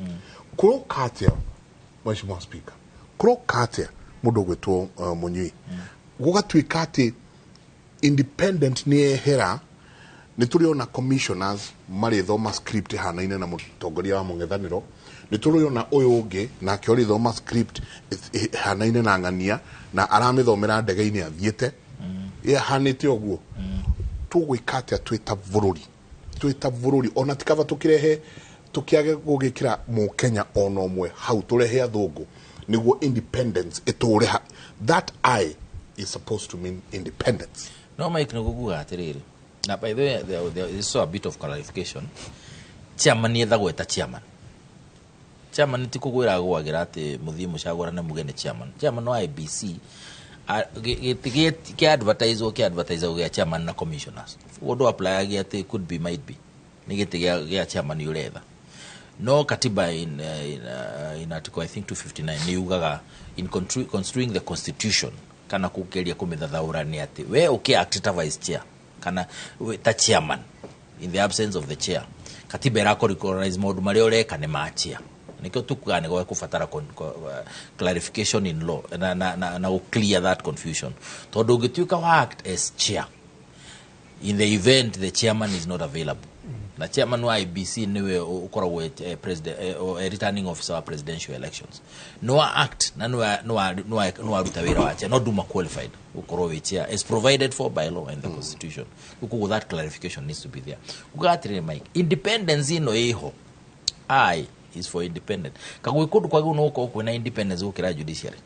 Kũroka atĩa, Mheshimiwa Speaker, kũroka atĩa mũndũ ũgwĩtwo Mũnyui gũgatuĩka atĩ independent nĩ ehera? Nĩ tũrĩona commissioners marĩthoma script ĩhanaine na mũtongoria wa mũng'ethanĩro, nĩ tũrĩona ũyũ ũngĩ nake ũrĩthoma script ĩhanaine na ng'ania na aramĩthomera ndege-inĩ athiĩte ĩhanĩte ũguo. Tũgwĩka atĩa twĩ ta bũrũri? Ona tikaba tũkĩrehe, tũkĩage gũgĩkĩra mũkenya ona ũmwe hau, tũrehe athũngũ nĩguo independence ĩtũre that I is supposed to mean independence. No Mike, nĩ gũkuga atĩrĩrĩ, na by the way, there is so a bit of clarification. Chairman ethagwo eta chairman. Chairman ti kũgwĩra agũagĩra atĩ mũthiĩ mũcagũrane muge nĩ chairman. Chairman wa IEBC gĩtĩ kĩa advertise, kĩa advertise gĩa chairman na commissioners. Ũguo ndũ apply atĩ could be, might be, nĩ gĩtĩ gĩa chairman ũretha. No katiba in article, I think, 259 nĩ yugaga in construing the constitution kana kũgeria kũmĩthathaũra nĩ atĩ we ũkĩ act ta vice chair kana ta chairman in the absence of the chair, katiba ĩrakũ recognize maũndũ marĩa ũreka nĩ ma chair. Nĩkĩo tukuga nĩ gwekũbatara clarification in law na gũ clear that confusion, tondũ ũngĩtuĩka wa act as chair in the event the chairman is not available, na chairman wa IEBC niwe ukoragwo president, returning officer wa presidential elections, no act na no aruta wĩra wa chair, no nduma qualified ukorwo wĩ chair as provided for by law and the constitution. Koguo that clarification needs to be there. Kuga atĩrĩrĩ Mike, independence ĩno ĩho, I is for independent. Kagwĩ kũndũ kwagĩrĩirwo nĩ gũkorwo kwĩna independence gũkĩra judiciary,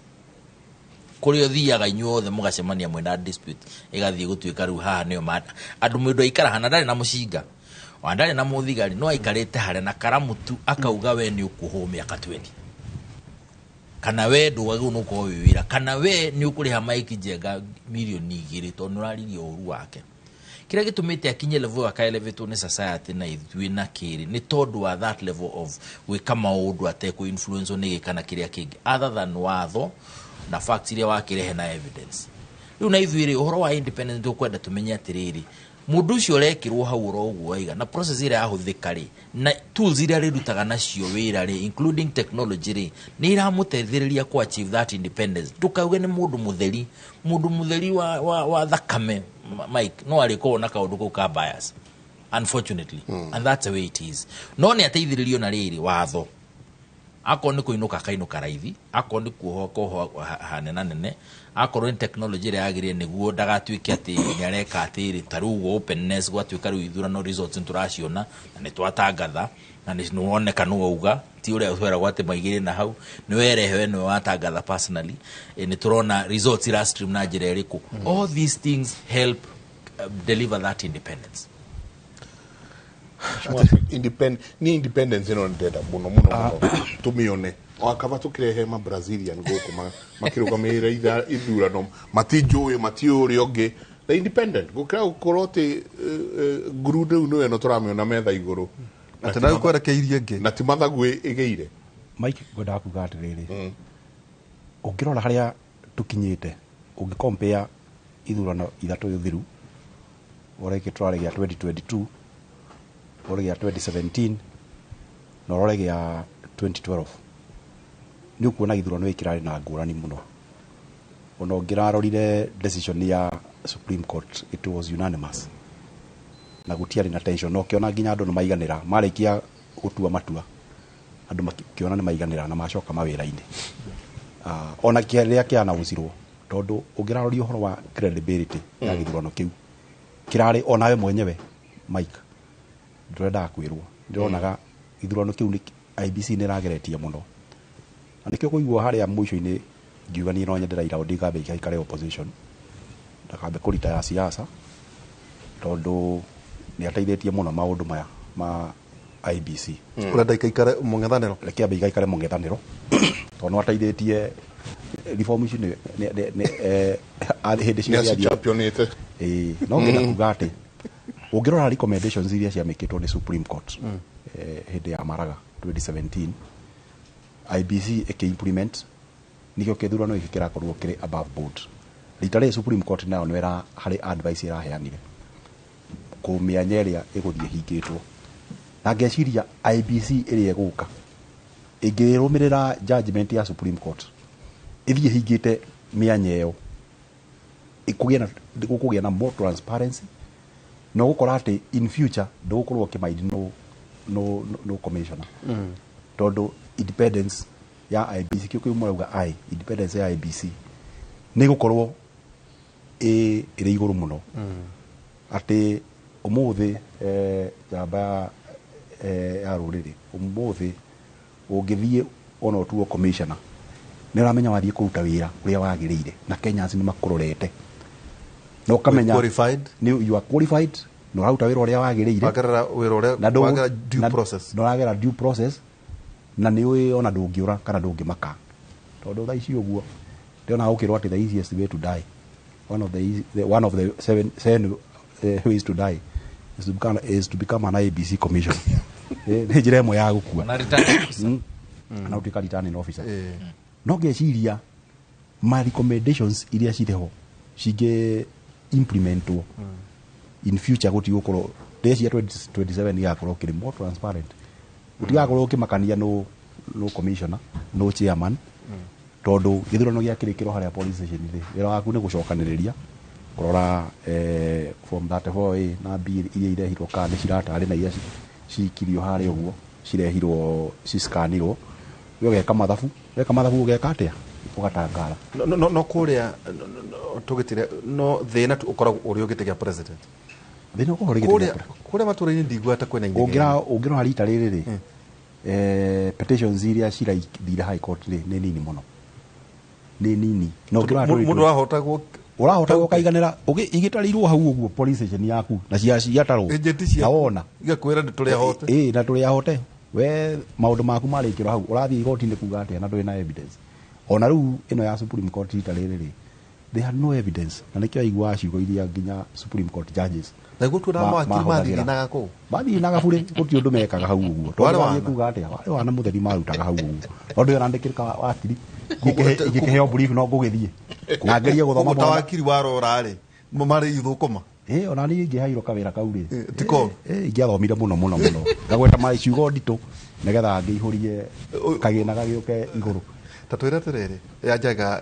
kũrĩa ũthiaga inyuothe mũgacemania mwĩna dispute, ĩgathiĩ gũtuĩka rĩu haha nĩyo andũ mũndũ aikara hana ndarĩ na mũcinga ona ndarĩ na mũthigari, no aikarĩte harĩa na karamu tu, akauga we nĩ ũkuohwo mĩaka 20, kana we ndwagĩrĩirwo nĩ gũkorwo wĩ wĩra, kana we nĩ ũkũrĩha Mike Njenga 2 mirioni tondũ nĩ ũraririe ũru wake. Kĩrĩa gĩtũmĩte akinye level akaelevatwo nĩ society na ithuĩ na kĩrĩ nĩ tondũ wa that level of gwĩka maũndũ atekũ influence nĩ gĩka na kĩrĩa kĩngĩ other than watho na facts iria wakĩrehe na evidence. Rĩu na ithuĩ rĩ, ũhoro wa independence tũkwenda tũmenye atĩrĩrĩ, mũndũ ũcio ũrekĩrwo hau oro ũguo waiga na process ĩrĩa yahũthĩka rĩ, na tools iria rĩrutaga nacio wĩra rĩ, including technology rĩ, nĩ iramũteithĩrĩria ku achieve that independence. Ndũkauge nĩ mũndũ mũtheri, mũndũ mũtheri wa thakame. Mike, no arĩkorwo na kaũndũ kau ka bias, unfortunately, and that's the way it is. No nĩ ateithĩrĩrio na rĩrĩ watho, akorwo nĩ kũinũka akainũka raithi, akorwo nĩ kuohwo akohwo hanena nene, akorwo nĩ technology ĩrĩa yagĩrĩire nĩguo ndagatuĩke atĩ nĩ areka atĩrĩ. Ta rĩu ũguo openness gwatuĩka rĩu ithurano results nĩ tũraciona na nĩ twatangatha na nĩ woneka nĩ wauga, ti ũrĩa tweragwo atĩ maigĩrĩ na hau nĩ werehe, we nĩwe watangatha personally. Nĩ tũrona results ira stream na njĩra ĩrĩkũ. All these things help deliver that independence. Ni independence ĩno ndĩrenda mũno mũno mũno tũmĩone. Wakaba tukirehe ma Brazilian gũkũ makĩrũgamĩrĩra ithurano matinjũĩ matiũĩ ũrĩa ũngĩ the independent gũkĩra gũkorwo atĩ nguru rĩu nĩyo ĩno tũramĩona metha igũrũ atĩ nawe kwerekeirie ĩngĩ na ti mathagu ĩgĩire. Mike, ngwendaga kuga atĩrĩrĩ, ũngĩrora harĩa tũkinyĩte ũngĩkompea ithurano ithatũ thiru, ũrore gĩkĩ tũrarĩ gĩa 2022, ũrore gĩa 2017 na ũrore gĩa 2012, nĩ ũkuona gĩthurano gĩkĩ kĩrarĩ na ngũrani mũno. Ona ũngĩrarorire decision ya Supreme Court, it was unanimous na gũtiarĩ na tension, na ũkĩona nginya andũ nĩ maiganĩra marĩkia gũtua matua, andũ makĩona nĩ maiganĩra na macoka mawĩra-inĩ. Ona kĩrĩa kĩanaucirwo, tondũ ũngĩraroria ũhoro wa credibility ya gĩthurano kĩu kĩrarĩ, onawe mwenyewe Mike ndũrendaga kwĩrwo, ndĩronaga gĩthurano kĩu IEBC nĩ ĩrageretie mũno, na nĩkĩo kũigua harĩa mũico-inĩ ngiuga niĩ no nyende Raila Odinga ambe aikare opposition, ndakambe kũrita ya siasa, tondũ nĩ ateithĩtie mũno maũndũ maya ma IEBC. Ũrenda ikaikare mũng'ethanĩro? Reke ambe ikaikare mũng'ethanĩro, tondũ nĩ ateithĩtie reform ici nĩ hĩndĩ ciothe championete. No ngenda kuga atĩ ũngĩrora recommendations iria ciamĩkĩtwo nĩ Supreme Court hĩndĩ ya Maraga 2017, IEBC ĩkĩ-implement, nĩkĩo kĩthurano gĩkĩ kĩrakorwo kĩrĩ above board. Rita rĩrĩ Supreme Court nayo nĩ harĩ advice ĩraheanire kũmĩanya ĩrĩa ĩgũthiĩ hingĩtwo, na ngeciria IEBC ĩrĩa ĩgũka ĩngĩrũmĩrĩra judgment ya Supreme Court ĩthiĩ hingĩte mĩanya ĩyo, gũkũgĩa na more transparency, na ũgũkora atĩ in future ndũgũkorwo ũkĩmaindi no commissioner, tondũ independence ya IEBC kĩu kĩu marauga I independence ya IEBC nĩ gũkorwo ĩrĩ igũrũ mũno, atĩ ũmũthĩ njamba ya rũrĩrĩ ũmũthĩ ũngĩthiĩ ona ũtuo commissioner nĩ ũramenya wathiĩ kũruta wĩra ũrĩa wagĩrĩire, na Kenyans nĩ makũrorete na ũkamenya nĩ you are qualified na ũraruta wĩra ũrĩa wagĩrĩire, wagerera wĩra ũrĩa wagera due process, na ũragera due process, na nĩ ũĩ ona ndũngĩũra kana ndũngĩmaka, tondũ thaa ici ũguo ndĩrona gũkĩrwo atĩ the easiest way to die, one of the seven ways to die is to become an IEBC commissioner. Nĩ njĩra ĩmwe ya gũkua na ũtuĩka returning officer. No ngeciria ma recommendations iria cirĩ ho cingĩ implementwo in future gũtigũkorwo ndĩreciria 2027 gĩgakorwo kĩrĩ more transparent, gũtigakorwo ũkĩmakania no commissioner no chairman, tondũ gĩthurano gĩakĩrĩkĩrwo harĩa police station rĩ, wĩra waku nĩ gũcokanĩrĩria kũrora form 34A na B iria irehirwo kana nĩ ciratarĩ na iria cikirio harĩa ũguo cirehirwo ciskanirwo, we ũgeka mathabu, weka mathabu ũgeka atĩa ũgatangara. No kũrĩa tũgĩtire no thĩna tu ũkoragwo ũrĩ ũgĩte gĩa president, thĩna ũkoragwo ũrĩ gĩtĩ gĩa kũrĩa matũra-inĩ ndiguaga ta kwĩna inegene. Ũngĩrora rita rĩrĩ rĩ, petitions iria cirathire high court rĩ nĩ nini mũno, nĩ nini, na ũngĩrora mũndũ arahotagwo ũrahota gũkaiganĩra igĩtarĩirwo hau ũguo police station yaku na ciatarwo na wona igakwĩra nĩ tũrĩ ahote, na tũrĩ ahote, we maũndũ maku marĩkĩrwo hau ũrathiĩ igoti-inĩ kuga atĩa na ndũrĩ na evidence. Ona rĩu ĩno ya Supreme Court rita rĩrĩ rĩ, they had no evidence, na nĩkĩo aiguaga ciugo iria nginya Supreme Court judges naguo tuona mawakiri mathirinaga kũu, mathirinaga burĩ, gũtirĩ ũndũ mekaga hau ũguo, tondũ wathiĩ kuga atĩa warĩ wana mũtheri marutaga hau ũguo, tondũ ona ndĩkĩrĩka wakiri ingĩkĩheo brief no ngũgĩthiĩ na ngerie gũthoma ta wakiri warora rĩ marĩ ithũkũma. Ona niĩ ingĩheirwo kawĩra kau rĩ tiko ingĩathomire mũno mũno mũno ngagweta ma ciugo nditũ nĩgetha ngĩihũrie kagĩna gagĩũke igũrũ. Ta twĩre atĩrĩrĩ,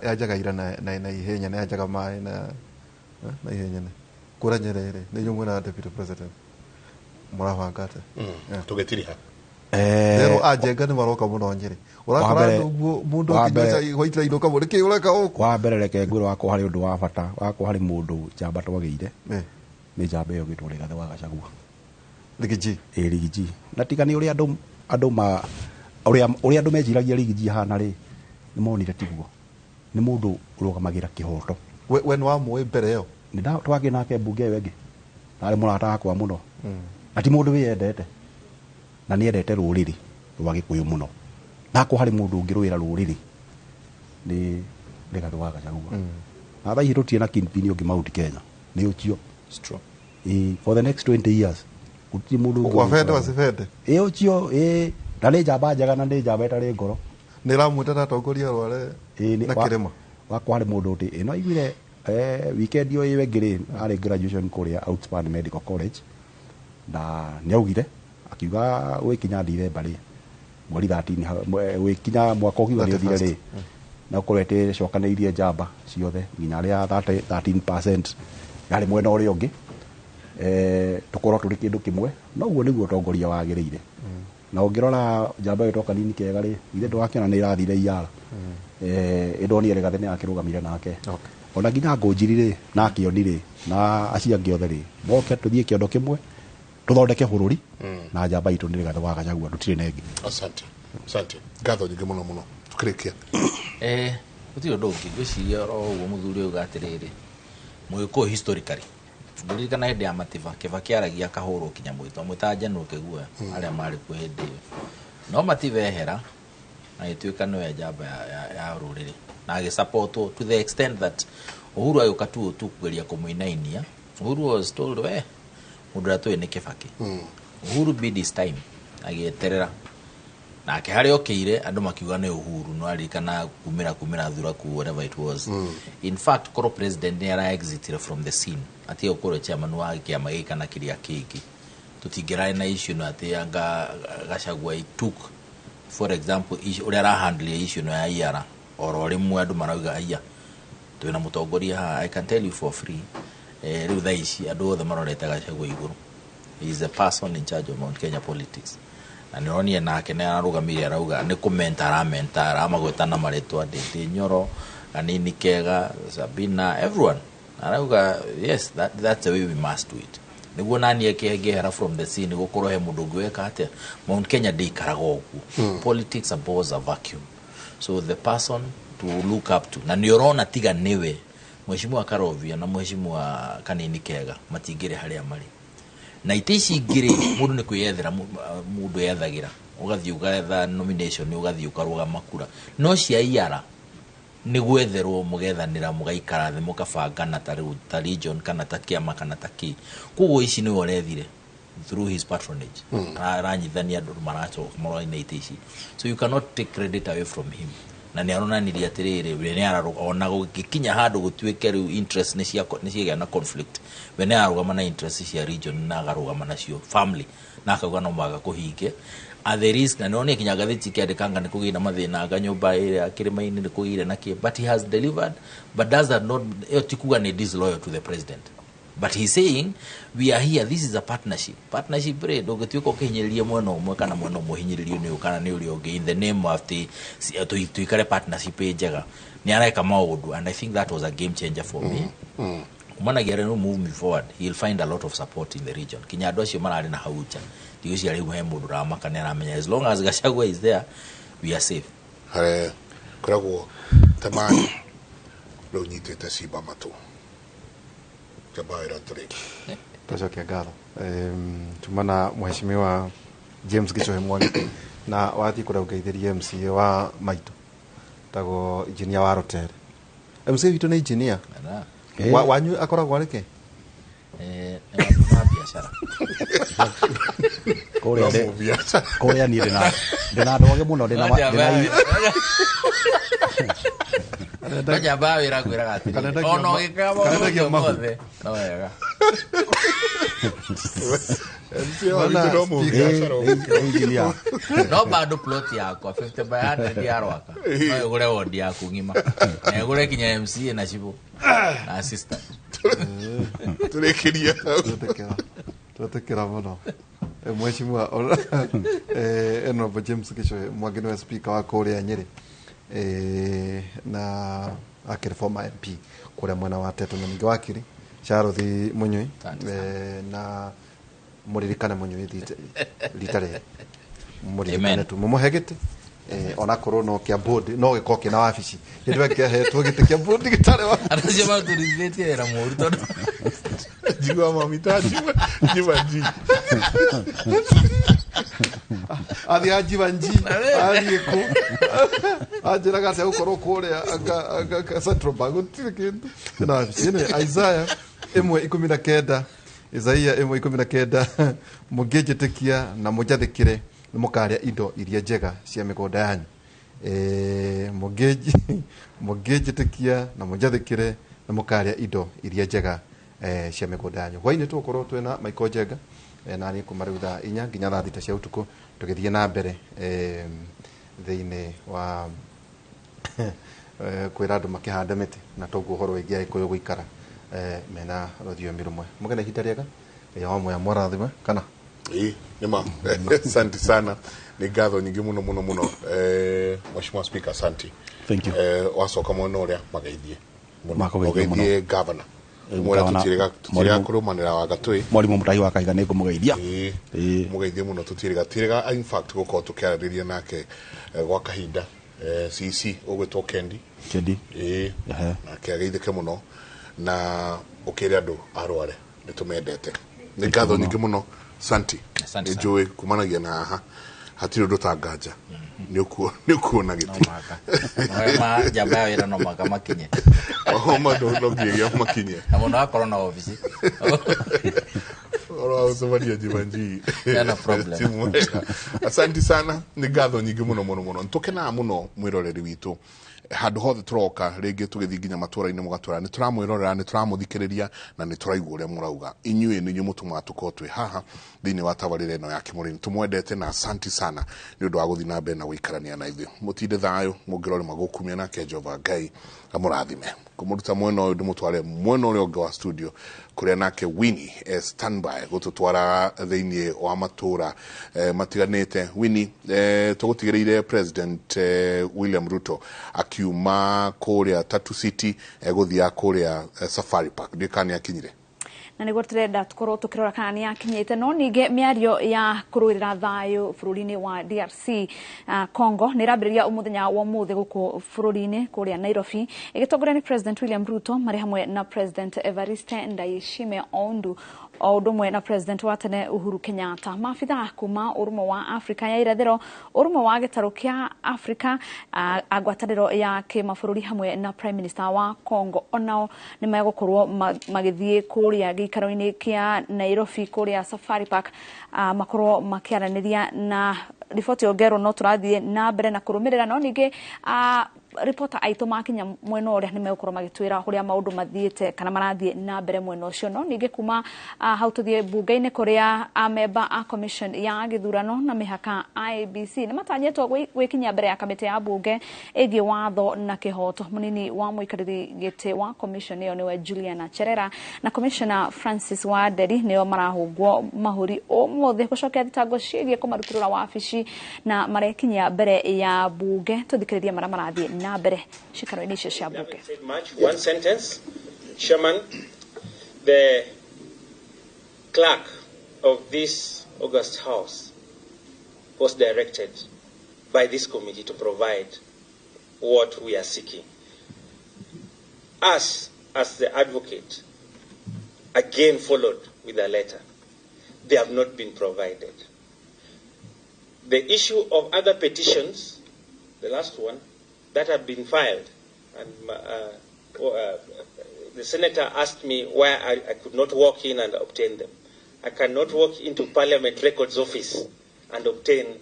yanjaga ira na ihenya, na yanjaga maĩ na ihenya kũrĩa Nyerere nĩ inyuĩ mwĩna deputy president mũrabanga atĩa? Tũgĩtiriha rero ajenga nĩ maroka mũno Nyĩrĩ, ũrakora ũguo mũndũ akĩnyua cai gwaitĩra inũka mũno, nĩkĩ ũreka gũkũ? Wa mbere reke ngwĩre wakwa harĩ ũndũ wa bata, wakwa harĩ mũndũ njamba twagĩire nĩ njamba ĩyo ĩgĩtwo Rigathĩ wa Gachagua, Rigiji. Rigiji, na tiga nĩ ũrĩa ũrĩa andũ meciragia Rigiji hana rĩ, nĩ monire tiguo, nĩ mũndũ ũrũgamagĩra kĩhoto. We nĩ wamũĩ mbere ĩyo? Nĩ twakĩ nake mbunge ĩyo ĩngĩ, narĩ mũrata wakwa mũno, na ti mũndũ wĩyendete, na nĩ endete rũrĩrĩ rwa Gĩkũyũ mũno, Nako harĩ mũndũ ũngĩrũĩra rũrĩrĩ nĩ Rigathĩ wa Gachagua. Na thaa ici tũtirĩ na kingpin ũngĩ Mount Kenya, nĩ ũcio. It's true. Ĩĩ, for the next 20 years gũtirĩ mũndũ ũngĩ. Wabende wacibende. Ĩĩ, ũcio, ĩĩ, na nĩ njamba njega na nĩ njamba ĩtarĩ ngoro. Nĩ ramwĩta ta atongoria rware na kĩrĩma. Wakwa harĩ mũndũ ũtĩ ĩno aiguire weekend ĩyo ĩyo ĩngĩ rĩ, arĩ graduation kũrĩa Outspan Medical College, na nĩ augire akiuga gwĩkinya December rĩ, mweri 13 gwĩkinya mwaka ũkiuga nĩ ũthire rĩ, na ũkorwo ĩtĩcokanĩirie njamba ciothe nginya arĩa 13% yarĩ mwena ũrĩa ũngĩ, tũkorwo tũrĩ kĩndũ kĩmwe. No ũguo nĩguo ũtongoria wagĩrĩire. Na ũngĩrora njamba ĩyo kanini kega rĩ, ithe ndwakĩona nĩ ĩrathire iara. Ĩndonire Rigathĩ nĩ akĩrũgamire nake. Ona nginya Ngũnjiri rĩ, na Kĩoni rĩ, na acio angĩ othe rĩ, moke tũthiĩ kĩondo kĩmwe tũthondeke bũrũri, na njamba itũ nĩ Rigathĩ wa Gachagua, tũtirĩ na ĩngĩ. Asante, asante, ngatho nyingĩ mũno mũno. Tukĩrĩkia, gũtirĩ ũndũ ũngĩ ngwĩciria oro ũguo mũthuri auga atĩrĩrĩ, mũgĩkũyũ historically ngũririkana hĩndĩ ya Matiba, Kĩbakĩ aragia akahũrwo kinya mwĩtwa mwĩtaga General Kĩguoya, arĩa marĩ kuo hĩndĩ ĩyo, no Matiba ehera agĩtuĩka nĩwe njamba ya rũrĩrĩ na agĩsupportwo to the extent that Uhuru agĩũka tu kũgeria kũmũinainia. Uhuru was told, we mũndũ ũrĩa tũĩ nĩ Kĩbakĩ. Uhuru bid his time agĩeterera nake harĩa okĩire andũ makiuga nĩ Uhuru, no aririkana kumĩra thuraku, whatever it was. In fact, korwo president nĩ ara exitire from the scene atige gũkorwo chairman wa kĩama gĩkĩ kana kĩrĩa kĩngĩ, tũtingĩrarĩ na issue no atĩ anga Gachagua he took, for example, ũrĩa arahandle issue no ya IARA, oro rĩmwe andũ marauga aya twĩna mũtongoria haha. I can tell you for free, rĩu thaa ici andũ othe marorete Gachagua igũrũ. He is the person in charge of Mount Kenya politics, na nĩ ũronire nake nĩ ararũgamire arauga nĩ kũmenta aramenta, aramagweta na marĩtwa, Ndĩndĩ Nyoro, Kanini Kega, Sabina, everyone. Arauga yes, that's the way we must do it, nĩguo nani ngĩehera from the scene gũkorwo he mũndũ ũngĩ weka atĩa. Mount Kenya ndĩikaraga ũguo. Politics abhors a vacuum, so the person to look up to, na nĩ ũrona tiga nĩwe Mheshimiwa Karovia na Mheshimiwa Kanini Kega matingĩrĩ harĩa marĩ. Na itĩ ici ingĩ rĩ, mũndũ nĩ kwĩyethera, mũndũ ethagĩra, ũgathiĩ ũgetha nomination, ũgathiĩ ũkarũgama kura, no cia IARA nĩ gwetherwo mũgethanĩra, mũgaikara thĩ mũkabangana ta rĩu ta region kana ta kĩama kana ta kĩ. Koguo ici nĩwe ũrethire through his patronage. Aranyithania andũ maracoka maroina itĩ ici, so you cannot take credit away from him. Na nĩ aronanirie atĩrĩrĩ, we nĩ ona gũgĩkinya handũ gũtuĩke rĩu interest nĩ ciagĩa na conflict, we nĩ ararũgama na interest cia region na akarũgama nacio family na akauga no mũhaka kũhinge at the risk. Na nĩonire kinya ngathĩti ikĩandĩkanga nĩ kũgĩire na mathĩna, anga nyũmba ĩrĩa kĩrĩma-inĩ nĩ kũgĩire na kĩ, but he has delivered. But does that not, ĩyo ti kuga nĩ disloyal to the president, but he's saying we are here, this is a partnership. Partnership rĩ, ndũngĩtuĩka ũkĩhinyĩrĩria mwena ũmwe kana mwena ũmwe ũhinyĩrĩrio nĩ ũyũ kana nĩ ũrĩa ũngĩ in the name of tuikare partnership ĩ njega. Nĩ areka maũndũ, and I think that was a game changer for me. Kumanagia rĩu move me forward, he'll find a lot of support in the region, kinya andũ acio mararĩ na hau nja. Ndigwĩciria rĩu he mũndũ ũramaka, nĩ aramenya as long as Gachagua is there, we are safe. Harĩa koragwo tamani rĩu nyitĩte cimba matũ kĩamba wĩra tũrĩki. Twacokia ngatho. Tuma na Mheshimiwa James Gichohi Mwangi, na wathiĩ kũrĩa ũngeithĩrie MCA wa maitũ tagwo engineer wa Rotere. MCA witũ nĩ engineer. Wanyu akoragwo arĩ kĩ? Nĩ wa biacara. Kũrĩa niĩ ndĩna andũ ogĩ mũno, ndĩna no njamba wĩra ngwĩraga atĩrĩrĩ, ona ũgĩkaga maũndũ mothe no wega. No bado plot yakwa 50 by 100 ya Rwaka no ĩgũre wodi yaku ng'ima na ĩgũre kinya MCA na cibũ na assistant. Tũrĩkĩria. Twetĩkĩra mũno. Mheshimiwa Honorable James Gichohi Mwangi nĩwe speaker wa kũrĩa Nyĩrĩ, na akĩrĩ former MP kũrĩa mwena wa Teto, na ningĩ wakiri Charles Munyui, na mũririkane Munyui rita rĩrĩ, mũririkane tu mũmũhe gĩtĩ, onakorwo no kĩa board, no gĩkorwo kĩna wabici hĩndĩ ĩyo kĩahetwo gĩtĩ kĩa board gĩtarĩ wa andũ acio maturithĩtie wĩra mũru tondũ njigua mamita njima ji. Athiĩ anjibanji athiĩ kũ anjĩraga atĩ agũkorwo kũrĩa Central Bank gũtirĩ kĩndũ. Na wabici ĩno Isaiah 1:19, Isaia 1:19, mũngĩnjĩtĩkia na mũnjathĩkĩre nĩ mũkarĩa indo iria njega cia mĩgũnda yanyu. Mũngĩnjĩtĩkia na mũnjathĩkĩre nĩ mũkarĩa indo iria njega cia mĩgũnda yanyu. Hwainĩ tũgũkorwo twĩna Michael Njenga na niĩ kuma rĩu thaa 4 nginya thaa 6 cia ũtukũ tũgĩthiĩ na mbere thĩinĩ wa kwĩra andũ makĩhande mĩtĩ na toguo ũhoro wĩgiĩ Agĩkũyũ gũikara mena rũthiomi rũmwe. Mũgĩe na ihinda rĩega. Ngai wa muoya mũrathime kana Ĩĩ, nĩma. Asante sana, nĩ ngatho nyingĩ mũno mũno mũno. Mheshimiwa Speaker, asante. Thank you. Wacoka mwena ũrĩa mageithie mũno. Makũgeithia mũno. Ũgeithie governor. Mwĩra Governor, tũtirĩga kũrũmanĩra wa gatũĩ. Mwarimũ Mũtahi wa Kahiga nĩ ngũmũgeithia. Ĩĩ, mũgeithie mũno, tũtirĩga tirĩga in fact gũkorwo tũkĩaranĩria nake gwa kahinda. CC ũgwĩtwo Kendi. Kendi. Ĩĩ, nake ageithĩke mũno na ũkĩre andũ arware nĩ tũmendete. Nĩ ngatho nyingĩ mũno, santi. Asante nĩ sana. njũĩ kumanagia na haha hatirĩ ũndũ tanganja nĩ ũkuona gĩtĩ. Ma njamba ya wĩra no mũhaka makinye. No nginyagia makinye. Na mũno akorwo na obici. Ũhoro wa gũcemania njibanji. Hena problem. Ti mwega. Asante sana, nĩ ngatho nyingĩ mũno mũno mũno. Nĩtũkenaga mũno mwĩroreri witũ handũ hothe tũroka rĩngĩ tũgĩthiĩ nginya matũra-inĩ mũgatwĩra nĩ tũramwĩrorera, nĩ tũramũthikĩrĩria na nĩ tũraigua ũrĩa mũrauga. Inyuĩ nĩ inyuĩ mũtũmaga tũkorwo twĩ haha thĩinĩ wa tabarĩra ĩno ya Kĩmũrĩmi. Tũmwendete na asanti sana nĩ ũndũ wa gũthiĩ na mbere na gũikarania na ithuĩ. Mũtinde thayũ, mũngĩrore magũkumia nake Jehova Ngai amũrathime. Kũmũruta mwena ũyũ ndĩmũtware mwena ũrĩa ũngĩ wa studio kũrĩa nake Winnie standby gũtũtwara thĩinĩ wa matũra matiganĩte. Winnie, tũgũtigĩrĩire President William Ruto akiuma kũrĩa Tatu City gũthiĩ kũrĩa Safari Park. Ndiũĩ kana nĩ akinyire. Na nĩguo tũrenda tũkorwo tũkĩrora kana nĩ akinyĩte, no ningĩ mĩario ya kũrũĩrĩra thayũ bũrũri-inĩ wa DRC Congo nĩ ĩrambĩrĩria mũthenya wa ũmũthĩ gũkũ bũrũri-inĩ kũrĩa Nairobi, ĩgĩtongorio nĩ President William Ruto marĩ hamwe na President Evariste Ndayishimiye Oundu o ũndũ ũmwe na President wa tene Uhuru Kenyatta. Maabithaa kuma ũrũmwe wa Afrika ya irathĩro, ũrũmwe wa gĩtarũ kĩa Afrika, ngwatanĩro ya kĩmabũrũri hamwe na Prime Minister wa Congo onao nĩ megũkorwo magĩthiĩ kũrĩa gĩikaro-inĩ kĩa Nairobi kũrĩa Safari Park, makorwo makĩaranĩria na riboti yongerwo no tũrathiĩ na mbere na kũrũmĩrĩra, no ningĩ ripota aitũ makinya mwena ũrĩa nĩ megũkorwo magĩtwĩra ũrĩa maũndũ mathiĩte kana marathiĩ na mbere mwena ũcio. No ningĩ kuma hau tũthiĩ mbunge-inĩ kũrĩa amemba a commission ya gĩthurano na mĩhaka IEBC nĩ matanyĩtwo gwĩkinyia mbere ya kamĩtĩ ya mbunge ĩgiĩ watho na kĩhoto. Mũnini wa mũikarĩri gĩtĩ wa commission ĩyo nĩwe Juliana Cherera na Commissioner Francis Wanderi nĩo marahũngwo mahũri ũmũthĩ gũcokia thitango ciĩgiĩ kũmarutũrũra wabici na marekinyia mbere ya mbunge. Tũthikĩrĩrie marĩa marathiĩ na mbere cikaro-inĩ icio cia mbunge. One sentence, Chairman, the clerk of this august house was directed by this committee to provide what we are seeking. Us, as the advocate, again followed with a letter. They have not been provided. The issue of other petitions, the last one, that have been filed, and the senator asked me why I could not walk in and obtain them. I cannot walk into Parliament Records Office and obtain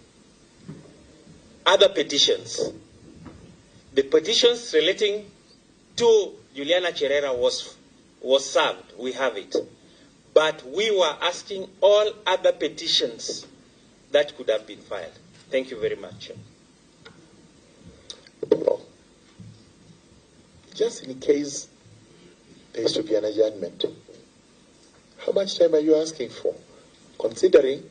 other petitions. The petitions relating to Juliana Cherera was served. We have it. But we were asking all other petitions that could have been filed. Thank you very much. Just in case there is to be an adjournment, how much time are you asking for? Considering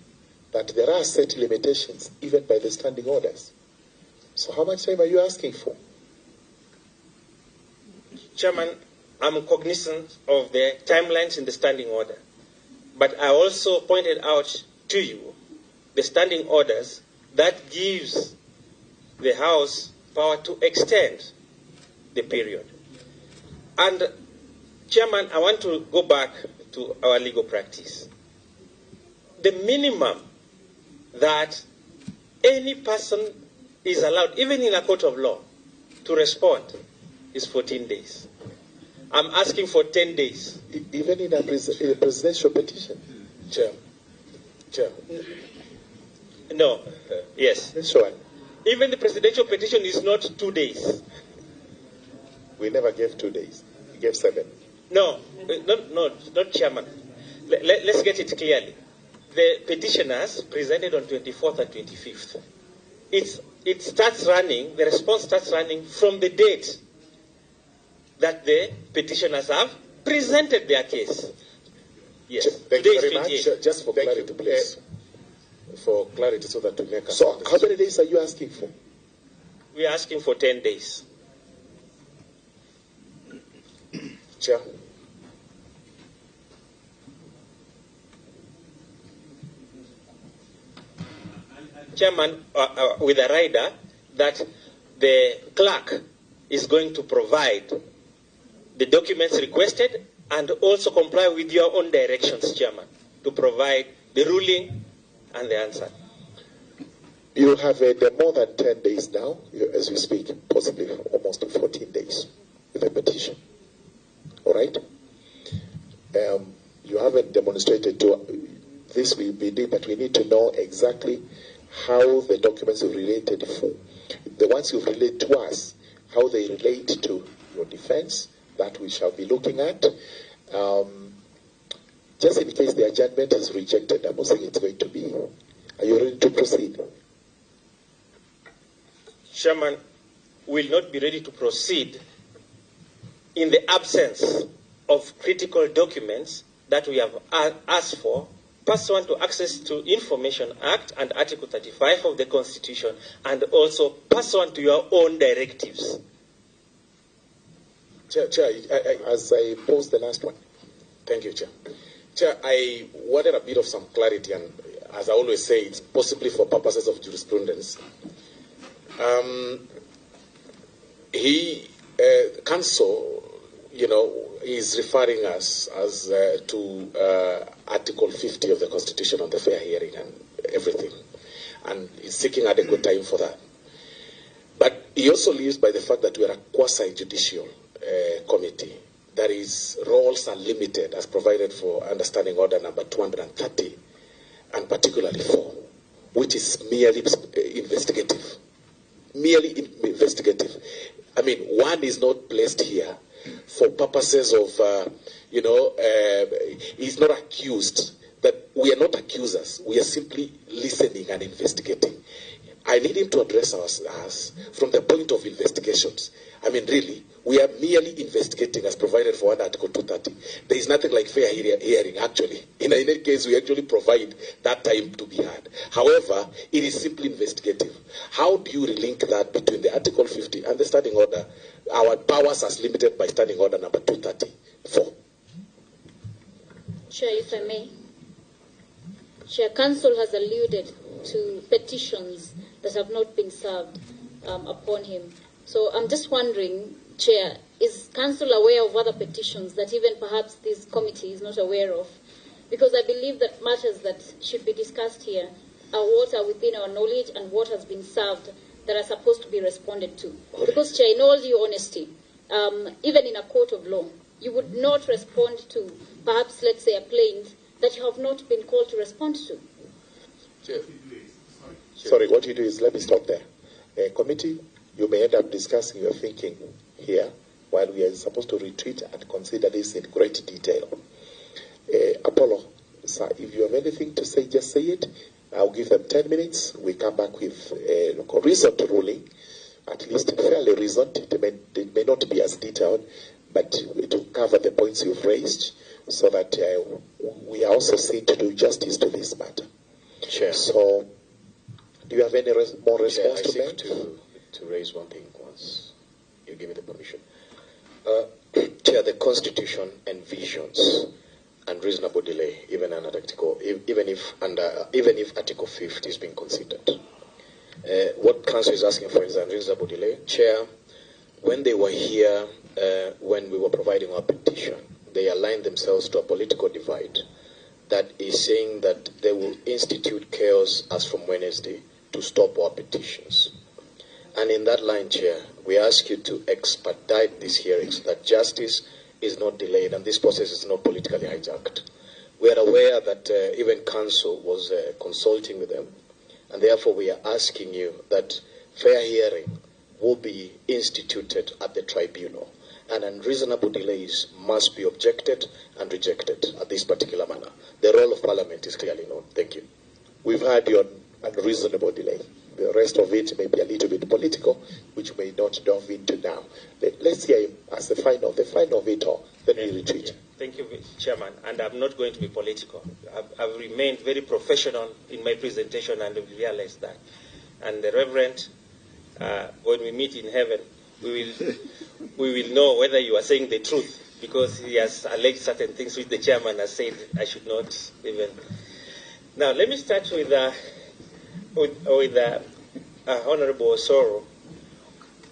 that there are set limitations even by the standing orders. So how much time are you asking for? Chairman, I'm cognizant of the timelines in the standing order. But I also pointed out to you the standing orders that gives the House power to extend the period. And, Chairman, I want to go back to our legal practice. The minimum that any person is allowed, even in a court of law, to respond is 14 days. I'm asking for 10 days. Even in a presidential petition? Chair. Chair. No. Yes. Sure. Even the presidential petition is not 2 days. We never gave 2 days. We gave 7. No, no, not Chairman. Let's get it clearly. The petitioners presented on 24th and 25th. It starts running, the response starts running from the date that the petitioners have presented their case. Yes. Thank you very much. Just for clarity, please. For clarity, so that we make. So, how many days are you asking for? We are asking for 10 days. Chair. Chairman, with a rider that the clerk is going to provide the documents requested and also comply with your own directions, Chairman, to provide the ruling and the answer. You have more than 10 days now, as we speak, possibly almost 14 days with the petition. All right? You haven't demonstrated to this will be doing, but we need to know exactly how the documents you've related for, the ones you've related to us, how they relate to your defense, that we shall be looking at. Just in case the adjournment is rejected, I'm not saying it's going to be. Are you ready to proceed? Chairman, will not be ready to proceed in the absence of critical documents that we have asked for pursuant to Access to Information Act and Article 35 of the Constitution, and also pursuant to your own directives. Chair, as I pose the last one. Thank you, Chair. Chair, I wanted a bit of some clarity, and as I always say, it's possibly for purposes of jurisprudence. Counsel, you know, is referring us as to Article 50 of the Constitution on the fair hearing and everything, and is seeking adequate time for that. But he also lives by the fact that we are a quasi-judicial committee. That is, roles are limited as provided for Understanding Order number 230, and particularly 4, which is merely investigative. Merely investigative. I mean, one is not placed here for purposes of, he's not accused. That we are not accusers. We are simply listening and investigating. I need him to address us from the point of investigations. I mean, really, we are merely investigating as provided for under Article 230. There is nothing like fair hearing, actually. In any case, we actually provide that time to be heard. However, it is simply investigative. How do you relink that between the Article 50 and the Standing Order? Our powers as limited by Standing Order number 234. Chair, if I may. Chair, Council has alluded to petitions that have not been served upon him. So I'm just wondering, Chair, is Council aware of other petitions that even perhaps this committee is not aware of? Because I believe that matters that should be discussed here are what are within our knowledge and what has been served that are supposed to be responded to. Because, Chair, in all due honesty, even in a court of law, you would not respond to perhaps, let's say, a plaint that you have not been called to respond to. Chair. Sorry, what you do is, let me stop there. Committee, you may end up discussing your thinking here while we are supposed to retreat and consider this in great detail. Apollo, sir, if you have anything to say, just say it. I'll give them 10 minutes. We come back with a reasoned ruling, at least fairly reasoned. It may not be as detailed, but it will cover the points you've raised so that we are also seen to do justice to this matter. Chair. So, do you have any more response Chair, to I make? To raise one thing once you give me the permission. Chair, the Constitution envisions unreasonable delay, even under Article, even if Article 50 is being considered. What Council is asking for is unreasonable delay. Chair, when they were here, when we were providing our petition, they aligned themselves to a political divide that is saying that they will institute chaos as from Wednesday to stop our petitions. And in that line, Chair, we ask you to expedite this hearing so that justice is not delayed and this process is not politically hijacked. We are aware that even Council was consulting with them, and therefore we are asking you that fair hearing will be instituted at the tribunal, and unreasonable delays must be objected and rejected at this particular manner. The role of Parliament is clearly known. Thank you. We've had your unreasonable delay. The rest of it may be a little bit political, which we may not delve into now. Let's hear him as the final of it all, then we retreat. Thank you, Chairman. And I'm not going to be political. I've remained very professional in my presentation, and I've realized that. And the Reverend, when we meet in heaven, we will know whether you are saying the truth, because he has alleged certain things which the chairman has said I should not even. Now, let me start with Honorable Osoro.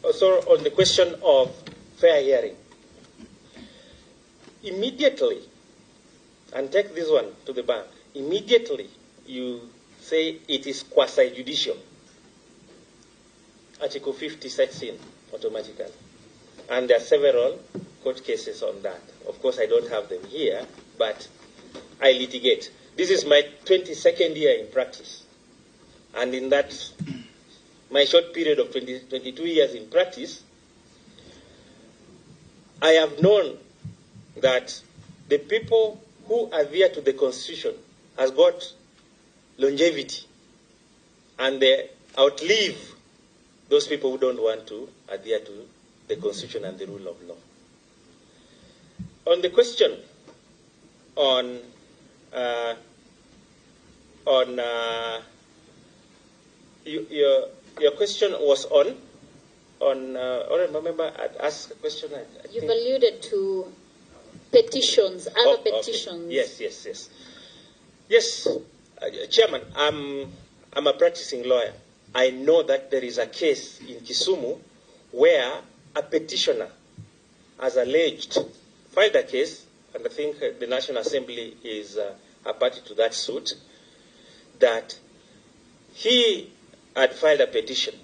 Osoro, on the question of fair hearing. Immediately, and take this one to the bank, immediately you say it is quasi-judicial. Article 50 sets in automatically. And there are several court cases on that. Of course, I don't have them here, but I litigate. This is my 22nd year in practice. And in that, my short period of 22 years in practice, I have known that the people who adhere to the Constitution has got longevity, and they outlive those people who don't want to adhere to the Constitution and the rule of law. On the question on your question was on I remember I asked a question. I You've alluded to petitions, other petitions. Okay. Yes. Yes, Chairman, I'm a practicing lawyer. I know that there is a case in Kisumu where a petitioner has alleged, filed a case, and I think the National Assembly is a party to that suit, that he had filed a petition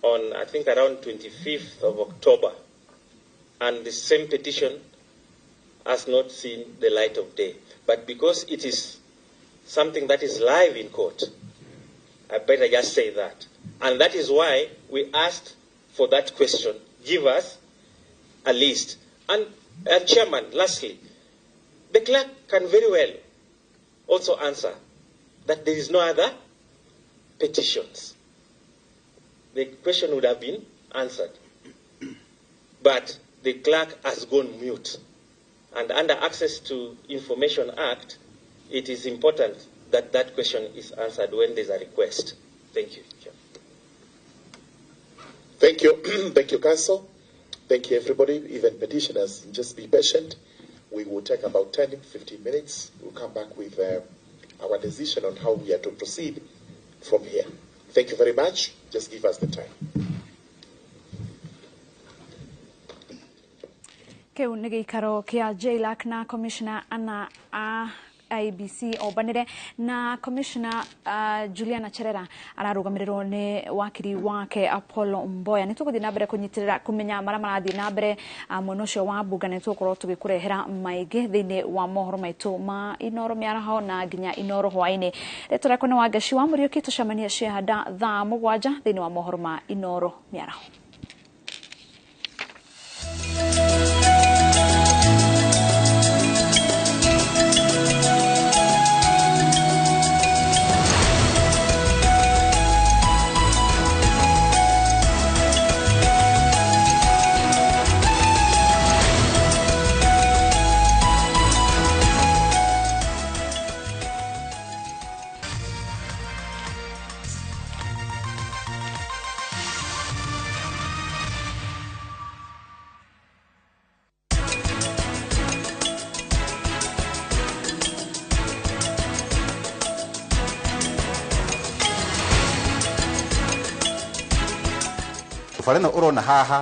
on, I think, around 25th of October, and the same petition has not seen the light of day. But because it is something that is live in court, I better just say that. And that is why we asked for that question. Give us a list. And Chairman, lastly, the clerk can very well also answer that there is no other petitions. The question would have been answered. But the clerk has gone mute. And under Access to Information Act, it is important that that question is answered when there's a request. Thank you, Chair. Thank you. Thank you, Council. Thank you, everybody, even petitioners. Just be patient. We will take about 10, 15 minutes. We'll come back with our decision on how we are to proceed from here. Thank you very much. Just give us the time. Keu nĩ gĩikaro kĩa JLAC na Commissioner Anna a IBC ombanire na Commissioner Juliana Cherera ararũgamĩrĩrwo nĩ wakiri wake Apollo Mboya. Nĩ tũgũthiĩ na mbere kũnyitĩrĩra kũmenya marĩa marathiĩ na mbere mwena ũcio wa mbunge, na nĩ tũgũkorwo tũgĩkũrehera maingĩ thĩinĩ wa mohoro maitũ ma Inoro mĩaraho na nginya Inoro hwaĩ-inĩ. Rĩtwa rĩakwa nĩ Wangeci wa Mũriũki, tũcemanie Ciehanda thaa 7 thĩinĩ wa mohoro ma Inoro mĩaraho. Bareno urona haha.